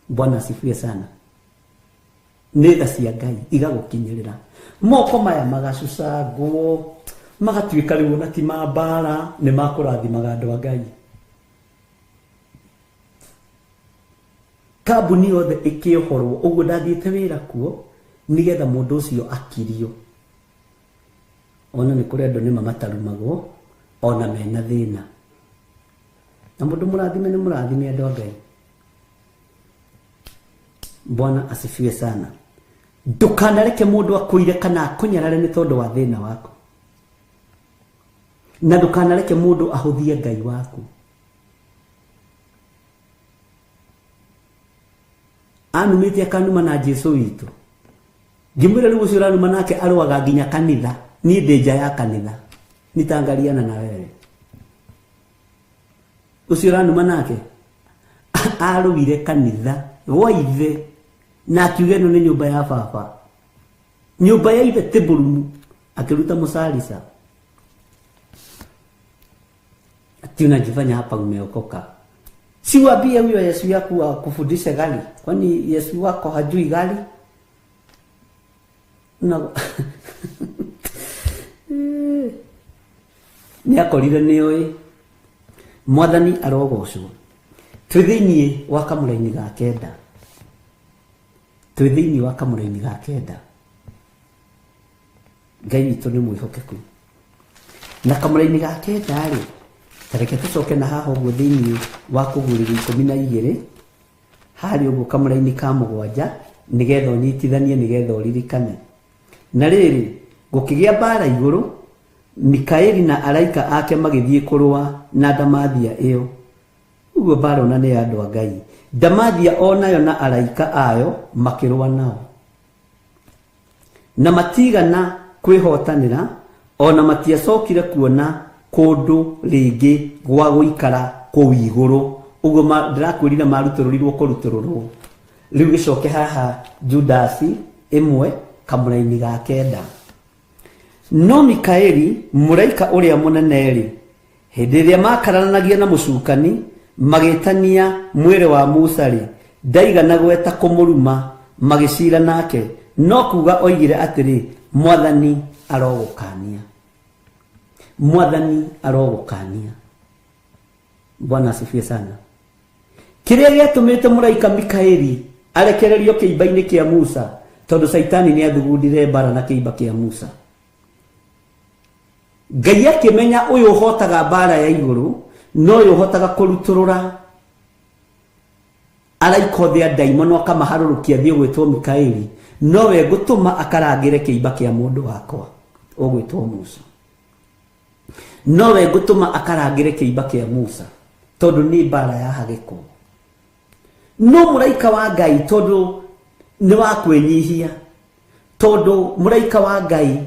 Bwana asifiwe sana. Nĩ tha cia Ngai igagũkinyĩrĩra. Moko maya magacucangwo, magatuĩka rĩu ona ti ma mbara, nĩ makũrathimaga andũ a Ngai. Kambuni yothe ĩkĩohorwo ũguo ndathiĩte wĩra kuo, nĩgetha mũndũ ũcio akirio. Ona nĩ kũrĩ andũ nĩma matarumagwo ona mena thĩna. Na mũndũ mũrathime nĩ mũrathime andũ a Ngai. Bwana asifiwe sana. Ndũkanareke mũndũ akũire kana akũnyarare nĩ tondũ wa thĩna waku, na ndũkanareke mũndũ ahũthie Ngai waku. Anumĩte akanuma na Jesu witũ. Ngĩmwĩra rĩu ũcio ũranuma nake arũaga nginya kanitha. Niĩ ndĩ nja ya kanitha. Nitangaliana na wewe. Ũcio ũranuma nake arũire kanitha gwa ithe na akiuga ĩno nĩ nyũmba ya baba. Nyũmba ya ithe ti mbũrumu. Akĩruta mũcarica. Ati unajifanya hapa umeokoka. Si waambie huyo Yesu yako akufundishe gari. Kwani Yesu wako hajui gari? Na nĩ akorire nĩ oĩ. Mwathani arogocwo. Twĩ thĩinĩ wa kamũraini ga kenda. Twĩ thĩinĩ wa kamũraini ga kenda. Ngai witũ nĩ mwĩhokeku. Na kamũraini ga kenda rĩ, ta reke tũcoke na haha ũguo thĩinĩ wa kũguũrĩrio 12 harĩ ũguo kamũraini ka 7 nĩgetha ũnyitithanie nĩgetha ũririkane. Na rĩrĩ, gũkĩgĩa mbara igũrũ, Mikaeli na araika ake magĩthiĩ kũrũa na ndamathia ĩyo. Ũguo mbara ona nĩ ya andũ a Ngai. Ndamathia onayo na araika ayo makĩrũa nao. Na matigana kwĩhotanĩra, ona matiacokire kuona kũndũ rĩngĩ gwa gũikara kũu igũrũ. Ũguo ndĩrakwĩrire marutũrũrirwo kũrutũrũrwo. Rĩu gĩcoke haha Judasi 1 kamũraini ga 9. No Mikaeli mũraika ũrĩa mũnene rĩ, hĩndĩ ĩrĩa makararanagia na mũcukani magĩtania mwĩrĩ wa Musa rĩ, ndaigana gweta kũmũruma magĩcira nake, no kuga oigire atĩrĩ, Mwathani arogũkania. Mwathani arogũkania. Bwana asifiwe sana. Kĩrĩa gĩatũmĩte mũraika Mikaeli arekererio kĩimba-inĩ kĩa Musa, tondũ Caitani nĩ athugundire mbara na kĩimba kĩa Musa. Ngai akĩmenya ũyũ ũhotaga mbara ya igũrũ, no ũyũ ũhotaga kũrutũrũra araika othe a ndaimono akamaharũrũkia thiĩ ũgwĩtwo Mikaeli, nowe ngũtũma akarangĩre kĩimba kĩa mũndũ wakwa ũgwĩtwo Musa. Nowe ngũtũma akarangĩre kĩimba kĩa Musa, tondũ nĩ mbara ya hagĩkwo. No mũraika wa Ngai tondũ nĩ wa kwĩnyihia, tondũ mũraika wa Ngai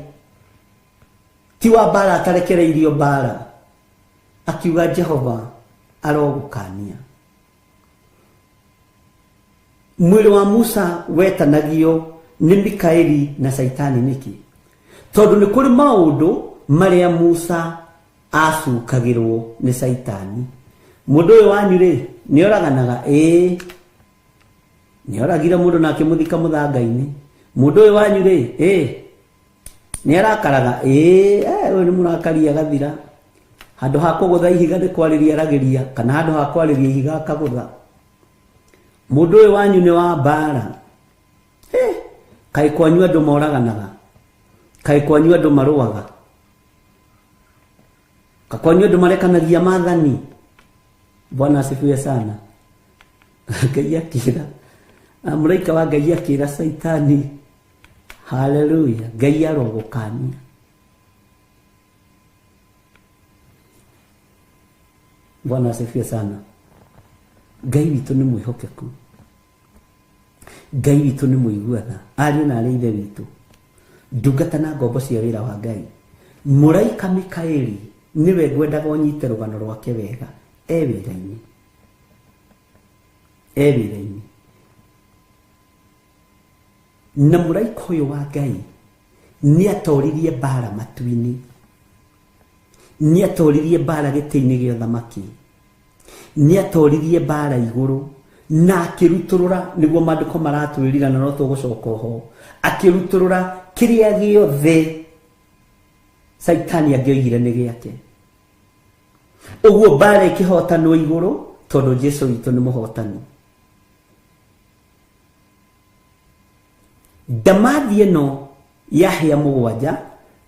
ti wa mbara atarekereirio mbara, akiuga Jehova arogũkania. Mwĩrĩ wa Musa wetanagio nĩ Mikaeli na Caitani nĩkĩ? Tondũ nĩ kũrĩ maũndũ marĩa Musa acukagĩrwo nĩ Caitani. Mũndũ ũyũ wanyu rĩ, nĩ oraganaga? Ĩĩ, nĩ oragire mũndũ na akĩmũthika mũthanga-inĩ. Mũndũ ũyũ wanyu rĩ, ĩĩ, nĩ arakaraga? Ĩĩ, ũyũ nĩ mũrakari agathira. Handũ ha kũgũtha ihiga nĩ kwarĩria aragĩria, kana handũ ha kwarĩria ihiga akagũtha. Mũndũ ũyũ wanyu nĩ wa mbara. Kaĩ kwanyu andũ moraganaga? Kaĩ kwanyu andũ marũaga? Kaĩ kwanyu andũ marekanagia maathani? Bwana asifiwe sana. Ngai akĩra, mũraika wa Ngai akĩra Caitani, haleluya, Ngai arogũkania. Bwana asifiwe sana. Ngai witũ nĩ mwĩhokeku. Ngai witũ nĩ mũigua tha. Ariũ na arĩ ithe witũ, ndungata na ngombo cia wĩra wa Ngai. Mũraika Mikaeli nĩwe ngwendaga ũnyite rũgano rwake wega. E wĩra-inĩ. E wĩra-inĩ. Na mũraika ũyũ wa Ngai nĩ atoririe mbara matu-inĩ. Nĩ atoririe mbara gĩtĩ-inĩ gĩa ũthamaki. Nĩ atoririe mbara igũrũ na akĩrutũrũra, nĩguo maandĩko maratwĩrira na no tũgũcoka oho, akĩrutũrũra kĩrĩa gĩothe Caitani angĩoigire nĩ gĩake. Ũguo mbara ĩkĩhotanwo igũrũ tondũ Jesu witũ nĩ mũhotani. Ndamathi ĩno ya hĩa 7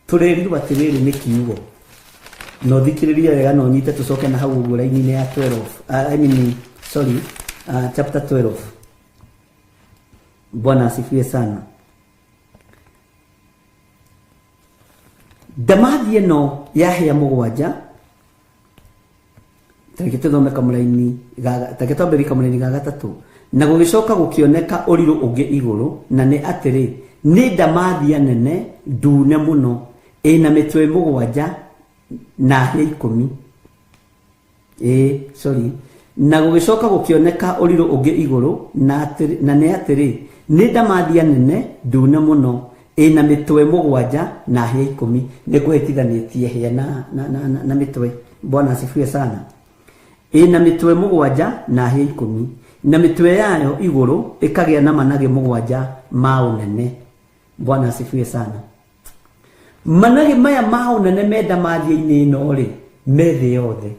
tũrerirwo atĩrĩrĩ nĩ kiugo. No thikĩrĩrie wega na ũnyite tũcoke na hau ũguo raini-inĩ ya 12. I mean, sorry, chapter 12. Bwana asifiwe sana. Ndamathi ĩno ya hĩa 7, tareke tũthome kamũraini ga, tareke twambĩrĩrie kamũraini ga 3. Na gũgĩcoka gũkĩoneka ũrirũ ũngĩ igũrũ, na nĩ atĩrĩ, nĩ ndamathia nene ndune mũno, ĩna mĩtwe 7 na hĩa 10. Sorry. Na gũgĩcoka gũkĩoneka ũrirũ ũngĩ igũrũ, na nĩ atĩrĩ, nĩ ndamathia nene ndune mũno, ĩna mĩtwe 7 na hĩa 10. Nĩ ngũhĩtithanĩtie hĩa na mĩtwe. Bwana asifiwe sana. Ĩna mĩtwe 7 na hĩa 10, na mĩtwe yayo igũrũ ĩkagĩa na managĩ 7 ma ũnene. Bwana asifiwe sana. Managĩ maya ma ũnene me ndamathia-inĩ ĩno rĩ, me thĩ yothe.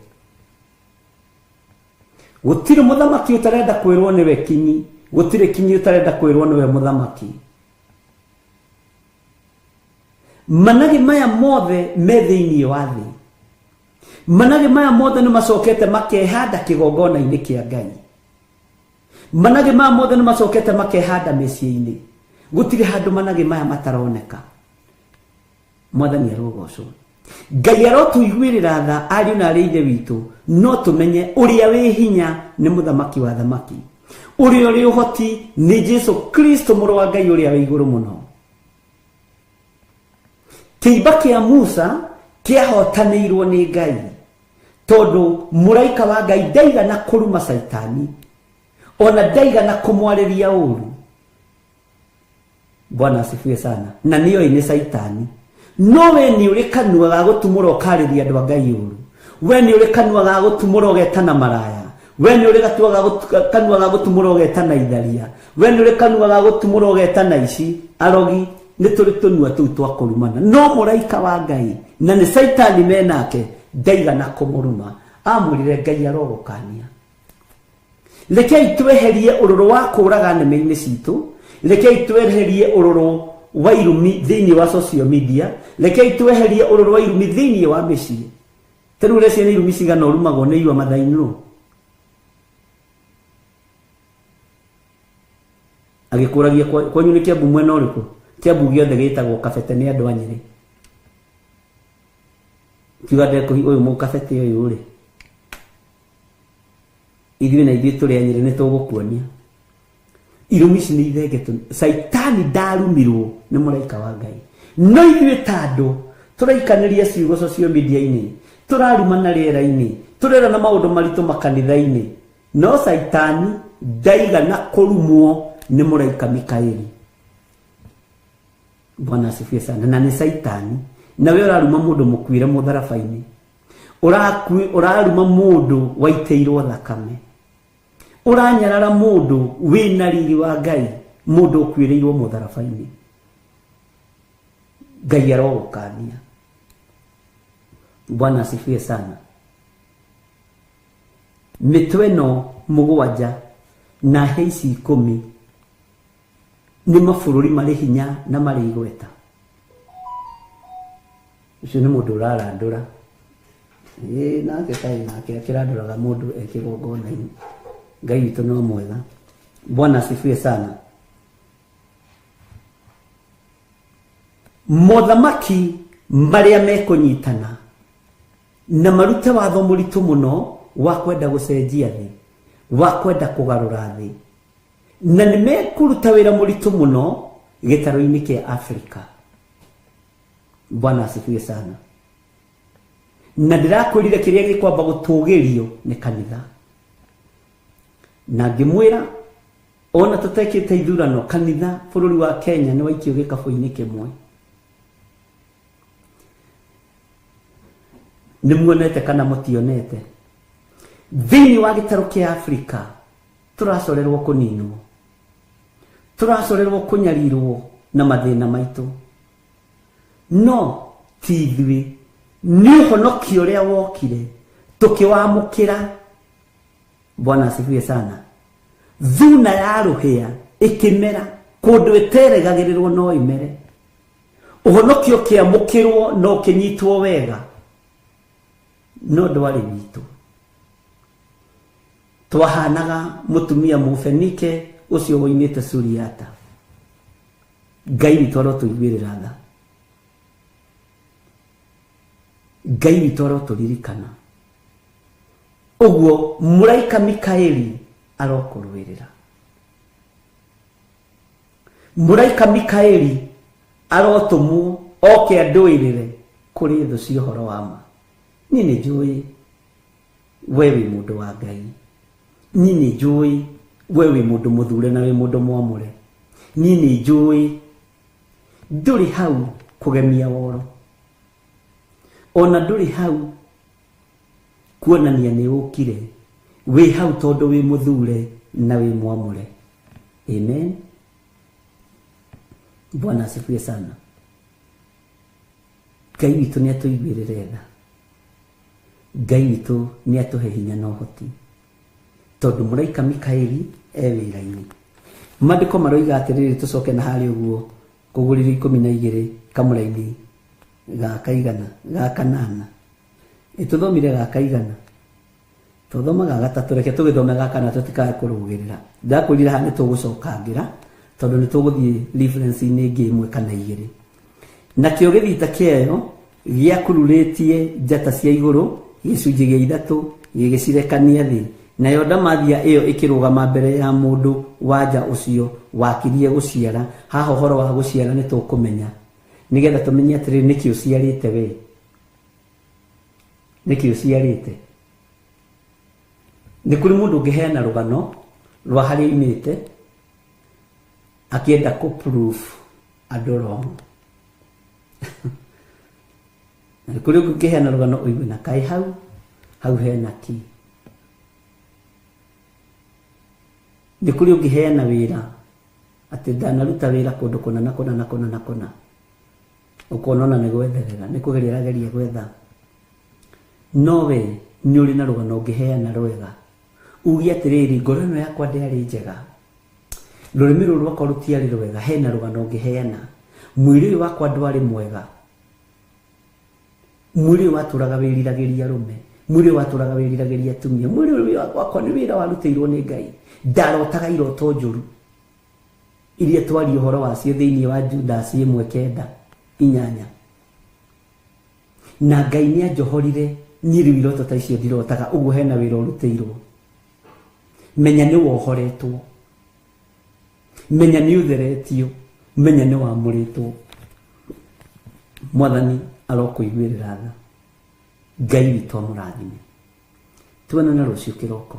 Gũtirĩ mũthamaki ũtarenda kwĩrwo nĩwe kinyi, gũtirĩ kinyi ũtarenda kwĩrwo nĩwe mũthamaki. Managĩ maya mothe me thĩinĩ wa thĩ. Managĩ maya mothe nĩ macokete makehanda kĩgongona-inĩ kĩa Ngai. Managĩ maya mothe nĩ macokete makehanda mĩciĩ-inĩ. Gũtirĩ handũ managĩ maya mataroneka. Mwathani arogocwo. Ngai arotũiguĩrĩra tha ariũ na arĩ ithe witũ, no tũmenye ũrĩa wĩ hinya nĩ mũthamaki wa thamaki, ũrĩa ũrĩ ũhoti nĩ Jesu Kristo mũrũ wa Ngai ũrĩa wĩ igũrũ mũno. Kĩimba kĩa Musa kĩahotanĩirwo nĩ Ngai, tondũ mũraika wa Ngai ndaigana kũruma Caitani, ona ndaigana kũmwarĩria ũru. Bwana asifiwe sana. Na nĩoĩ nĩ Caitani. No we nĩ ũrĩ kanua ga gũtumũra ũkarĩria andũ a Ngai ũru. We nĩ ũrĩ kanua ga gũtumũra ũgetana maraya. We nĩ ũrĩ kanua ga gũtumũra ũgetana itharia. We nĩ ũrĩ kanua ga gũtumũra ũgetana ici arogi. Nĩ tũrĩ tũnua tũu twa kũrumana. No mũraika wa Ngai na nĩ Caitani menake ndaigana kũmũruma. Amwĩrire Ngai arogũkania. Rekei tweherie ũrũrũ wa kũraga nĩmĩ-inĩ citũ. Rekei tweherie ũrũrũ wa irumi thĩinĩ wa social media. Rekei tweherie ũrũrũ wa irumi thĩinĩ wa mĩciĩ. Ta rĩu ũreciria nĩ irumi cigana ũrumagwo nĩ irua mathainũ. Agĩkũragia kwanyu nĩ Kĩambu mwena ũrĩkũ? Kĩambu gĩothe gĩtagwo Kabete nĩ andũ a Nyĩrĩ. Kiuga ndekũhi ũyũ mũkabete ũyũ rĩ, ithuĩ na ithuĩ tũrĩ a Nyĩrĩ nĩ tũgũkuonia. Irumi ici nĩ ithenge. Caitani ndarumirwo nĩ mũraika wa Ngai. No ithuĩ ta andũ tũraikanĩria ciugo social media-inĩ, tũrarumana rĩera-inĩ, tũrerana maũndũ maritũ makanitha-inĩ. No Caitani ndaigana kũrumwo nĩ mũraika Mikaeli. Bwana asifiwe sana. Na nĩ Caitani. Na we ũraruma mũndũ mũkuire mũtharaba-inĩ. Ũraruma mũndũ waitĩirwo thakame. Ũranyarara mũndũ wĩna riri wa Ngai, mũndũ ũkuĩrĩirwo mũtharaba-inĩ. Ngai arogũkania. Bwana asifiwe sana. Mĩtwe ĩno 7 na hĩa ici 10 nĩ mabũrũri marĩ hinya na marĩ igweta. Ũcio nĩ mũndũ ũrarandũra. Nake kaĩ nake akĩrandũraga mũndũ e kĩgongona-inĩ. Ngai witũ no mwega. Bwana asifiwe sana. Mothamaki marĩa mekũnyitana na marute watho mũritũ mũno wa kwenda gũcenjia thĩ, wa kwenda kũgarũra thĩ, na nĩ mekũruta wĩra mũritũ mũno gĩtarũ-inĩ kĩa Afrika. Bwana asifiwe sana. Na ndĩrakwĩrire kĩrĩa gĩkwamba gũtũgĩrio nĩ kanitha. Na ngĩmwĩra ona tũtekĩte ithurano, kanitha bũrũri wa Kenya nĩ waikio gĩkabũ-inĩ kĩmwe. Nĩ muonete kana mũtionete? Thĩinĩ wa gĩtarũ kĩa Afrika tũracorerwo kũninwo, tũracorerwo kũnyarirwo na mathĩna maitũ. No ti ithuĩ, nĩ ũhonokio ũrĩa wokire tũkĩwamũkĩra. Bwana asifiwe sana. Thuna ya rũhĩa ĩkĩmera kũndũ ĩteregagĩrĩrwo no ĩmere. Ũhonokio ũkĩamũkĩrwo no ũkĩnyitwo wega, no ndwarĩ witũ. Twahanaga mũtumia mũfenike ũcio woimĩte Suriata. Ngai witũ arotũiguĩrĩra tha. Ngai witũ arotũririkana. Ũguo mũraika Mikaeli arokũrũĩrĩra. Mũraika Mikaeli arotũmwo oke andũĩrĩre kũrĩ thũ cia ũhoro wa ma. Niĩ nĩ njũĩ we wĩ mũndũ wa Ngai, niĩ nĩ njũĩ we wĩ mũndũ mũthure na wĩ mũndũ mwamũre, niĩ nĩ njũĩ ndũrĩ hau kũgemia woro, ona ndũrĩ hau kuonania nĩ ũkire, wĩ hau tondũ wĩ mũthure na wĩ mwamũre. Amen. Bwana asifiwe sana. Ngai witũ nĩ atũiguĩrĩre tha, Ngai witũ nĩ atũhe hinya na ũhoti, tondũ mũraika Mikaeli e wĩra-inĩ. Maandĩko maroiga atĩrĩrĩ, tũcoke na harĩa ũguo kũgũrĩrio 12 kamũraini ga kaigana ga kanana, ĩtũthomire ga kaigana, tũthoma ga gatatũ, reke tũgĩthome ga kana tũtikae kũrũgĩrĩra. Ndakwĩrire haha nĩ tũgũcokangĩra tondũ nĩ tũgũthiĩ reference-inĩ ĩngĩ ĩmwe kana igĩrĩ. Nakĩo gĩthita kĩayo gĩakururĩtie njata cia igũrũ gĩcunjĩ gĩa ithatũ gĩgĩcirekania thĩ, nayo ndamathia ĩyo ĩkĩrũgama mbere ya mũndũ wanja ũcio wakirie gũciara. Haha ũhoro wa gũciara nĩ tũkũmenya, nĩgetha tũmenye atĩrĩrĩ, nĩkĩ ũciarĩte we, nĩkĩ ũciarĩte. Nĩ kũrĩ mũndũ ũngĩheana rũgano rwa harĩa oimĩte akĩenda kũ proof andũ wrong. Na nĩ kũrĩ ũngĩ ũngĩheana rũgano ũigue na kaĩ hau hau hena kĩ. Nĩ kũrĩ ũngĩheana wĩra atĩ ndanaruta wĩra kũndũ kũna na kũna na kũna na kũna, ũkona ona nĩ gwetherera, nĩ kũgeria arageria gwetha. No we nĩ ũrĩ na rũgano ũngĩheana rwega, uge atĩrĩrĩ, ngoro ĩno yakwa ndĩarĩ njega, rũrĩmĩ rũrũ rwakwa rũtiarĩ rwega, hena rũgano ũngĩheana. Mwĩrĩ ũyũ wakwa ndwarĩ mwega, mwĩrĩ ũyũ watũraga wĩriragĩria arũme, mwĩrĩ ũyũ watũraga wĩriragĩria atumia, mwĩrĩ ũyũ wakwa nĩ wĩra warutĩirwo nĩ Ngai, ndarotaga iroto njũru iria twaria ũhoro wacio thĩinĩ wa Judasi 1:9-8, na Ngai nĩ anjohorire niĩ rĩu iroto ta icio ndirotaga. Ũguo hena wĩra ũrutĩirwo. Menya nĩ wohoretwo, menya nĩ ũtheretio, menya nĩ wamũrĩtwo. Mwathani arokũiguĩrĩra tha, Ngai witũ amũrathime. Tuonane rũciũ kĩroko.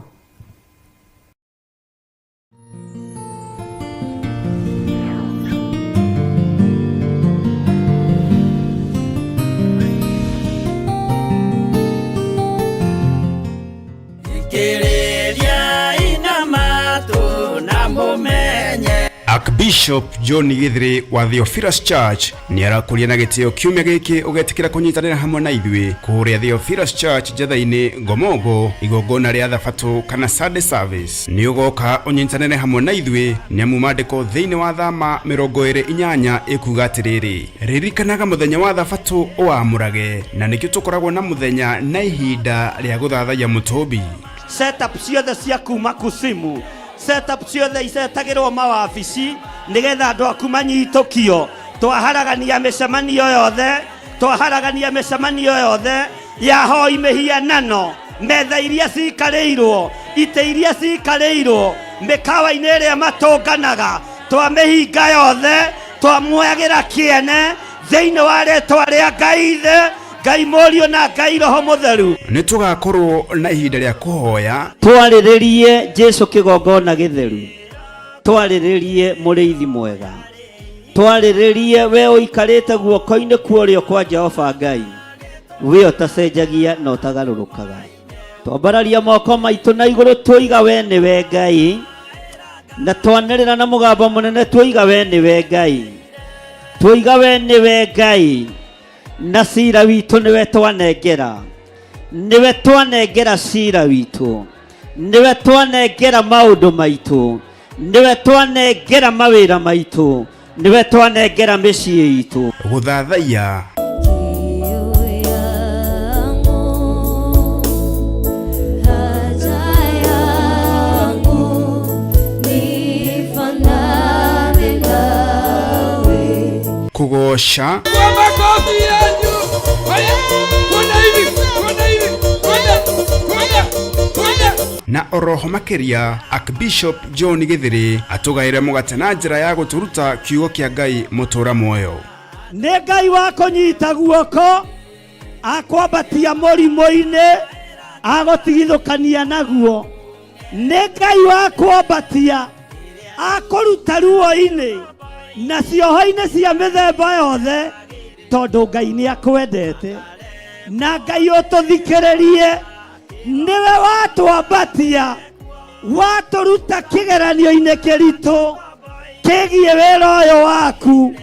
Archbishop John Githiri wa Theophilus Church nĩ arakũria na gĩtĩo kiumia gĩkĩ ũgetĩkĩra kũnyitanĩra hamwe na ithuĩ kũrĩa Theophilus Church Njetha-inĩ Ngomongo, igongona rĩa thabatũ kana Sunday service. Nĩ ũgoka ũnyitanĩre hamwe na ithuĩ, nĩamu maandĩko thĩinĩ wa Thama 28 ĩkuga atĩrĩrĩ, ririkanaga mũthenya wa thabatũ ũwamũrage, na nĩkĩo tũkoragwo na mũthenya na ihinda rĩa gũthathaiya mũtũmbi. Setup ciothe cia kuma kusimu, setup ciothe icetagĩrwo mawabici nĩgetha andũ aku manyitũkio. Twaharagania mĩcemanio yothe, twaharagania mĩcemanio yothe ya hoi mĩhianano, metha iria cikarĩirwo, itĩ iria cikarĩirwo, mĩkawa-inĩ ĩrĩa matũnganaga, twamĩhinga yothe, twamuoyagĩra kĩene thĩinĩ wa rĩtwa rĩa Ngai Ithe, Ngai Mũriũ na Ngai Roho Mũtheru. Nĩ tũgakorwo na ihinda rĩa kũhoya, twarĩrĩrie Jesu kĩgongona gĩtheru, twarĩrĩrie mũrĩithi mwega, twarĩrĩrie we ũikarĩte guoko-inĩ kwa ũrĩo kwa Jehova Ngai, we ũtacenjagia na ũtagarũrũkaga. Twambararia moko maitũ na igũrũ tuiga we nĩwe Ngai, na twanĩrĩra na mũgambo mũnene tuiga we nĩwe Ngai, tuiga we nĩwe Ngai, na cira witũ nĩwe twanengera, nĩwe twanengera cira witũ, nĩwe twanengera maũndũ maitũ, nĩwe twanengera mawĩra maitũ, nĩwe twanengera mĩciĩ itũ. Gũthathaiya Haja yangu nifanane nawe. Kũgooca Kwa makofi yanyu. Haya, twende hivi, twende hivi, twende, twende, twende. Na oroho makĩria Archbishop John Gĩthĩrĩ atũgaĩre mũgate na njĩra ya gũtũruta kiugo kĩa Ngai mũtũra muoyo. Nĩ Ngai wa kũnyita guoko, akwambatia mũrimũ-inĩ, agũtigithũkania naguo. Nĩ Ngai wa kwambatia, akũruta ruo-inĩ na cioho-inĩ cia mĩthemba yothe, tondũ Ngai nĩ akwendete. Na Ngai ũtũthikĩrĩrie, nĩwe watwambatia, watũruta kĩgeranio-inĩ kĩritũ kĩgiĩ wĩra ũyũ waku,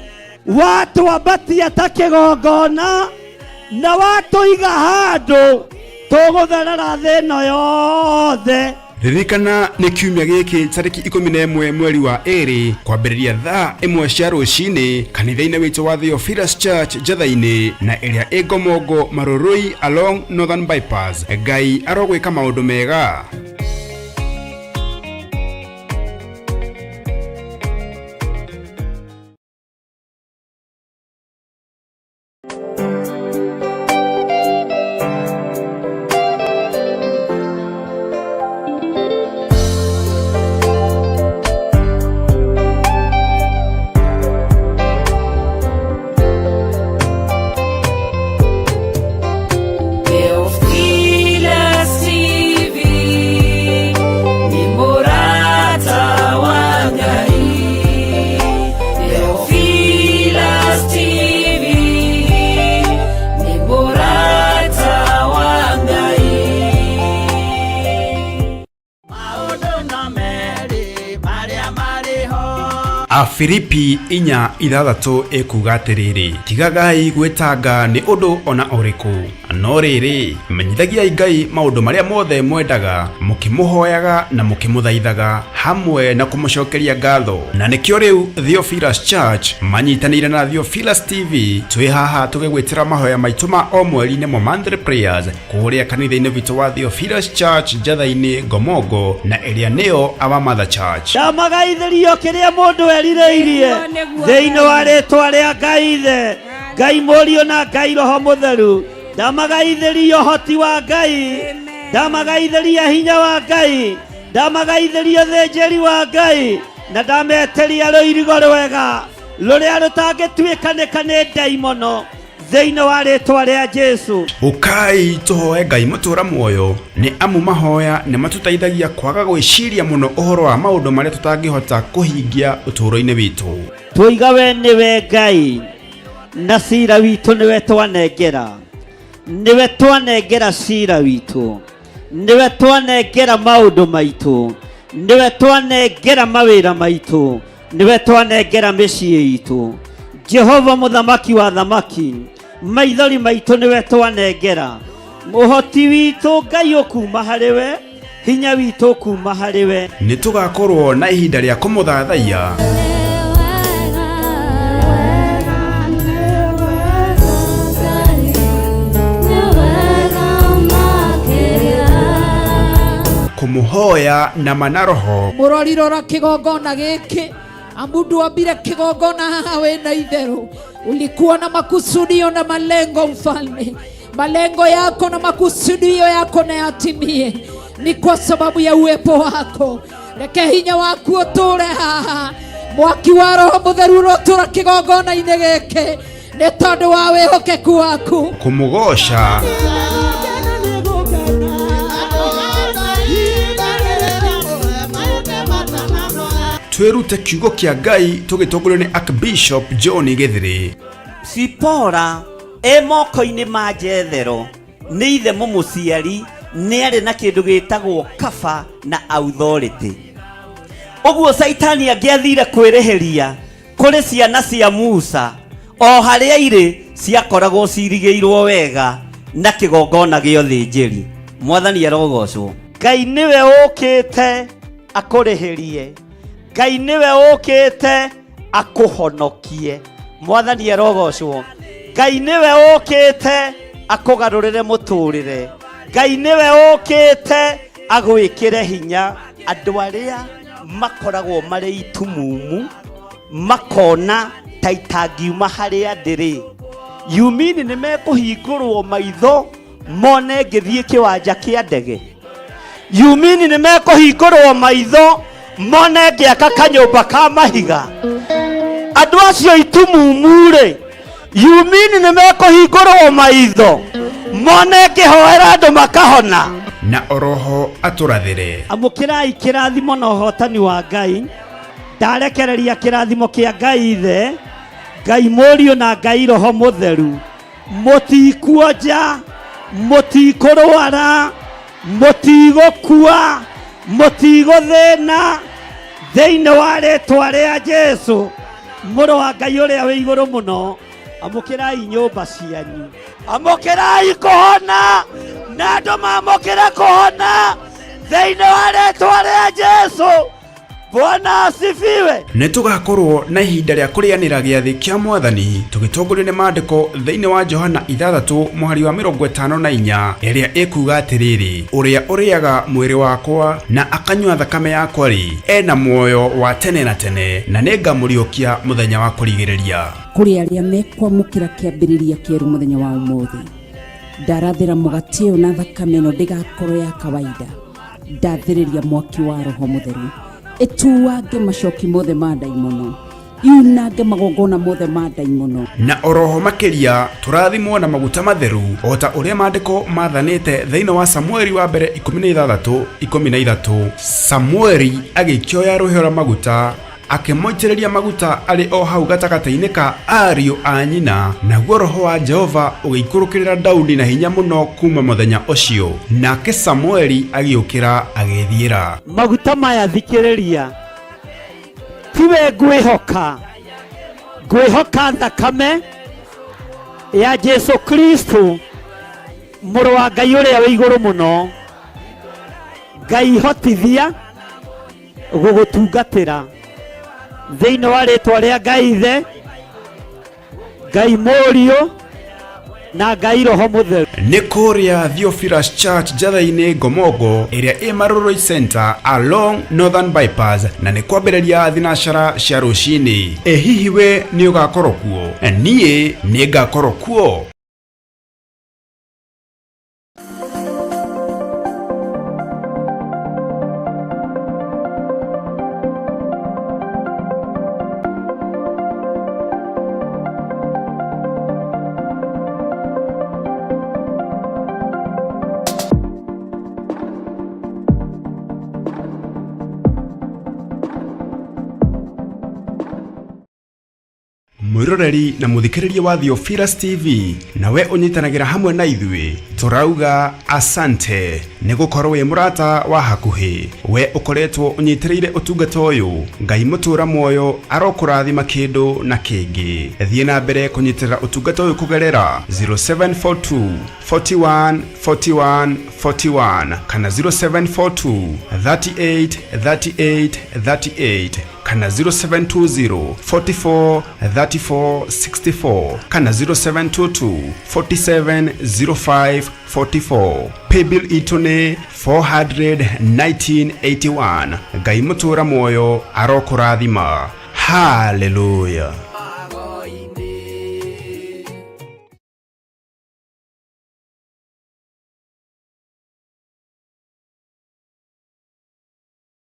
watwambatia ta kĩgongona na watũiga handũ tũgũtherera thĩ ĩno yothe. Ririkana nĩ kiumia gĩkĩ tarĩki 11 mweri wa 2 kwambĩrĩria thaa 1 cia rũcinĩ kanitha-inĩ witũ wa Theophilus Church Njatha-inĩ na ĩrĩa ĩ Ngomongo Marurui along Northern Bypass. Ngai arogwĩka maũndũ mega. Theophilus TV ni murata wa Ngai. Theophilus TV ni murata wa Ngai. Maũndũ no merĩ marĩa marĩ ho. Afilipi 4:6 ĩkuga atĩrĩrĩ, tigagai gwĩtanga nĩ ũndũ ona ũrĩkũ, no rĩrĩ, menyithagiai Ngai maũndũ marĩa mothe mwendaga, mũkĩmũhoyaga na mũkĩmũthaithaga hamwe na kũmũcokeria ngatho. Na nĩkĩo rĩu Theophilus Church manyitanĩire na Theophilus TV twĩ haha tũgĩgwĩtĩra mahoya maitũ ma o mweri nĩmo monthly prayers kũrĩa kanitha-inĩ witũ wa Theophilus Church Njatha-inĩ Ngomongo na ĩrĩa nĩyo Our Mother Church. Ndamagaithĩrio kĩrĩa mũndũ erirĩirie Nĩguo, nĩguo. thĩinĩ wa rĩtwa rĩa Ngai Ithe, Ngai Mũriũ na Ngai Roho Mũtheru. Ndamagaithĩrio ũhoti wa Ngai, ndamagaithĩria hinya wa Ngai, ndamagaithĩria ũthĩnjĩri wa Ngai, na ndametĩria rũirigo rwega rũrĩa rũtangĩtuĩkanĩka nĩ ndaimono thĩinĩ wa rĩtwa rĩa Jesu. Ũkai tũhoe Ngai mũtũra muoyo, nĩ amu mahoya nĩ matũteithagia kwaga gwĩciria mũno ũhoro wa maũndũ marĩa tũtangĩhota kũhingia ũtũũro-inĩ witũ. Twoiga we nĩwe Ngai, na cira witũ nĩwe twanengera, nĩwe twanengera cira witũ, nĩwe twanengera maũndũ maitũ, nĩwe twanengera mawĩra maitũ, nĩwe twanengera mĩciĩ itũ. Jehova mũthamaki wa thamaki, maithori maitũ nĩwe twanengera, ũhoti witũ Ngai ũkuma harĩ we, hinya witũ ũkuma harĩ we. Nĩ tũgakorwo na ihinda rĩa kũmũthathaiya, kũmũhoya na mana roho, Mũrori rora kĩgongona gĩkĩ, amu ndwambire kĩgongona haha wĩna itherũ, ulikuwa na makusudio na malengo mfalme. Malengo yako na makusudio yako na yatimie, ni kwa sababu ya uwepo wako. Reke hinya waku ũtũre haha, mwaki wa Roho Mũtheru ũrotũra kĩgongona-inĩ gĩkĩ nĩ tondũ wa wĩhokeku waku. Kũmũgoca twĩrute kiugo kĩa Ngai tũgĩtongorio nĩ Archbishop John Gĩthĩrĩ. Sipora e moko-inĩ ma Jethero nĩ ithe mũmũciari, nĩ arĩ na kĩndũ gĩtagwo kaba na authority. Ũguo Caitani angĩathire kwĩrĩhĩria kũrĩ ciana cia Musa, o harĩa irĩ ciakoragwo cirigĩirwo wega na kĩgongona gĩa ũthĩnjĩri. Mwathani arogocwo. Ngai nĩwe ũkĩte akũrĩhĩrie, Ngai nĩwe ũkĩte akũhonokie. Mwathani arogocwo. Ngai nĩwe ũkĩte akũgarũrĩre mũtũrĩre, Ngai nĩwe ũkĩte agwĩkĩre hinya. Andũ arĩa makoragwo marĩ itumumu makona ta itangiuma harĩa ndĩrĩ, yumini nĩ mekũhingũrwo maitho mone ngĩthiĩ kĩwanja kĩa ndege. Yumini nĩ mekũhingũrwo maitho mone ngĩaka kanyũmba ka mahiga. Andũ acio itumumu-rĩ, yumini nĩ mekũhingũrwo maitho mone ngĩhoera andũ makahona. Na oroho atũrathĩre. Amũkĩrai kĩrathimo na ũhotani wa Ngai. Ndarekereria kĩrathimo kĩa Ngai Ithe, Ngai Mũriũ na Ngai Roho Mũtheru. Mũtikuonja, mũtikũrwara, mũtigũkua, mũtigũthĩna thĩinĩ wa rĩtwa rĩa Jesu mũrũ wa Ngai ũrĩa wĩ igũrũ mũno. Amũkĩrai nyũmba cianyu, amũkĩrai kũhona, na andũ mamũkĩre kũhona thĩinĩ wa rĩtwa rĩa Jesu. Bwana asifiwe. Nĩ tũgakorwo na ihinda rĩa kũrĩanĩra gĩathĩ kĩa Mwathani tũgĩtongorio nĩ maandĩko thĩinĩ wa Johana ithathatũ mũhari wa 54 ĩrĩa ĩkuga atĩrĩrĩ, ũrĩa ũrĩaga mwĩrĩ wakwa na akanyua thakame yakwa-rĩ, ena muoyo wa tene na tene, na nĩngamũriũkia mũthenya wa kũrigĩrĩria. Kũrĩ arĩa mekwamũkĩra kĩambĩrĩria kĩerũ mũthenya wa ũmũthĩ, ndarathĩra mũgate ũyũ na thakame ĩno ndĩgakorwo ya kawaida. Ndathĩrĩria mwaki wa Roho Mũtheru ĩtuange macoki mothe ma ndaimono, yunange magongona mothe ma ndaimono. Na oroho makĩria tũrathimwo na maguta matheru o ta ũrĩa maandĩko mathanĩte thĩinĩ wa Samueli wa mbere 16 13. Samueli agĩkĩoya rũhĩa rwa maguta akĩmũitĩrĩria maguta arĩ o hau gatagatĩ-inĩ ka ariũ a nyina, naguo roho wa Jehova ũgĩikũrũkĩrĩra Daudi na hinya mũno kuma mũthenya ũcio. Nake Samueli agĩũkĩra agĩĩthiĩra. Maguta maya thikĩrĩria, tiwe ngwĩhoka, ngwĩhoka thakame ya Jesu Kristo mũrũ wa Ngai ũrĩa wĩ igũrũ mũno. Ngai hotithia gũgũtungatĩra thĩinĩ wa rĩtwa rĩa Ngai Ithe, Ngai Mũriũ na Ngai Roho Mũtheru. Nĩ kũrĩa Theophilus Church Njatha-inĩ Ngomongo ĩrĩa ĩ Marurui Center along Northern Bypass, na nĩ kwambĩrĩria thinacara cia rũcinĩ. Ĩ hihi we nĩ ũgakorwo kuo? Niĩ nĩ ngakorwo kuo. Mwĩroreri na mũthikĩrĩria wa Theophilus TV, nawe ũnyitanagĩra hamwe na ithuĩ, tũrauga asante nĩ gũkorwo wĩ mũrata wa hakuhĩ. We ũkoretwo ũnyitĩrĩire ũtungata ũyũ, Ngai mũtũra muoyo arokũrathima kĩndũ na kĩngĩ. Thiĩ na mbere kũnyitĩrĩra ũtungata ũyũ kũgerera 0742 41 41 41 kana 0742 38 38 38 kana 0720 44 34 64 kana 0722 47 05 44. Paybill itũ nĩ 41981. Ngai mũtũra muoyo arokũrathima. Hallelujah.